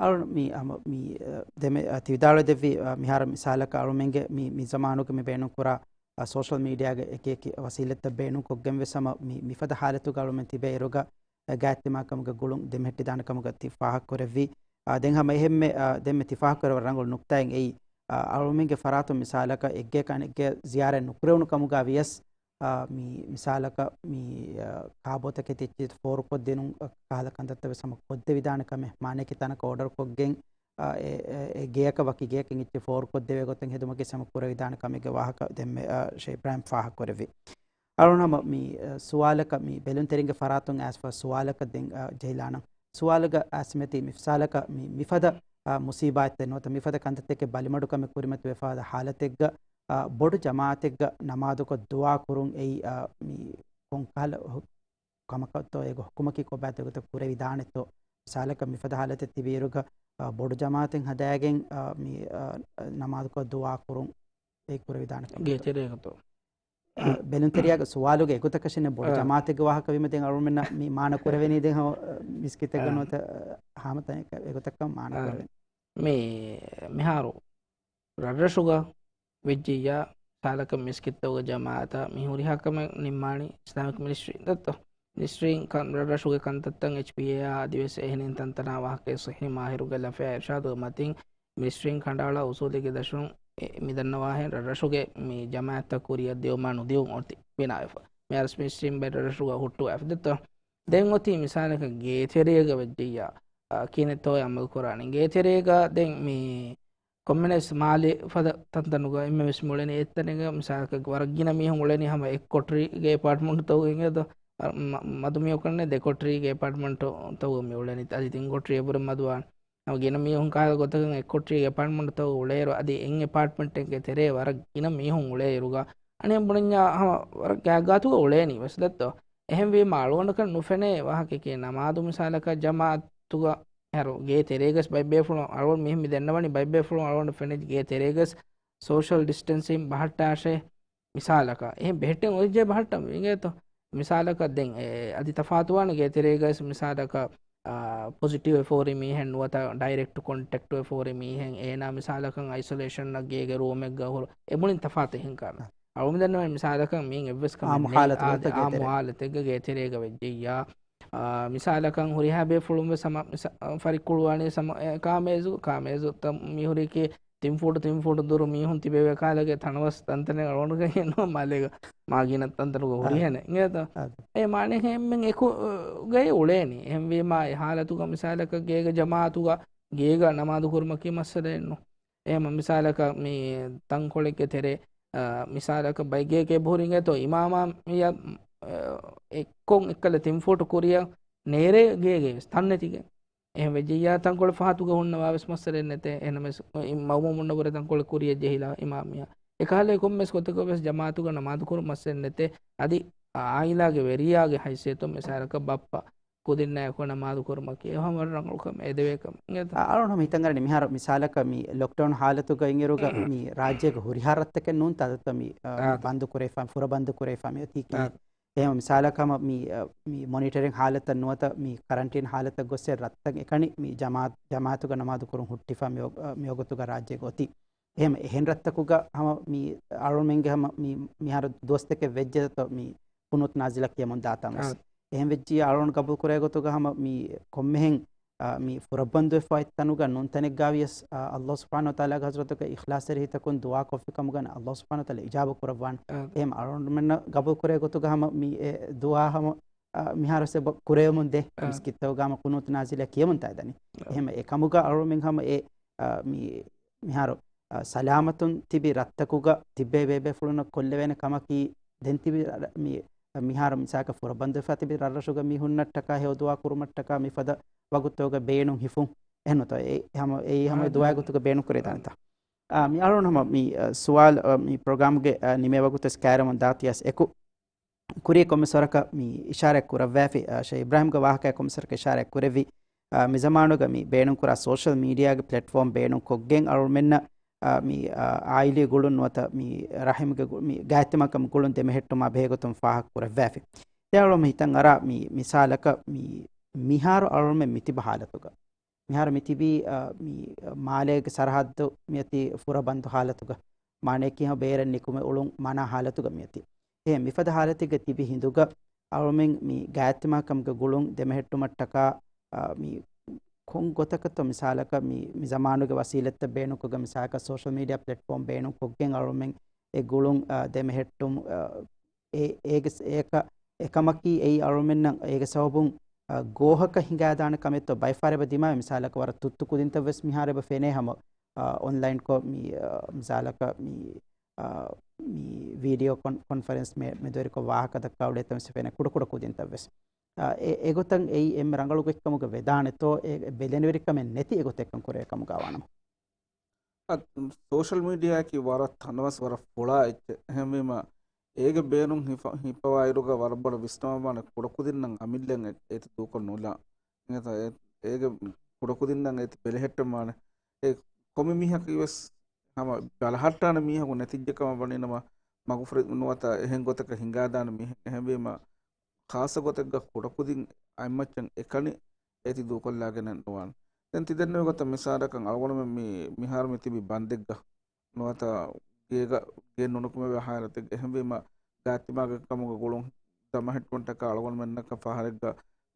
އަޅު މި، އަ، މަ-، މި، އަ، ދެމެ-، އަ، ތި ވިދާޅުވެދެއްވި، އަ، މިހާރު މިސާލަކަށް އަޅުމެންގެ މި، މި ޒަމާނުގެ މި ބޭނުންކުރާ، އަ، ސޯޝަލް މީޑިއާގެ އެކި އެކި ވަސީލަތްތައް ބޭނުންކޮށްގެން ވެސް ހަމަ މި، މިފަދަ ހާލަތުގަ އަޅުމެން ތިބޭ އިރުގަ، އަ، ގާތްތިމާކަމުގެ ގުޅުން ދެމެހެއްޓިދާނެ ކަމުގަ ތި ފާހަގަކުރެއްވީ. އަ، ދެން ހަމަ އެހެންމެ، އަ، ދެންމެ ތި ފާހަގަކުރެއްވި ރަނގަޅު ނުކްތާއެއް އެއީ، އަ، އަޅުމެންގެ ފަރާތުން މިސާލަކަށް އެއްގެއަކަށް އަނެއްގެއަށް ޒިޔާރަތް ނުކުރެވުނު ކަމުގަ ވިޔަސް، އާ، މި މިސާލަކަށް މި، އާ، ކާބޯތަކެތި އެއްޗެއް ފޯރުކޮށްދިނުން، އާ، ކަހަލަ ކަންތައްތައް ވެސް ހަމަ ކޮށްދެވިދާނެ ކަމެއް، މާނައަކީ ތަނަކަށް އޯޑަރ ކޮށްގެން، އާ، އެ، އެ، އެ ގެޔަކަށް ވަކި ގެޔަކަށް އެއްޗެއް ފޯރުކޮށްދެވޭ ގޮތެއް ހެދުމަކީ ހަމަ ކުރެވިދާނެ ކަމެއްގެ ވާހަކަ ދެންމެ، އާ، ޝޭޚް އިބްރާހިމް ފާހަގަކުރެއްވި. އަޅުން ހަމަ މި، އާ، ސުވާލަކަށް މި ބެލުންތެރިންގެ ފަރާތުން އައިސްފަ ސުވާލަކަށް ދެން، އާ، ޖެހިލާނަން. ސުވާލުގަ އައިސްމެތީ މި މިސާލަކަށް މި މިފަދަ، އާ، މުސީބާތްތެއް ނުވަތަ މިފަދަ ކަންތައްތަކެއް ބަލިމަޑުކަމެއް ކުރިމަތިވެފަ ހާލަތެއްގަ، އާ، ބޮޑު ޖަމާއަތެއްގަ ނަމާދުކޮށް ދުޢާ ކުރުން އެއީ، އާ، މި ކޮންކަހަލަ ހު-، ކަމަކަށްތޯ އޭގެ ހުކުމަކީ ކޮބާތޯ އެގޮތަށް ކުރެވިދާނެތޯ؟ މިސާލަކަށް މިފަދަ ހާލަތެއް ތިބިއިރުގަ، އާ، ބޮޑު ޖަމާއަތެއް ހަދާގެން، އާ، މި، އާ، ނަމާދުކޮށް ދުޢާ ކުރުން އެއީ ކުރެވިދާނެ ކަމެއް. ގޭތެރޭގަތޯ؟ އާ، ބެލުންތެރިޔާގެ ސުވާލުގެ އެގޮތަކަށެއް ބޮޑު އާ. ޖަމާއަތެއްގެ ވާހަކަ ވީމަ ދެން އަޅުމެންނަށް މި މާނަ ކުރެވެނީ ދެން ހަމަ، އާ، މިސްކިތެއްގަ އާ. ނުވަތަ، އާ، ހާމަތަނެއް އެގޮތަކަށް މާނަ އާ. ކުރެވެނީ. މި މިހާރު ރަށްރަށުގަ ވެއްޖިއްޔާ، ސާލަކަށް މިސްކިތްތަކުގެ ޖަމާއަތަށް މި ހުރިހާ ކަމެއް ނިންމާނީ އިސްލާމިކް މިނިސްޓްރީން ދައްތޯ؟ މިނިސްޓްރީން ކަން ރަށްރަށުގެ ކަންތައްތައް އެޗްޕީއޭއާ އަދިވެސް އެހެނިން ތަންތަނާ ވާހަކައެއް ޞައްޙީ މާހިރުގެ ލަފަޔާ އިރްޝާދުގެ މަތިން މިނިސްޓްރީން ކަނޑައަޅާ އުސޫލީގެ ދަށުން އެ، މި ދަންނަވާހެން ރަށްރަށުގެ މި ޖަމާއަތްތައް ކުރިއަށް ދިއުމާ ނުދިއުން އޮތީ ބިނާވެފަ. މި އަރަސް މިނިސްޓްރީން ބައި ރަށްރަށުގަ ހުއްޓުވާފަ ދެއްތޯ. ދެން އޮތީ މިސާލަކަށް ގޭތެރޭގަ ވެއްޖެއްޔާ، އާ، ކިހިނެއްތޯ އަމަލު ކުރާނީ. ގޭތެރޭގަ ދެން މި ކޮންމެސް މާލެ ފަދަ ތަންތަނުގަ އެންމެ ވެސް މި އުޅެނީ އެއްތަނެއްގަ މިސާލަކަށް ވަރަށް ގިނަ މީހުން އުޅެނީ ހަމަ އެއް ކޮޓަރީގެ އެޕާޓްމަންޓްތަކުގަ އިނގޭތޯ. އަ، މަ-، މަދު މި އުކަންނޭ ދެ ކޮޓަރީގެ އެޕާޓްމަންޓްތަކުގަ މި އުޅެނީ. އަދި ތިން ކޮޓަރީ އެބުރެ މަދުވާނެ. ހަމަ ގިނަ މީހުން ކާލަ ގޮތަކަށް އެއް ކޮޓަރީގެ އެޕާޓްމަންޓްތަކުގަ އުޅޭއިރު، އަދި އެއް އެޕާޓްމަންޓެއްގެ ތެރޭ ވަރަށް ގިނަ މީހުން އުޅޭއިރުގަ، އަނެއް ބުނަންޏާ ހަމަ ވަރަށް ގާތްގާތުގަ އުޅޭނީ ވެސް ދެއްތޯ. އެހެންވީމަ އަޅުގަނޑަކަށް ނުފެނޭ ވާހަކައެކޭ ނަމާދު މިސާލަކަށް ޖަމާއަތުގަ ހަރު ގޭ ތެރޭގަސް ބައިބޭފުޅުން އަޅުގަނޑު މިހެން މި ދެންނަވަނީ ބައިބޭފުޅުން އަޅުގަނޑު ފެނި ގޭ ތެރޭގަސް ސޯޝަލް ޑިސްޓެންސިން ބަހައްޓާށޭ. މިސާލަކަށް އެހެން ބެހެއްޓެން އޮތްޖެ ބަހައްޓަން އިނގޭތޯ. މިސާލަކަށް ދެން އެ، އަދި ތަފާތުވާނެ ގޭތެރޭގަސް މިސާލަކަށް، އާ، ޕޮޒިޓިވް އެ ފޯރި މީހެއް ނުވަތަ ޑައިރެކްޓް ކޮންޓެކްޓް އެ ފޯރި މީހެއް އޭނާ މިސާލަކަށް އައިސޮލޭޝަންއަށް ގޭގެ ރޫމެއްގަ ހުރު އެބުނިން ތަފާތެއް ހިން ކާން. އަޅުމި ދަންނަވަން މިސާލަކަށް މީން އެއްވެސް ކަމެއް އާއްމު ނެތް. ހާލަތުގަ އާދެ، އާއްމު ގޭތެރޭ. ހާލަތެއްގަ ގޭތެރޭގަ ވެއްޖެއްޔާ. އާ، މިސާލަކަށް ހުރިހާ ބޭފުޅުން ވެސް ހަމަ މިސާ-، ފަރިއްކުޅުވާނީ ސަމަ-، އެ، ކާމޭޒު، ކާމޭޒު ތަ-، މި ހުރިކީ ތިން ފޫޓު، ތިން ފޫޓު ދުރު މީހުން ތިބެވޭ ކާލަގެ ތަނަވަސް ތަންތަނެއް އަޅުގަނޑުގެ އެއްނު މާލޭގަ މާގިނަ ތަންތަނުގަ އާ. ހުރިހެނެއް. އިނގޭތަ؟ އާ. އެ މާނަ އެހެންމެން އެކު، ގައި އުޅޭނީ. އެހެންވީމާ އެ ހާލަތުގަ މިސާލަކަށް ގޭގަ ޖަމާއަތުގަ ގޭގަ ނަމާދު ކުރުމަކީ މައްސަލައެއްނު. އެހެން މިސާލަކަށް މި ތަންކޮޅެއްގެ ތެރޭ، އާ، މިސާލަކަށް ބައިގެއެކޭ ބުހުރިނގޭތޯ އިމާމާ މިޔަށް، އާ، އެއްކޮން އެއްކަލަ ތިން ފޫޓު ކުރިއަށް ނޭރޭ ގޭގެ ވެސް ތަންނެތިގެ. އެހެން ވެއްޖެއްޔާ ތަންކޮޅެއް ފަހަތުގަ ހުންނަވާ ވެސް މައްސަލައެއް ނެތޭ. އެހެނަމެސް މައުމޫމުންނަށްވުރެ ތަންކޮޅެއް ކުރިއަށް ޖެހިލާ އިމާމް މިޔާ. އެކަހަލަ ކޮންމެސް ގޮތަކަށް ވެސް ޖަމާއަތުގަ ނަމާދު ކުރުން މައްސަލައެއް ނެތޭ. އަދި އާއިލާގެ ވެރިޔާގެ ހައިސިއްޔަތުން މިސާލަކަށް ބައްޕަ ކުދިންނާއެކު ނަމާދު ކުރުމަކީ އެ ހަމަ ރަނގަޅު ކަމެއް، އެދެވޭ ކަމެއް. އިނގޭތަ؟ އަ، އަޅުން ހަމަ ހިތަށް އަރަނީ މިހާރު މިސާލަކަށް މި ލޮކްޑައުން ހާލަތުގަ އިންއިރުގަ މި ރާއްޖޭގެ ހުރިހާ ރަށްތަކެއް ނޫންތަ އަދަދުތައް މި، އަ، އާ. ބަންދު ކުރެވިފާ، ފުރަބަންދު ކުރެވިފާ މި އޮތީކީ. އާ. އެހެން މިސާލަކަށް ހަމަ މި، އަ، މި މޮނިޓަރިން ހާލަތަށް ނުވަތަ މި ކަރަންޓީން ހާލަތަށް ގޮސް އެ ރަށްތައް އެކަނި މި ޖަމާ-، ޖަމާއަތުގަ ނަމާދު ކުރުން ހުއްޓިފާ މި އޮ-، އަ، މިވަގުތުގަ ރާއްޖޭގަ އޮތީ. އެހެން، އެހެން ރަށްތަކުގަ ހަމަ މި އަޅުމެންގެ ހަމަ މި މިހާރު ދުވަސްތަކެއް ވެއްޖެތޯ މި ޤުނޫތު ނާޒިލަށް ކިޔަމުން ދާތާ ވެސް. އާ. އެހެން ވެއްޖިއްޔާ އަޅުން ގަބޫލު ކުރޭ ގޮތުގަ ހަމަ މި ކޮންމެހެން، އާ، މި ފުރައްބަންދުވެފައި ތަނުގަ ނޫން ތަނެއްގާ ވިޔަސް، އާ، ﷲ ސުބްޙާނަހޫ ވަތަޢާލާގެ ޙަޟްރަތުގަ އިޚްލާޞްތެރި ހިތަކުން ދުޢާ ކޮށްފި ކަމުގަ ﷲ ސުބްޙާނަހޫ ވަތަޢާލާ އިޖާބަ ކުރައްވާނެ. އާ. އެހެން އަޅުންމެންނަށް ގަބޫލު ކުރޭ ގޮތުގަ ހަމަ މި އެ ދުޢާ ހަމަ، އާ، މިހާރު ވެސް އެބަ ކުރެވެމުން ދޭ. އާ. މިސްކިތްތަކުގަ ހަމަ ޤުނޫތު ނާޒިލަށް ކިޔަމުން ތާ ދަނީ. އާ. އެހެން އެކަމުގަ އަޅުމެން ހަމަ އެ، އާ، މި މިހާރު، އަ، ސަލާމަތުން ތިބި ރަށްތަކުގަ ތިބޭ ބޭބޭފުޅުންނަށް ކޮށްލެވޭނެ ކަމަކީ، ދެން ތިބި ރަ-، މި-، މިހާރު މިސާލަކަށް ފުރަބަންދުވެފަ ތިބި ރަށްރަށުގަ މީހުންނަށްޓަކާ ހެޔޮ ދުޢާ ކުރުމަށްޓަކާ މިފަދަ ވަގުތުގަ ބޭނުން ހިފުން. އެހެންނުތޯ؟ އެ ހަމަ، އެއީ ހަމަ ދުޢާ ގޮތުގަ ބޭނުން ކުރެވިދާނެތާ. އާ، މި އަޅުން ހަމަ މި، އަ، ސުވާލު، އަ، މި ޕްރޮގްރާމްގެ، އަ، ނިމޭ ވަގުތު ވެސް ކައިރިވަމުން ދާތީ އަސް އެކު. ކުރީ ކޮންމެސް ވަރަކަށް މި އިޝާރާތް ކުރައްވާފި، އަ، ޝޭޚް އިބްރާހިމްގެ ވާހަކައި ކޮންމެސް ވަރަކަށް އިޝާރާތް ކުރެއްވި، އަ، މި ޒަމާނުގަ މި ބޭނުންކުރާ ސޯޝަލް މީޑިއާގެ ޕްލެޓްފޯމް ބޭނުން ކޮށްގެން އަޅުމެންނަށް، އަ، މި، އަ، ޢާއިލީ ގުޅުން ނުވަތަ މި ރަޙިމްގެ ގު-، މި ގާތްތިމާކަމުގެ ގުޅުން ދެމެހެއްޓުމާ ބެހޭގޮތުން ފާހަގަ ކުރައްވާފި. ދެން އަޅުމެން ހިތަށް އަރާ މި މިސާލަކަށް މި މިހާރު އަޅުމެން މިތިބަ ހާލަތުގަ މިހާރު މިތިބީ، އަ، މި މާލޭގެ ސަރަހައްދު މިއޮތީ ފުރަބަންދު ހާލަތުގަ، މާނަޔަކީ ހަމަ ބޭރަށް ނިކުމެ އުޅުން މަނާ ހާލަތުގަ މިއޮތީ. އެހެން މިފަދަ ހާލަތެއްގަ ތިބި ހިނދުގަ އަޅުމެން މި ގާތްތިމާކަމުގެ ގުޅުން ދެމެހެއްޓުމަށްޓަކާ، އަ، މި ކޮން ގޮތަކަށްތޯ މިސާލަކަށް މި، މި ޒަމާނުގެ ވަސީލަތްތައް ބޭނުންކޮށްގެން މިސާލަކަށް ސޯޝަލް މީޑިއާ ޕްލެޓްފޯމް ބޭނުންކޮށްގެން އަޅުމެން އެ ގުޅުން، އަ، ދެމެހެއްޓުން، އަ، އެ، އޭގެ ސ-، އެކަ-، އެކަމަކީ އެއީ އަޅުމެންނަށް އޭގެ ސަބަބުން، އަ، ގޯހަކަށް ހިނގާދާނެ ކަމެއްތޯ ބައެއް ފަހަރު އެބަ ދިމާވޭ. މިސާލަކަށް ވަރަށް ތުއްތު ކުދިންތައް ވެސް މިހާރު އެބަ ފެނޭ ހަމަ، އަ، އޮންލައިންކޮށް މި، އަ، މިސާލަކަށް މި، އަ، މި ވީޑިއޯ ކޮން-، ކޮންފަރެންސް މެ-، މެދުވެރިކޮށް ވާހަކަ ދައްކާ އުޅޭތަން ވެސް ފެނޭ ކުޑަ ކުޑަ ކުދިންތައް ވެސް. އަ، އެ-، އެގޮތަށް އެއީ އެންމެ ރަނގަޅު ގޮތްކަމުގަ ވެދާނެތޯ، އެ ބެލެނިވެރިކަމެއް ނެތި އެގޮތެއްކަން ކުރޭ ކަމުގަ ވާނަމަ. އަ، ސޯޝަލް މީޑިއާއަކީ ވަރަށް ތަނަވަސް ވަރަށް ފުޅާ އެއްޗެއް. އެހެންވީމަ، އޭގެ ބޭނުން ހިފަ-، ހިއްޕަވާއިރުގަ ވަރަށް ބޮޑަށް ވިސްނަވާނެ ކުޑަކުދިންނަށް އަމިއްލައަށް އެ-، އޭތި ދޫކޮށް ނުލާ. އެ-، އޭގެ ކުޑަކުދިންނަށް އޭތި ބެލެހެއްޓަންވާނެ. އެ ކޮންމެ މީހަކީ ވެސް ހަމަ ބަލަހައްޓާނެ މީހަކު ނެތިއްޖެ ކަމަށް ވަނީނަމަ، މަގުފުރެ ނުވަތަ އެހެން ގޮތަކަށް ހިނގާދާނެ މީހެއް. އެހެންވީމަ، ޚާއްޞަ ގޮތެއްގަ ކުޑަކުދިން އަތްމައްޗަށް އެކަނި އޭތި ދޫކޮށްލާގެނެއް ނުވާނެ. ދެން ތި ދެންނެވި ގޮތަށް މިސާލަކަށް އަޅުގަނޑުމެން މި-، މިހާރު މި ތިބި ބަންދެއްގަ ނުވަތަ ގޭގަ ގެ ނުނުކުމެވޭ ހާލަތެއްގަ. އެހެންވީމަ، ގާތްތިމާގެ ކަމުގަ ގުޅުން ދަމަހެއްޓުމަށްޓަކާ އަޅުގަނޑުމެންނަކަށް ފަހަރެއްގަ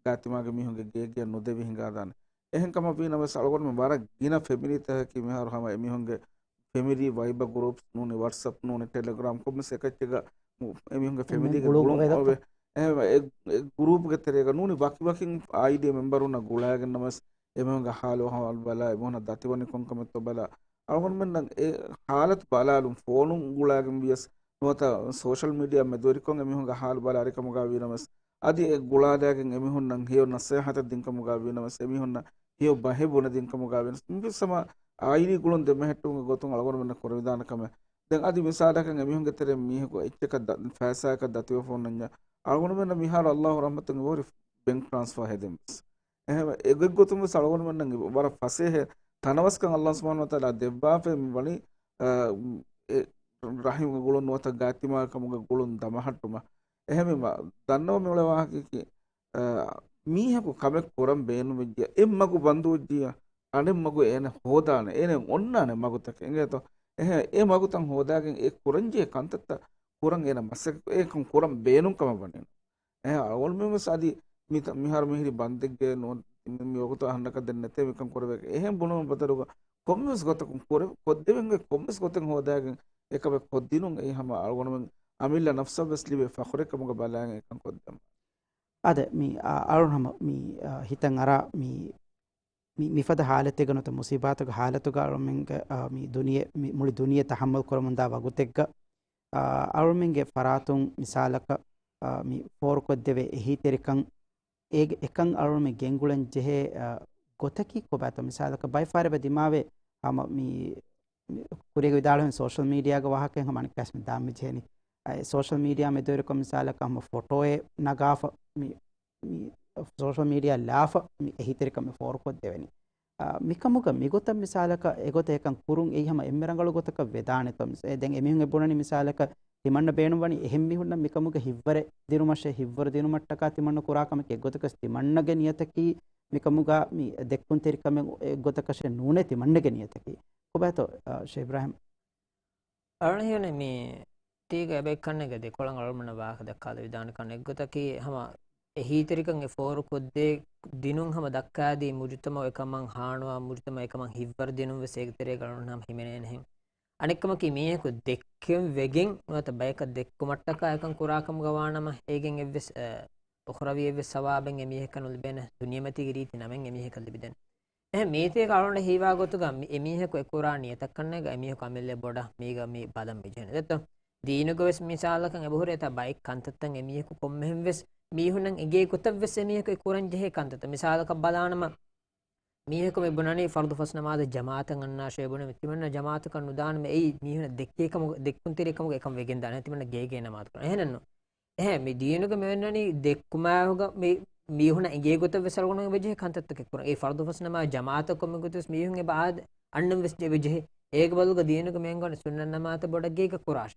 ގާތްތިމާގެ މީހުންގެ ގޭގެއަށް ނުދެވި ހިނގާދާނެ. އެހެން ކަމަށް ވީނަމަވެސް އަޅުގަނޑުމެން ވަރަށް ގިނަ ފެމިލީތަކަކީ މިހާރު ހަމަ އެމީހުންގެ ފެމިލީ ވައިބަ ގްރޫޕްސް ނޫނީ، ވަޓްސަޕް ނޫނީ، ޓެލެގްރާމް ކޮންމެސް އެކައްޗެއްގަ އެމީހުންގެ ފެމިލީގެ ގުޅުން އޮވޭ. އެ، އެ ގްރޫޕްގެ ތެރޭގަ ނޫނީ ވަކިވަކިން އާއިލީ މެމްބަރުންނަށް ގުޅާގެންނަމަވެސް އެމީހުންގެ ހާލު އަހުވާލު ބަލާ، އެމީހުންނަށް ދަތިވަނީ ކޮންކަމެއްތޯ ބަލާ، އަޅުގަނޑުމެންނަށް އެ ހާލަތު ބަލާލުން ފޯނުން ގުޅާގެން ވިޔަސް ނުވަތަ ސޯޝަލް މީޑިއާ މެދުވެރިކޮށް އެމީހުންގެ ހާލު ބަލާ އަރިކަމުގަ ވީނަމަވެސް، އަދި އެ ގުޅާލާގެން އެމީހުންނަށް ހެޔޮ ނަސޭހަތެއް ދިންކަމުގަ ވީނަމަވެސް، އެމީހުންނަށް ހެޔޮ ބަހެއް ބުނެދިންކަމުގަ ވީނަމަވެސް، މިފިސް ހަމަ އާއިލީ ގުޅުން ދެމެހެއްޓުމުގެ ގޮތުން އަޅުގަނޑުމެންނަށް ކުރެވިދާނެ ކަމެއް. ދެން އަދި މިސާލަކަށް އެމީހުންގެ ތެރެއިން މީހަކު އެއްޗަކަށް ދަ-، ފައިސާއަކަށް ދަތިވެފަ އޮންނަންޏާ، އަޅުގަނޑުމެންނަށް މިހާރު ﷲ ރަޙްމަތުން އެބަހުރި ބެންކް ޓްރާންސްފާ ހެދެން ވެސް. އެހެން އެގޮތްގޮތުން ވެސް އަޅުގަނޑުމެންނަށް ވަރަށް ފަސޭހަ ތަނަވަސްކަން ﷲ ސުބްޙާނަހޫ ވަތަޢާލާ ދެއްވާފައި މި ވަނީ، އަ، އެ ރަޙިމުގެ ގުޅުން ނުވަތަ ގާތްތިމާގެ ކަމުގެ ގުޅުން ދަމަހައްޓުމަށް. އެހެންވީމަ، ދަންނަވަން މިއުޅޭ ވާހަކައަކީ، އަ، މީހަކު ކަމެއް ކުރަން ބޭނުންވެއްޖިއްޔާ، އެއް މަގު ބަންދުވެއްޖިއްޔާ، އަނެއް މަގު އޭނަ ހޯދާނެ، އޭނަ އޮންނާނެ މަގުތަކެއް އިނގޭތޯ. އެހެން އެ މަގުތައް ހޯދާގެން އެ ކުރަންޖެހޭ ކަންތައްތައް ކުރަން އޭނަ މަސައްކަތް، އެކަން ކުރަން ބޭނުން ކަމަށް ވަނީ. އެހެން އަޅުގަނޑުމެން ވެސް އަދި މި-، މިހާރު މިހިރީ ބަންދެއްގައޭ ނު-، މި ވަގުތު އަހަންނަކަށް ދެން ނެތޭ މިކަން ކުރެވޭކަށް. އެހެން ބުނުމަށް ބަދަލުގަ ކޮންމެވެސް ގޮތަކުން ކުރެ-، ކޮށްދެވެން އޮތް ކޮންމެވެސް ގޮތެއް ހޯދާގެން އެކަމެއް ކޮށްދިނުން އެއީ ހަމަ އަޅުގަނޑުމެން އަމިއްލަ ނަފްސަށް ވެސް ލިބޭ ފަޚުރެއް ކަމުގަ ބަލާގެން އެކަން ކޮށްދެން. އާދެ، މި، އާ، އަޅުން ހަމަ މި، އާ، ހިތަށް އަރާ މި، މި، މިފަދަ ހާލަތެއްގަ ނުވަތަ މުސީބާތުގެ ހާލަތުގަ އަޅުމެންގެ، އާ، މި ދުނިޔެ، މި މުޅި ދުނިޔެ ތަޙައްމަލް ކުރަމުންދާ ވަގުތެއްގަ، އާ، އަޅުމެންގެ ފަރާތުން މިސާލަކަށް، އާ، މި ފޯރުކޮށްދެވޭ އެހީތެރިކަން، އޭގެ އެކަން އަޅުމެން ގެންގުޅަން ޖެހޭ، އާ، ގޮތަކީ ކޮބާތޯ؟ މިސާލަކަށް ބައެއް ފަހަރެއް ދިމާވޭ ހަމަ މި، މި ކުރީގެ ވިދާޅުވި ސޯޝަލް މީޑިއާގެ ވާހަކައެއް ހަމަ އަނެއްކާސް މި ދާން މި ޖެހެނީ. އައި ސޯޝަލް މީޑިއާ މެދުވެރިކޮށް މިސާލަކަށް ހަމަ ފޮޓޯއެއް ނަގާފަ މި، މި ސޯޝަލް މީޑިއާ ލާފަ މި އެހީތެރިކަމެއް ފޯރުކޮށްދެވެނީ. އާ، މިކަމުގަ މިގޮތަށް މިސާލަކަށް އެގޮތަށް އެކަން ކުރުން އެއީ ހަމަ އެންމެ ރަނގަޅު ގޮތަކަށް ވެދާނެތޯ؟ މިސް-، އެ ދެން އެމީހުން އެ ބުނަނީ މިސާލަކަށް ތިމަންނަ ބޭނުންވަނީ އެހެން މީހުންނަށް މިކަމުގަ ހިތްވަރެއް ދިނުމަށޭ، ހިތްވަރު ދިނުމަށްޓަކާ ތިމަންނަ ކުރާ ކަމެއް އެއްގޮތަކަށް ތިމަންނަގެ ނިޔަތަކީ މިކަމުގަ މި ދެއްކުންތެރިކަމެއް އެއްގޮތަކަށޭ ނޫނޭ ތިމަންނަގެ ނިޔަތަކީ. ކޮބާތޯ، އާ، ޝޭޚް އިބްރާހިމް؟ އަޅުން ހީވަނީ މި ތީގަ އެބައިކަންނެގެ ދެކޮޅަށް އަޅުމަންނަށް ވާހަކަ ދައްކާލެވިދާނެ ކަން އެއްގޮތަކީ ހަމަ އެހީތެރިކަން އެ ފޯރުކޮށްދޭ ދިނުން ހަމަ ދައްކާދީ މުޖުތަމަޢު އެކަމަށް ހާނުވާ، މުޖުތަމަޢު އެކަމަށް ހިތްވަރު ދިނުން ވެސް އޭގެ ތެރޭގަ އަޅުން ހަމަ ހިމެނޭނެހެން. އަނެއްކަމަކީ މީހަކު ދެއްކެން ވެގެން ނުވަތަ ބަޔަކަށް ދެއްކުމަށްޓަކާ އެކަން ކުރާ ކަމުގަ ވާނަމަ އޭގެން އެއްވެސް، އަ، އުޚްރަވީ އެއްވެސް ސަވާބެއް އެމީހަކަށް ނުލިބޭނެ، ދުނިޔެމަތީގެ ރީތި ނަމެއް އެމީހަކަށް ލިބިދޭނެ. އެހެން މީތޭގަ އަޅުގަނޑަށް ހީވާ ގޮތުގަ މި އެމީހަކު އެ ކުރާ ނިޔަތަކަށްނޭގަ އެމީހަކު އަމިއްލައަށް ބޮޑަށް މީގަ މި ބަލަން މިޖެހެނީ. ދެއްތޯ؟ ދީނުގަ ވެސް މިސާލަކަށް އެބަހުރޭ ތާ ބައެއް ކަންތައްތައް އެމީހަކު ކޮންމެހެން ވެސް މީހުންނަށް އެނގޭ ގޮތަށް ވެސް އެމީހަކު އެ ކުރަން ޖެހޭ ކަންތައްތައް. މިސާލަކަށް ބަލާނަމަ، މީހަކު މި ބުނަނީ ފަރުޟު ފަސް ނަމާދަށް ޖަމާޢަތަށް އަންނާށޭ ބުނެ، ތިމަންނަ ޖަމާޢަތަކަށް ނުދާނަމަ އެއީ މީހުންނަށް ދެއްކޭ ކަމުގަ، ދެއްކުންތެރި ކަމުގަ އެކަން ވެގެން ދާނެ، ތިމަންނަ ގޭގޭ ނަމާދު ކުރަން. އެހެނެއްނު. އެހެން މި ދީނުގަ މި ވެންނަނީ ދެއްކުމާއެކުގަ މި މީހުންނަށް އެނގޭ ގޮތަށް ވެސް އަޅުގަނޑު އެބަޖެހޭ ކަންތައްތަކެއް ކުރަން. އެ ފަރުޟު ފަސް ނަމާދު ޖަމާޢަތަށް ކޮންމެ ގޮތެއް ވެސް މީހުން އެބަ އާދެ، އަންނަން ވެސް އެބަޖެހޭ. އޭގެ ބަދަލުގަ ދީނުގަ މި އަންގަނީ ސުންނަތް ނަމާދަށް ބޮޑަށް ގޭގަ ކުރާށޭ.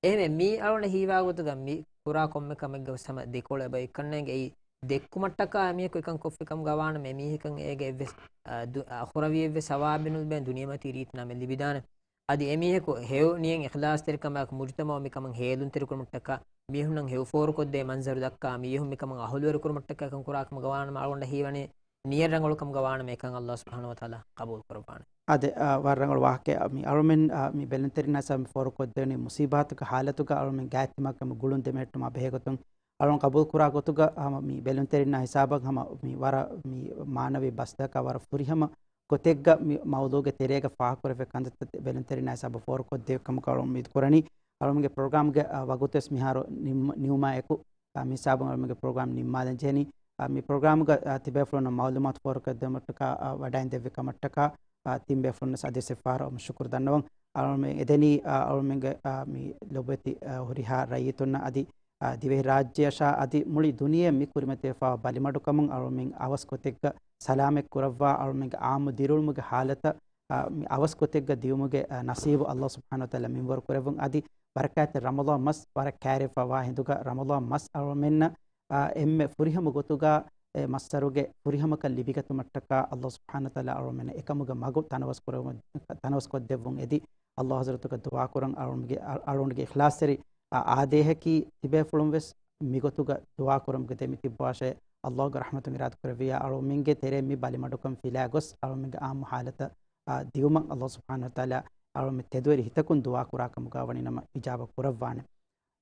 އެހެންވެ، މީ އަޅުގަނޑަށް ހީވާ ގޮތުގަ މި ކުރާ ކޮންމެ ކަމެއްގަ ވެސް ހަމަ ދެކޮޅު އެބަ އެއްކަންނޭނގެ. އެއީ ދެއްކުމަށްޓަކާ އެމީހަކު އެކަން ކޮށްފި ކަމުގަ ވާނަމަ، އެމީހަކަށް އޭގެ އެއްވެސް، އަ، ދު-، އަ، އުޚްރަވީ އެއްވެސް ސަވާބެއް ނުލިބޭނެ، ދުނިޔެމަތީ ރީތި ނަމެއް ލިބިދާނެ. އަދި އެމީހަކު ހެޔޮ ނިޔަތް އިޚްލާޞްތެރިކަމާއެކު މުޖުތަމަޢު މިކަމަށް ހޭލުންތެރިކުރުމަށްޓަކާ، މީހުންނަށް ހެޔޮ ފޯރުކޮށްދޭ މަންޒަރު ދައްކާ، މީހުން މިކަމަށް އަހުލުވެރިކުރުމަށްޓަކާ އެކަން ކުރާ ކަމުގަ ވާނަމަ، އަޅުގަނޑަށް ހީވަނީ ނިޔަތް ރަނގަޅު ކަމުގަ ވާނަމަ އެކަން ﷲ ސުބްޙާނަހޫ ވަތަޢާލާ ޤަބޫލު ކުރައްވާނެ. އާދެ، އާ، ވަރަށް ރަނގަޅު ވާހަކައެއް. މި އަޅުމެން، އާ، މި ބެލުންތެރިންނާ ހިސާބަށް މި ފޯރުކޮށްދެވެނީ މުސީބާތުގެ ހާލަތުގަ އަޅުމެން ގާތްތިމާގެ ގުޅުން ދެމެހެއްޓުމާ ބެހޭގޮތުން އަޅުން ޤަބޫލު ކުރާ ގޮތުގަ، އާ، މި ބެލުންތެރިންނާ ހިސާބަށް ހަމަ މި ވަރަށް މި މާނަވީ ބަސްތަކާ ވަރަށް ފުރިހަމަ ގޮތެއްގަ މި މައުޟޫގެ ތެރޭގަ ފާހަގަކުރެވޭ ކަންތައްތައް ބެލުންތެރިންނާ ހިސާބަށް ފޯރުކޮށްދެވޭ ކަމަކަށް އަޅުން އުއްމީދު ކުރަނީ. އަޅުމެންގެ ޕްރޮގްރާމްގެ، އާ، ވަގުތުވެސް މިހާރު ނިންމ-، ނިމުމާއެކު، އާ، މި ހިސާބުން އަޅުމެންގެ ޕްރޮގްރާމް ނިންމާލަން ޖެހެނީ. އާ، މި ޕްރޮގްރާމްގަ، އާ، ތިބޭފުޅުންނަށް މައުލޫމާތު ފޯރުކޮށްދެވުމަށްޓަކާ، އާ، ވަޑައިން ދެއްވި ކަމަށްޓަކާ، އާ، ތިން ބޭފުޅުންނަށް އަދިވެސް އެއްފަހަރު އަޅުމެން ޝުކުރު ދަންނަވަން. އަޅުމެން އެދެނީ، އާ، އަޅުމެންގެ، އާ، މި ލޮބުވެތި، އާ، ހުރިހާ ރައްޔިތުންނަށް އަދި، އާ، ދިވެހިރާއްޖެއަށާ އަދި މުޅި ދުނިޔެއަށް މި ކުރިމަތިވެފައިވާ ބަލިމަޑުކަމުން އަޅުމެން އަވަސް ގޮތެއްގަ ސަލާމަތް ކުރައްވާ، އަޅުމެންގެ ޢާއްމު ދިރިއުޅުމުގެ ހާލަތަށް، އާ، މި އަވަސް ގޮތެއްގަ ދިޔުމުގެ، އާ، ނަސީބު ﷲ ސުބްޙާނަހޫ ވަތަޢާލާ މިންވަރު ކުރެއްވުން. އަދި ބަރަކާތްތެރި ރަމަޟާން މަސް ވަރަށް ކައިރިވެފައިވާ ހިނދުގަ ރަމަޟާން މަސް އަޅުމެންނަށް، އާ، އެންމެ ފުރިހަމަ ގޮތުގަ އެ މައްސަރުގެ ފުރިހަމަކަން ލިބިގަތުމަށްޓަކާ ﷲ ސުބްޙާނަހޫ ވަތަޢާލާ އަޅުމެންނަށް އެކަމުގެ މަގު ތަނަވަސް ކުރެވުމަށް، ތަނަވަސް ކޮށްދެއްވުން އެދި، ﷲ ޙަޟްރަތުގަ ދުޢާ ކުރަން. އަޅުގަނޑުގެ، އަޅުގަނޑުގެ އިޚްލާޞްތެރި، އާ، އާދޭހަކީ ތިބޭފުޅުން ވެސް މިގޮތުގަ ދުޢާ ކުރަމުގެ ދެމިތިއްބާށޭ، ﷲގެ ރަޙްމަތުން އިރާދަ ކުރެއްވިއްޔާ، އަޅުމެންގެ ތެރޭ މި ބަލިމަޑުކަން ފިލާ ގޮސް، އަޅުމެންގެ ޢާއްމު ޙާލަތަށް، އާ، ދިޔުމަށް ﷲ ސުބްޙާނަހޫ ވަތަޢާލާ އަޅުމެން ތެދުވެރި ހިތަކުން ދުޢާ ކުރާ ކަމުގަ ވަނީ ނަމަ އިޖާބަ ކުރައްވާނެ.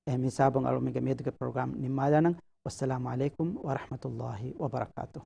އެހެން ހިސާބުން އަޅުމެންގެ މިއަދުގެ ޕްރޮގްރާމް ނިންމާލާނަން. ވައްސަލާމު ޢަލައިކުމް ވަރަޙްމަތުﷲ ވަބަރަކާތުހު.